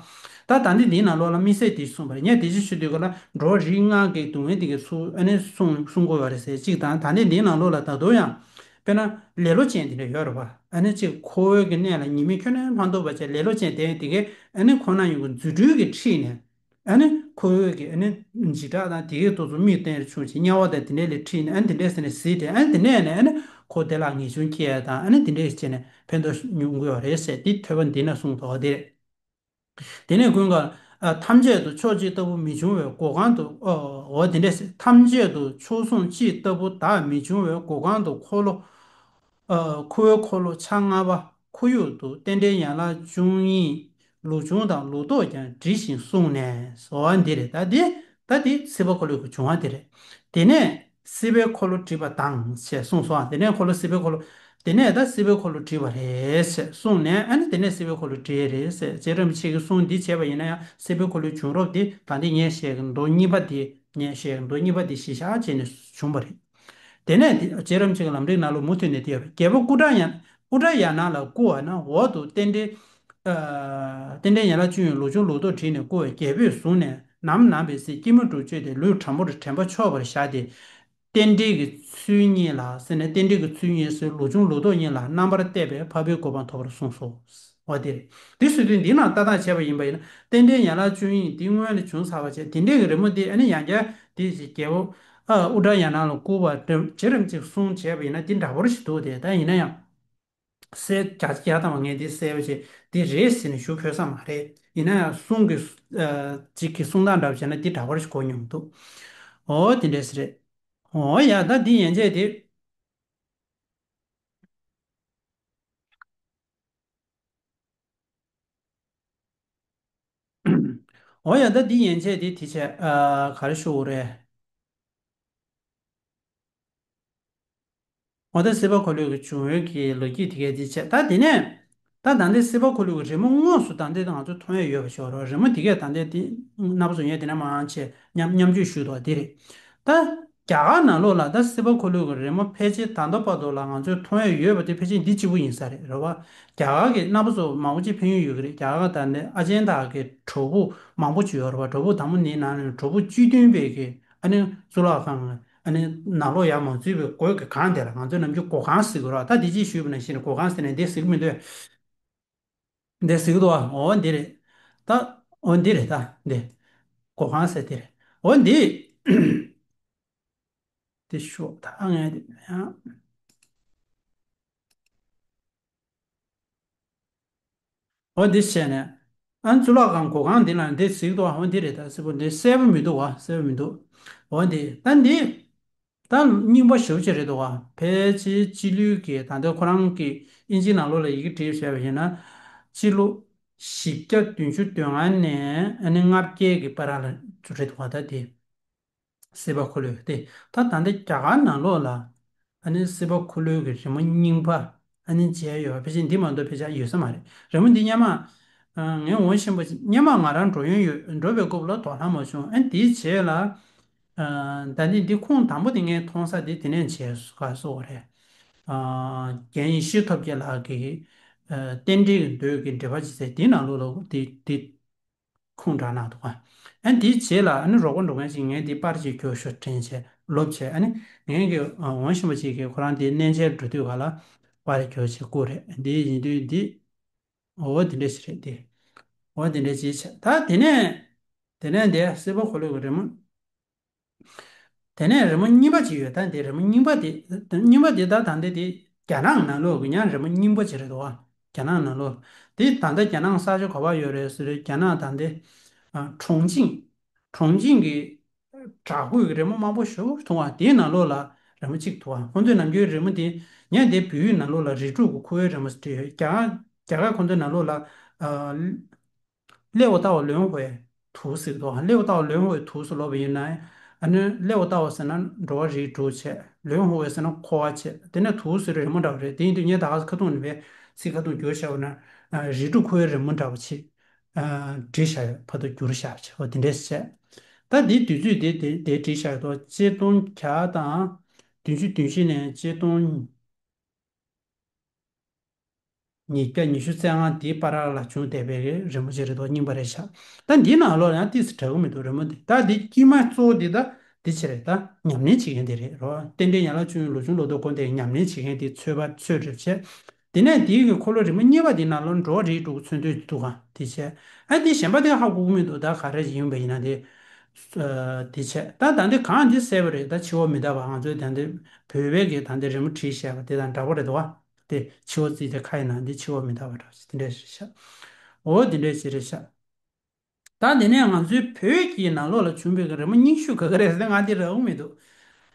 ད་ད་འདི་འདིའི་ནང་ལོགས་ལ་དམིགས་བསལ་དེ་གསུངས་པ་རེད། ངས་དེ་ཅིག་ཞུ་དུས་ག་ལ་འགྲོ་བ་རིགས་ལྔ་གི་སྡུག་བསྔལ་དེ་གའི་ཚུལ་ཨ་ནི་གསུང་གསུང་དགོས་པ་རེད་ཟེར་གཅིག་དང་། ད་འདི་འདིའི་ནང་ལོགས་ལ་ད་དུང་ཡང་དཔེར་ན་ལེ་ལོ་ཅན་དེ་འདྲ་ཡོད་རེད་པ། ཨ་ནི་གཅིག་འཁོར་བའི་གི་གནས་ལ་ཉི་མའི་ཁྱོན་ནས་མ་ཐུག་པ་བྱས་ལེ་ལོ་ཅན་དེ་དེ་གའི་ཨ་ནི་ཁོ་ན་ཡོང་གི་རྫུ་འཕྲུལ་གྱིས་ཁྲིད་ནས། ཨ་ནི་འཁོར་བའི་གི་ཨ་ནི་འཇིགས་སྐྲག་དང་དེ་གའི་ཐོག་ཏུ་མིག་སྟོན་རེ་བྱུང་ཅིག་དམྱལ་བ་དང་དེ་འདྲས་ལ་ཁྲིད་ནས། ཨ་ནི་དེ་འདྲས་ཟེར་ནས་གཟིགས་ཏེ། ཨ་ནི་དེ་ནས་ནས་ཨ་ནི་ཁོ་དེ་ལ་ངེས་འབྱུང་སྐྱེ་ཡ་དང་། ཨ་ནི་དེ་འདྲས་བྱས་ནས་ཕན་ཐོགས་མྱོང་གི་ཡོད་རེད་ཟེར་དེ་ཐོས་པ་འདི་ན་གསུངས་འདུག་དེ་རེད། དེ་ནས་ཀུན་དགའ་ཨ་ཐམས་ཅད་དུ་ཕྱོགས་གཅིག་ལྟ་བུ་མི་འབྱུང་བས་སྒོ་ཁང་དུ། ཨོ་འོ་དེ་འདྲས་ཟེར། ཐམས་ཅད་དུ་མཆོག་ཟུང་གཅིག་ལྟ་བུ་བདག་མི་འབྱུང་བས་སྒོ་ཁང་དུ། འཁོར་ལོ་ཨ་འཁོར་བའི་འཁོར་ལོ་ཆ་ལྔ་པ་ཁོར་ཡུག་ཏུ་རྟེན་འབྲེལ་ཡན་ལག་བཅུ་གཉིས་ལུགས་འབྱུང་དང་ལུགས་ལྡོག་ཀྱང་བྲིས་ཤིང་གསུངས་ནས། ཟེར་བ་འདི་རེད། ད་འདི་ད་འདི་སྲིད་པ་འཁོར་ལོའི་གི་བྱུང་བ་འདི་རེད། དེ་ནས་སྲིད་པའི་འཁོར་ལོ་བྲིས་པ་དང་ཞེས་གསུངས་སོ། དེ་ནས་འཁོར་ལོ་སྲིད་པའི་འཁོར་ལོ་དེ་ནས་ད་སྲིད་པའི་འཁོར་ལོ་བྲིས་པ་རེད་ཞེས་གསུངས་ནས། ཨ་ནི་དེ་ནས་སྲིད་པའི་འཁོར་ལོ་བྲིས་རེད་ཟེར། རྗེ་རིན་པོ་ཆེ་གི་གསུང་འདི་བྱས་པ་ཡིན་ན་ཡང་སྲིད་པའི་འཁོར་ལོའི་བྱུང་རབས་འདི་ད་འདི་ངས་བཤད་གི་མདོ་གཉིས་པ་འདི་ངས་བཤད་གི་མདོ་གཉིས་པ་འདི་གཞི་བཞག་བྱས་ནས་བྱུང་བ་རེད། དེ་ནས་དེ་རྗེ་རིན་པོ་ཆེ་གི་ལམ་རིམ་ནང་ལ་མུ་མཐུད་ནས་དེ་ཡོད་པས། རྒྱལ་པོ་ཀུ་ཊ་ཡ་ཀུ་ཊ་ཡ་ན་ལ་བསྐུལ་བ་ན། འོག་ཏུ་རྟེན་འབྲེལ་ཨ་རྟེན་འབྲེལ་ཡན་ལག་བཅུ་གཉིས་ལུགས་འབྱུང་ལུགས་ལྡོག་བྲིས་ནས་བསྐུལ་བས། རྒྱལ་པོས་བཟུང་ནས་ནམ་ནམ་པའི་ཚེ་སྐྱིལ་མོ་ཀྲུང་བཅས་ཏེ་ལུས་གྲམ་པོར་དྲན་པ་ཕྱོགས་པར་བཞག་སྟེ། རྟེན་འབྲེལ་གྱི་ཚུལ་གཉིས་ལ་ཟེར་ནས། རྟེན་འབྲེལ་གྱི་ཚུལ་གཉིས་ཟེར། ལུགས་འབྱུང་ལུགས་ལྡོག་གཉིས་ལ་རྣམ་པར་བལྟས་པས་འཕགས་པའི་གོ་འཕང་ཐོབ་པར་གསུངས་སོ། འོ་དེ་རེད། དེ་བཟོ་དུས་འདི་ནང་ལྟ་སྟངས་བྱས་པ་ཡིན་པ་ཡིན་ན་རྟེན་འབྲེལ་ཡན་ལག་བཅུ་གཉིས་འདི་སྔོན་ལ་བྱུང་ཚར་བ་བྱས། དེ་འདྲའི་གི་རི་མོ་འདི་ཨ་ནི་ཡང་བསྐྱར་དེ་ཅིག་རྒྱལ་པོ་ཨ་ཨུ་དྲ་ཡ་ན་ལ་བསྐུར་བ་རེ་ཇེ་རིམ་ཅིག་གསུངས་བྱས་པ་ཡིན་ན་འདི་འདྲ་པོ་ཞིག་འདུག་སྟེ། ད་ཡིན་ན་ཡང་གསལ་བརྒྱ་ཆ་བརྒྱ་ཐམ་པ་ངས་འདི་གསལ་པོ་བྱས་འདི་རེད་ཟེར་ནས་ཞུ་ཕོད་ས་མ་རེད། ཡིན་ན་ཡང་གསུང་གི་ཨ་ཅིག་གི་གསུང་སྟངས་འདྲ་པོ་བྱས་ན་འདི་འདྲ་པོ་ཞིག་གོ་མྱོང་འདུག་འོ་དེ་འདྲས་རེད། འོ་ཡ་ད་འདི་ཡན་ཆད་དེ། འོ་ཡ་ད་འདི་ཡན་ཆད་དེ་དེ་བྱས་ཨ་ག་རེ་ཞུ་དགོས་རེད། འོ་ད་སྲིད་པ་འཁོར་ལོའི་གི་འབྱུང་བའི་གི་ལོ་རྒྱུས་དེ་གས་དེ་བྱས། ད་དེ་ནས་ད་ད་ལྟའི་སྲིད་པ་འཁོར་ལོའི་གི་རི་མོ་དངོས་སུ་ད་ལྟའི་ང་ཚོ་མཐོང་ཡ་ཡོད་པ་ཞིག་རེད། རི་མོ་དེ་གས་ད་ལྟའི་དེ་རྣམ་པ་ཚོ་ངས་དེ་ནས་མང་ཆེ་མཉམ་མཉམ་སྤྱོད་ཞུས་འདུག་བ། དེ་རེད། ད་རྒྱ་གར་ནང་ལོགས་ལ་ད་སྲིད་པ་འཁོར་ལོའི་གི་རི་མོ་ཕལ་ཆེར་ད་ལྟ་བར་དུ་ལ་ང་ཚོས་མཐོང་ཡ་ཡོད་པ་དེ་ཕལ་ཆེར་འདི་གཅིག་པུ་ཡིན་ས་རེད། རེད་བ། རྒྱ་གར་གྱི་རྣམ་པ་ཚོ་མང་པོ་ཅིག་ཕན་ཡོན་ཡོད་ཀྱི་རེད། རྒྱ་གར་ད་ནི་ཨ་ཅན་དག་གི་བྲག་ཕུག་མང་པོ་ཅིག་ཡོད་རེད་བ། བྲག་ཕུག་དང་པོ་ནི་ནང་ནས་བྲག་ཕུག་བཅུ་བདུན་པའི་གི་ཨ་ནི་གཙུག་ལག་ཁང་ཨ་ནི་ནང་ལོགས་ཡར་མ་འཛུལ་བའི་སྒོ་གི་སྒང་དེ་ལ་ང་ཚོས་ནམ་རྒྱུན་སྒོ་ཁང་ཟེར་གྱི་རེད་བ། ད་དེ་ཅིག་ཞུས་པ་ནང་བཞིན་སྒོ་ཁང་ཟེར་ནས་འདི་ཟེར་གྱི་མི་འདུག་འདི་ཟེར་གྱི་འདུག་བ། འོ་འདི་རེད། ད་འོ་འདི་རེད། ད་འདི་སྒོ་ཁང་ཟེར་འདི་རེད། འོ་འདི་འདི་ཤོག་ད་ངས་འདི་ཡང་། འོ་འདི་བྱས་ནས། ཨ་གཙུག་ལག་ཁང་སྒོ་ཁང་འདི་ལ་འདི་གཟིགས་འདུག་འོ་འདི་རེད། ད་གཟིགས་པོ་འདི་གསལ་པོ་མི་འདུག་བ། གསལ་པོ་མི་འདུག་འོ་འདི་ད་འདི། ད་རྙིང་པ་ཞེ་པོ་ཅིག་རེད་འདུག་བ། ཕལ་ཆེར་སྤྱི་ལོའི་གི་ད་ལྟ་ཁོ་རང་གི་ཨིན་ཇི་ནང་ལོགས་ལ་ཡི་གེ་བྲིས་བཞག་པ་ཡིན་ན། སྤྱི་ལོ་བཞི་བརྒྱ་བདུན་ཅུ་དོན་ལྔ་ནས་ཨ་ནི་ལྔ་བརྒྱ་གི་བར་ལ་རེད་འདུག་བ། ད་འདི། སྲིད་པ་འཁོར་ལོའི་དེ། ད་ད་ལྟ་རྒྱ་གར་ནང་ལོགས་ལ་ཨ་ནི་སྲིད་པ་འཁོར་ལོའི་གི་རི་མོ་རྙིང་པ་ཨ་ནི་མཇལ་ཡོད་པ་ཕལ་ཆེར་འདི་མ་གཏོགས་ཕལ་ཆེར་ཡོད་ས་མ་རེད། རི་མོ་འདི་སྔོན་མ་ཨ་ངས་ངོ་ཤེས་པ་ཅིག་སྔོན་མ་ང་རང་འགྲོ་ཡོང་ཡོད། འགྲོ་བའི་སྐབས་ལ་དོ་སྣང་མ་བྱུང་། ཨ་ནི་དེའི་རྗེས་ལ་ཨ་ད་ནི་འདི་ཁུངས་དང་པོ་དེ་ངས་མཐོང་ས་དེ་དེ་ནས་མཇལ་ག་སོང་བ་རེད། ཨ་རྒན་ཡེ་ཤེས་ཐོབ་རྒྱལ་ལགས་ཀྱི་ཨ་རྟེན་འབྲེལ་གྱི་མདོ་གི་འགྲེལ་པ་ཅིག་ཟེར་དེའི་ནང་ལོགས་ལ་དེ་དེ། ཁུངས་དྲངས་གནང་འདུག་ག་ཨ་ནི་དེའི་རྗེས་ལ་ཨ་ནི་རོགས་པ་འགྲོ་མཁན་ཞིག་ངས་འདི་པར་ཅིག་རྒྱོབ་ཤོག་དྲན་བྱས་ལབ་བྱས། ཨ་ནི་ངའི་གི་ཨ་ངོ་ཤེས་པ་ཅིག་གིས་ཁོ་རང་དེ་གནས་མཇལ་འགྲོ་དུས་ག་ལ་པར་རྒྱོབ་བྱས་བསྐུར་རེད། འདི་ཡིན་དུས་འདི་འོ་དེ་འདྲ་ཞིག་རེད་དེ། འོ་དེ་འདྲ་ཅིག་བྱས། ད་དེ་ནས་དེ་ནས་འདི་སྲིད་པ་འཁོར་ལོའི་གི་རི་མོ། དེ་ནས་རི་མོ་རྙིང་པ་ཅིག་ཡོད། ད་འདི་རི་མོ་རྙིང་པ་དེ། རྙིང་པ་དེ་ད་ད་འདི་དེ་རྒྱ་ནག་ནང་ལོགས་ཀྱི་ཡང་རི་མོ་རྙིང་པ་ཅིག་རེད་འདུག་བ། རྒྱ་ནག་ནང་ལོགས། དེ་ད་ལྟ་རྒྱ་ནག་ས་ཆ་ག་པར་ཡོད་རེད་ཟེར་དུས་རྒྱ་ནག་ད་འདི་ཨ་ཁྲུང་ཆིང་། ཁྲུང་ཆིང་གི་བྲག་བརྐོས་ཀྱི་རི་མོ་མང་པོ་ཞེ་པོ་འདུག་བ། དེའི་ནང་ལོགས་ལ་རི་མོ་གཅིག་འདུག་བ། ཁོང་ཚོས་ནམ་རྒྱུན་རི་མོ་དེ་ངས་དེ་བོད་ཡིག་ནང་ལོགས་ལ་རིགས་དྲུག་གི་འཁོར་བའི་རི་མོ་ཟེར་བྲིས་ཡོད། རྒྱ་གར་རྒྱ་གར་ཁོང་ཚོའི་ནང་ལོགས་ལ་ཨ། 列我到轮回图 ཟེར་གྱི་འདུག 列我到轮回图 ཟེར་ལབ་པ་ཡིན་ན། ཨ་ནི་列我到 ཟེར་ན་འགྲོ་བ་རིགས་དྲུག་བྱས། 轮回 ཟེར་ན་འཁོར་བ་བྱས། དེ་ནས་图 ཟེར་རི་མོ་འདྲ་བ་རེད། དེ་ཡིན་དུས་ངས་ད་ག་ཁ་ཐུག་ནས་པའི་ཚིག་ཁ་ཐུག་བསྒྱུར་བཞག་པ་ན། ཨ་རིགས་དྲུག་འཁོར་བའི་རི་མོ་འདྲ་བ་ཅིག་ཨ་བྲིས་བཞག་ཡོད། ཕར་ཚུར་བསྒྱུར་བཞག་བྱས། འོ་དེ་འདྲས་བྱས། ད་འདིའི་དུས་ཚོད་དེ་དེ་དེ་བྲིས་བཞག་ཡོད་དོ། གཅིག་སྟོང་བརྒྱ་དང་བདུན་ཅུ་དོན་བཞི་ནས་གཅིག་སྟོང་ཉིས་བརྒྱ་ཉི་ཤུ་རྩ་ལྔ་དེའི་བར་ལ་བྱུང་བསྡད་པའི་རི་མོ་ཅིག་རེད་འདུག་རྙིང་པ་རེད་ཤག་ད་འདིའི་ནང་ལོགས་ཡང་ཏོག་ཙམ་འདྲ་གི་མི་འདུག་རི་མོ་འདི། ད་འདི་དཀྱིལ་མ་གཙོ་བོ་འདི་ད་འདི་ཅིག་རེད། ད་ཉམས་ལེན་བྱེད་མཁན་འདི་རེད་རོ། རྟེན་འབྲེལ་ཡན་ལག་བཅུ་གཉིས་ལོ་རྒྱུས་ལོ་ཐོག་སྐོར་འདི་ཉམས་ལེན་བྱེད་མཁན་འདི་ཚོད་པ་ཚོད་རེད་བྱས། དེ་ནས་འདིའི་གི་འཁོར་ལོ་རི་མོ་གཉིས་པ་འདི་ནང་ལོགས་འགྲོ་བ་རིགས་དྲུག་མཚོན་དོན་འདུག་ག་དེ་བྱས། ཨ་འདི་གཞན་པ་དེ་ཧ་གོ་གི་མི་འདུག་ད་ག་རེ་ཡིན་པ་ཡིན་ན་དེ། ཨ་དེ་བྱས། ད་ད་འདི་གང་འདི་གསལ་པོ་རེད། ད་འཆི་བ་མི་རྟག་པ་ང་ཚོའི་ད་འདི་བོད་པའི་གི་ད་འདི་རི་མོ་བྲིས་བཞག་པ་དེ་དང་འདྲ་པོ་རེད་འདུག་ག་དེ་འཆི་བ་རྩིས་ཏེ་ཁ་ཡི་ནང་འདི་འཆི་བ་མི་རྟག་པ་འདྲ་པོ་ཅིག་དེ་འདྲ་ཞིག་རེད་ཤག་འོ་དེ་འདྲ་ཞིག་རེད་ཤག་ད་དེ་ནས་ང་ཚོའི་བོད་ཀྱི་ནང་ལོགས་ལ་བྱུང་བའི་རི་མོ་རྙིང་ཤོས་ག་ག་རེད་ཟེར་ན་ང་འདི་རག་གི་མི་འདུག་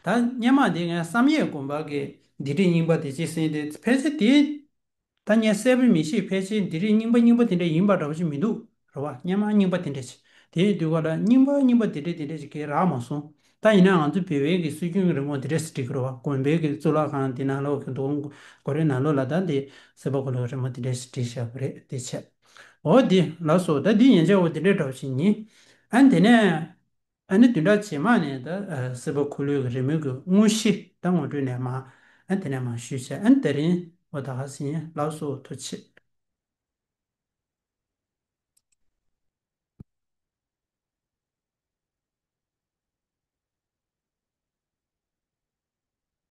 ད་སྔོན་མ་དེ་ངས་བསམ་ཡས་དགོན་པ་གི་ལྡེབས་བྲིས་རྙིང་པ་དེ་ཅིག་ཟིན་ཏེ་ཕལ་ཆེར་དེ། ད་ངས་གསལ་པོ་མི་ཤེས། ཕལ་ཆེར་ལྡེབས་རིས་རྙིང་པ་རྙིང་པ་དེ་འདྲ་ཡིན་པ་འདྲ་པོ་ཞིག་མི་འདུག་རེད་བ། སྔོན་མ་རྙིང་པ་དེ་འདྲ་ཞིག་དེའི་དུས་སྐབས་ལ་རྙིང་པ་རྙིང་པ་དེ་འདྲ་དེ་འདྲ་ཞིག་གིས་རག་མ་སོང་། ད་ཡིན་ན་ང་ཚོ་བོད་པའི་གི་སྲོལ་རྒྱུན་གྱི་རི་མོ་དེ་འདྲ་ཞིག་བྲིས་ཀྱི་རེད་བ། དགོན་པའི་གི་གཙུག་ལག་ཁང་དེ་ནང་ལོགས་ཀྱི་འདུག་སྒོ་རའི་ནང་ལོགས་ལ་ད་དེ་སྲིད་པ་འཁོར་ལོའི་རི་མོ་དེ་འདྲ་ཞིག་བྲིས་བཞག་པ་རེད་དེ་བྱས། འོ་དེ་ལགས་སོ། ད་འདི་ཡན་ཆད་འོ་དེ་འདྲ་འདྲ་པོ་ཞིག་ཡིན། ཨ་ནི་དེ་ནས། ཨ་ནི་བདུན་ཕྲག་རྗེས་མ་ནས་ད་ཨ་སྲིད་པ་འཁོར་ལོའི་རི་མོའི་གི་དངོས་གཞི་ད་ངོ་སྤྲོད་ནས་མ་ཨ་དེ་ནས་མ་ཞུས་བྱས། ཨ་ནི་དེ་རིང་འོ་ད་ག་ཟིན་ལགས་སོ། ཐུགས་རྗེ་ཆེ།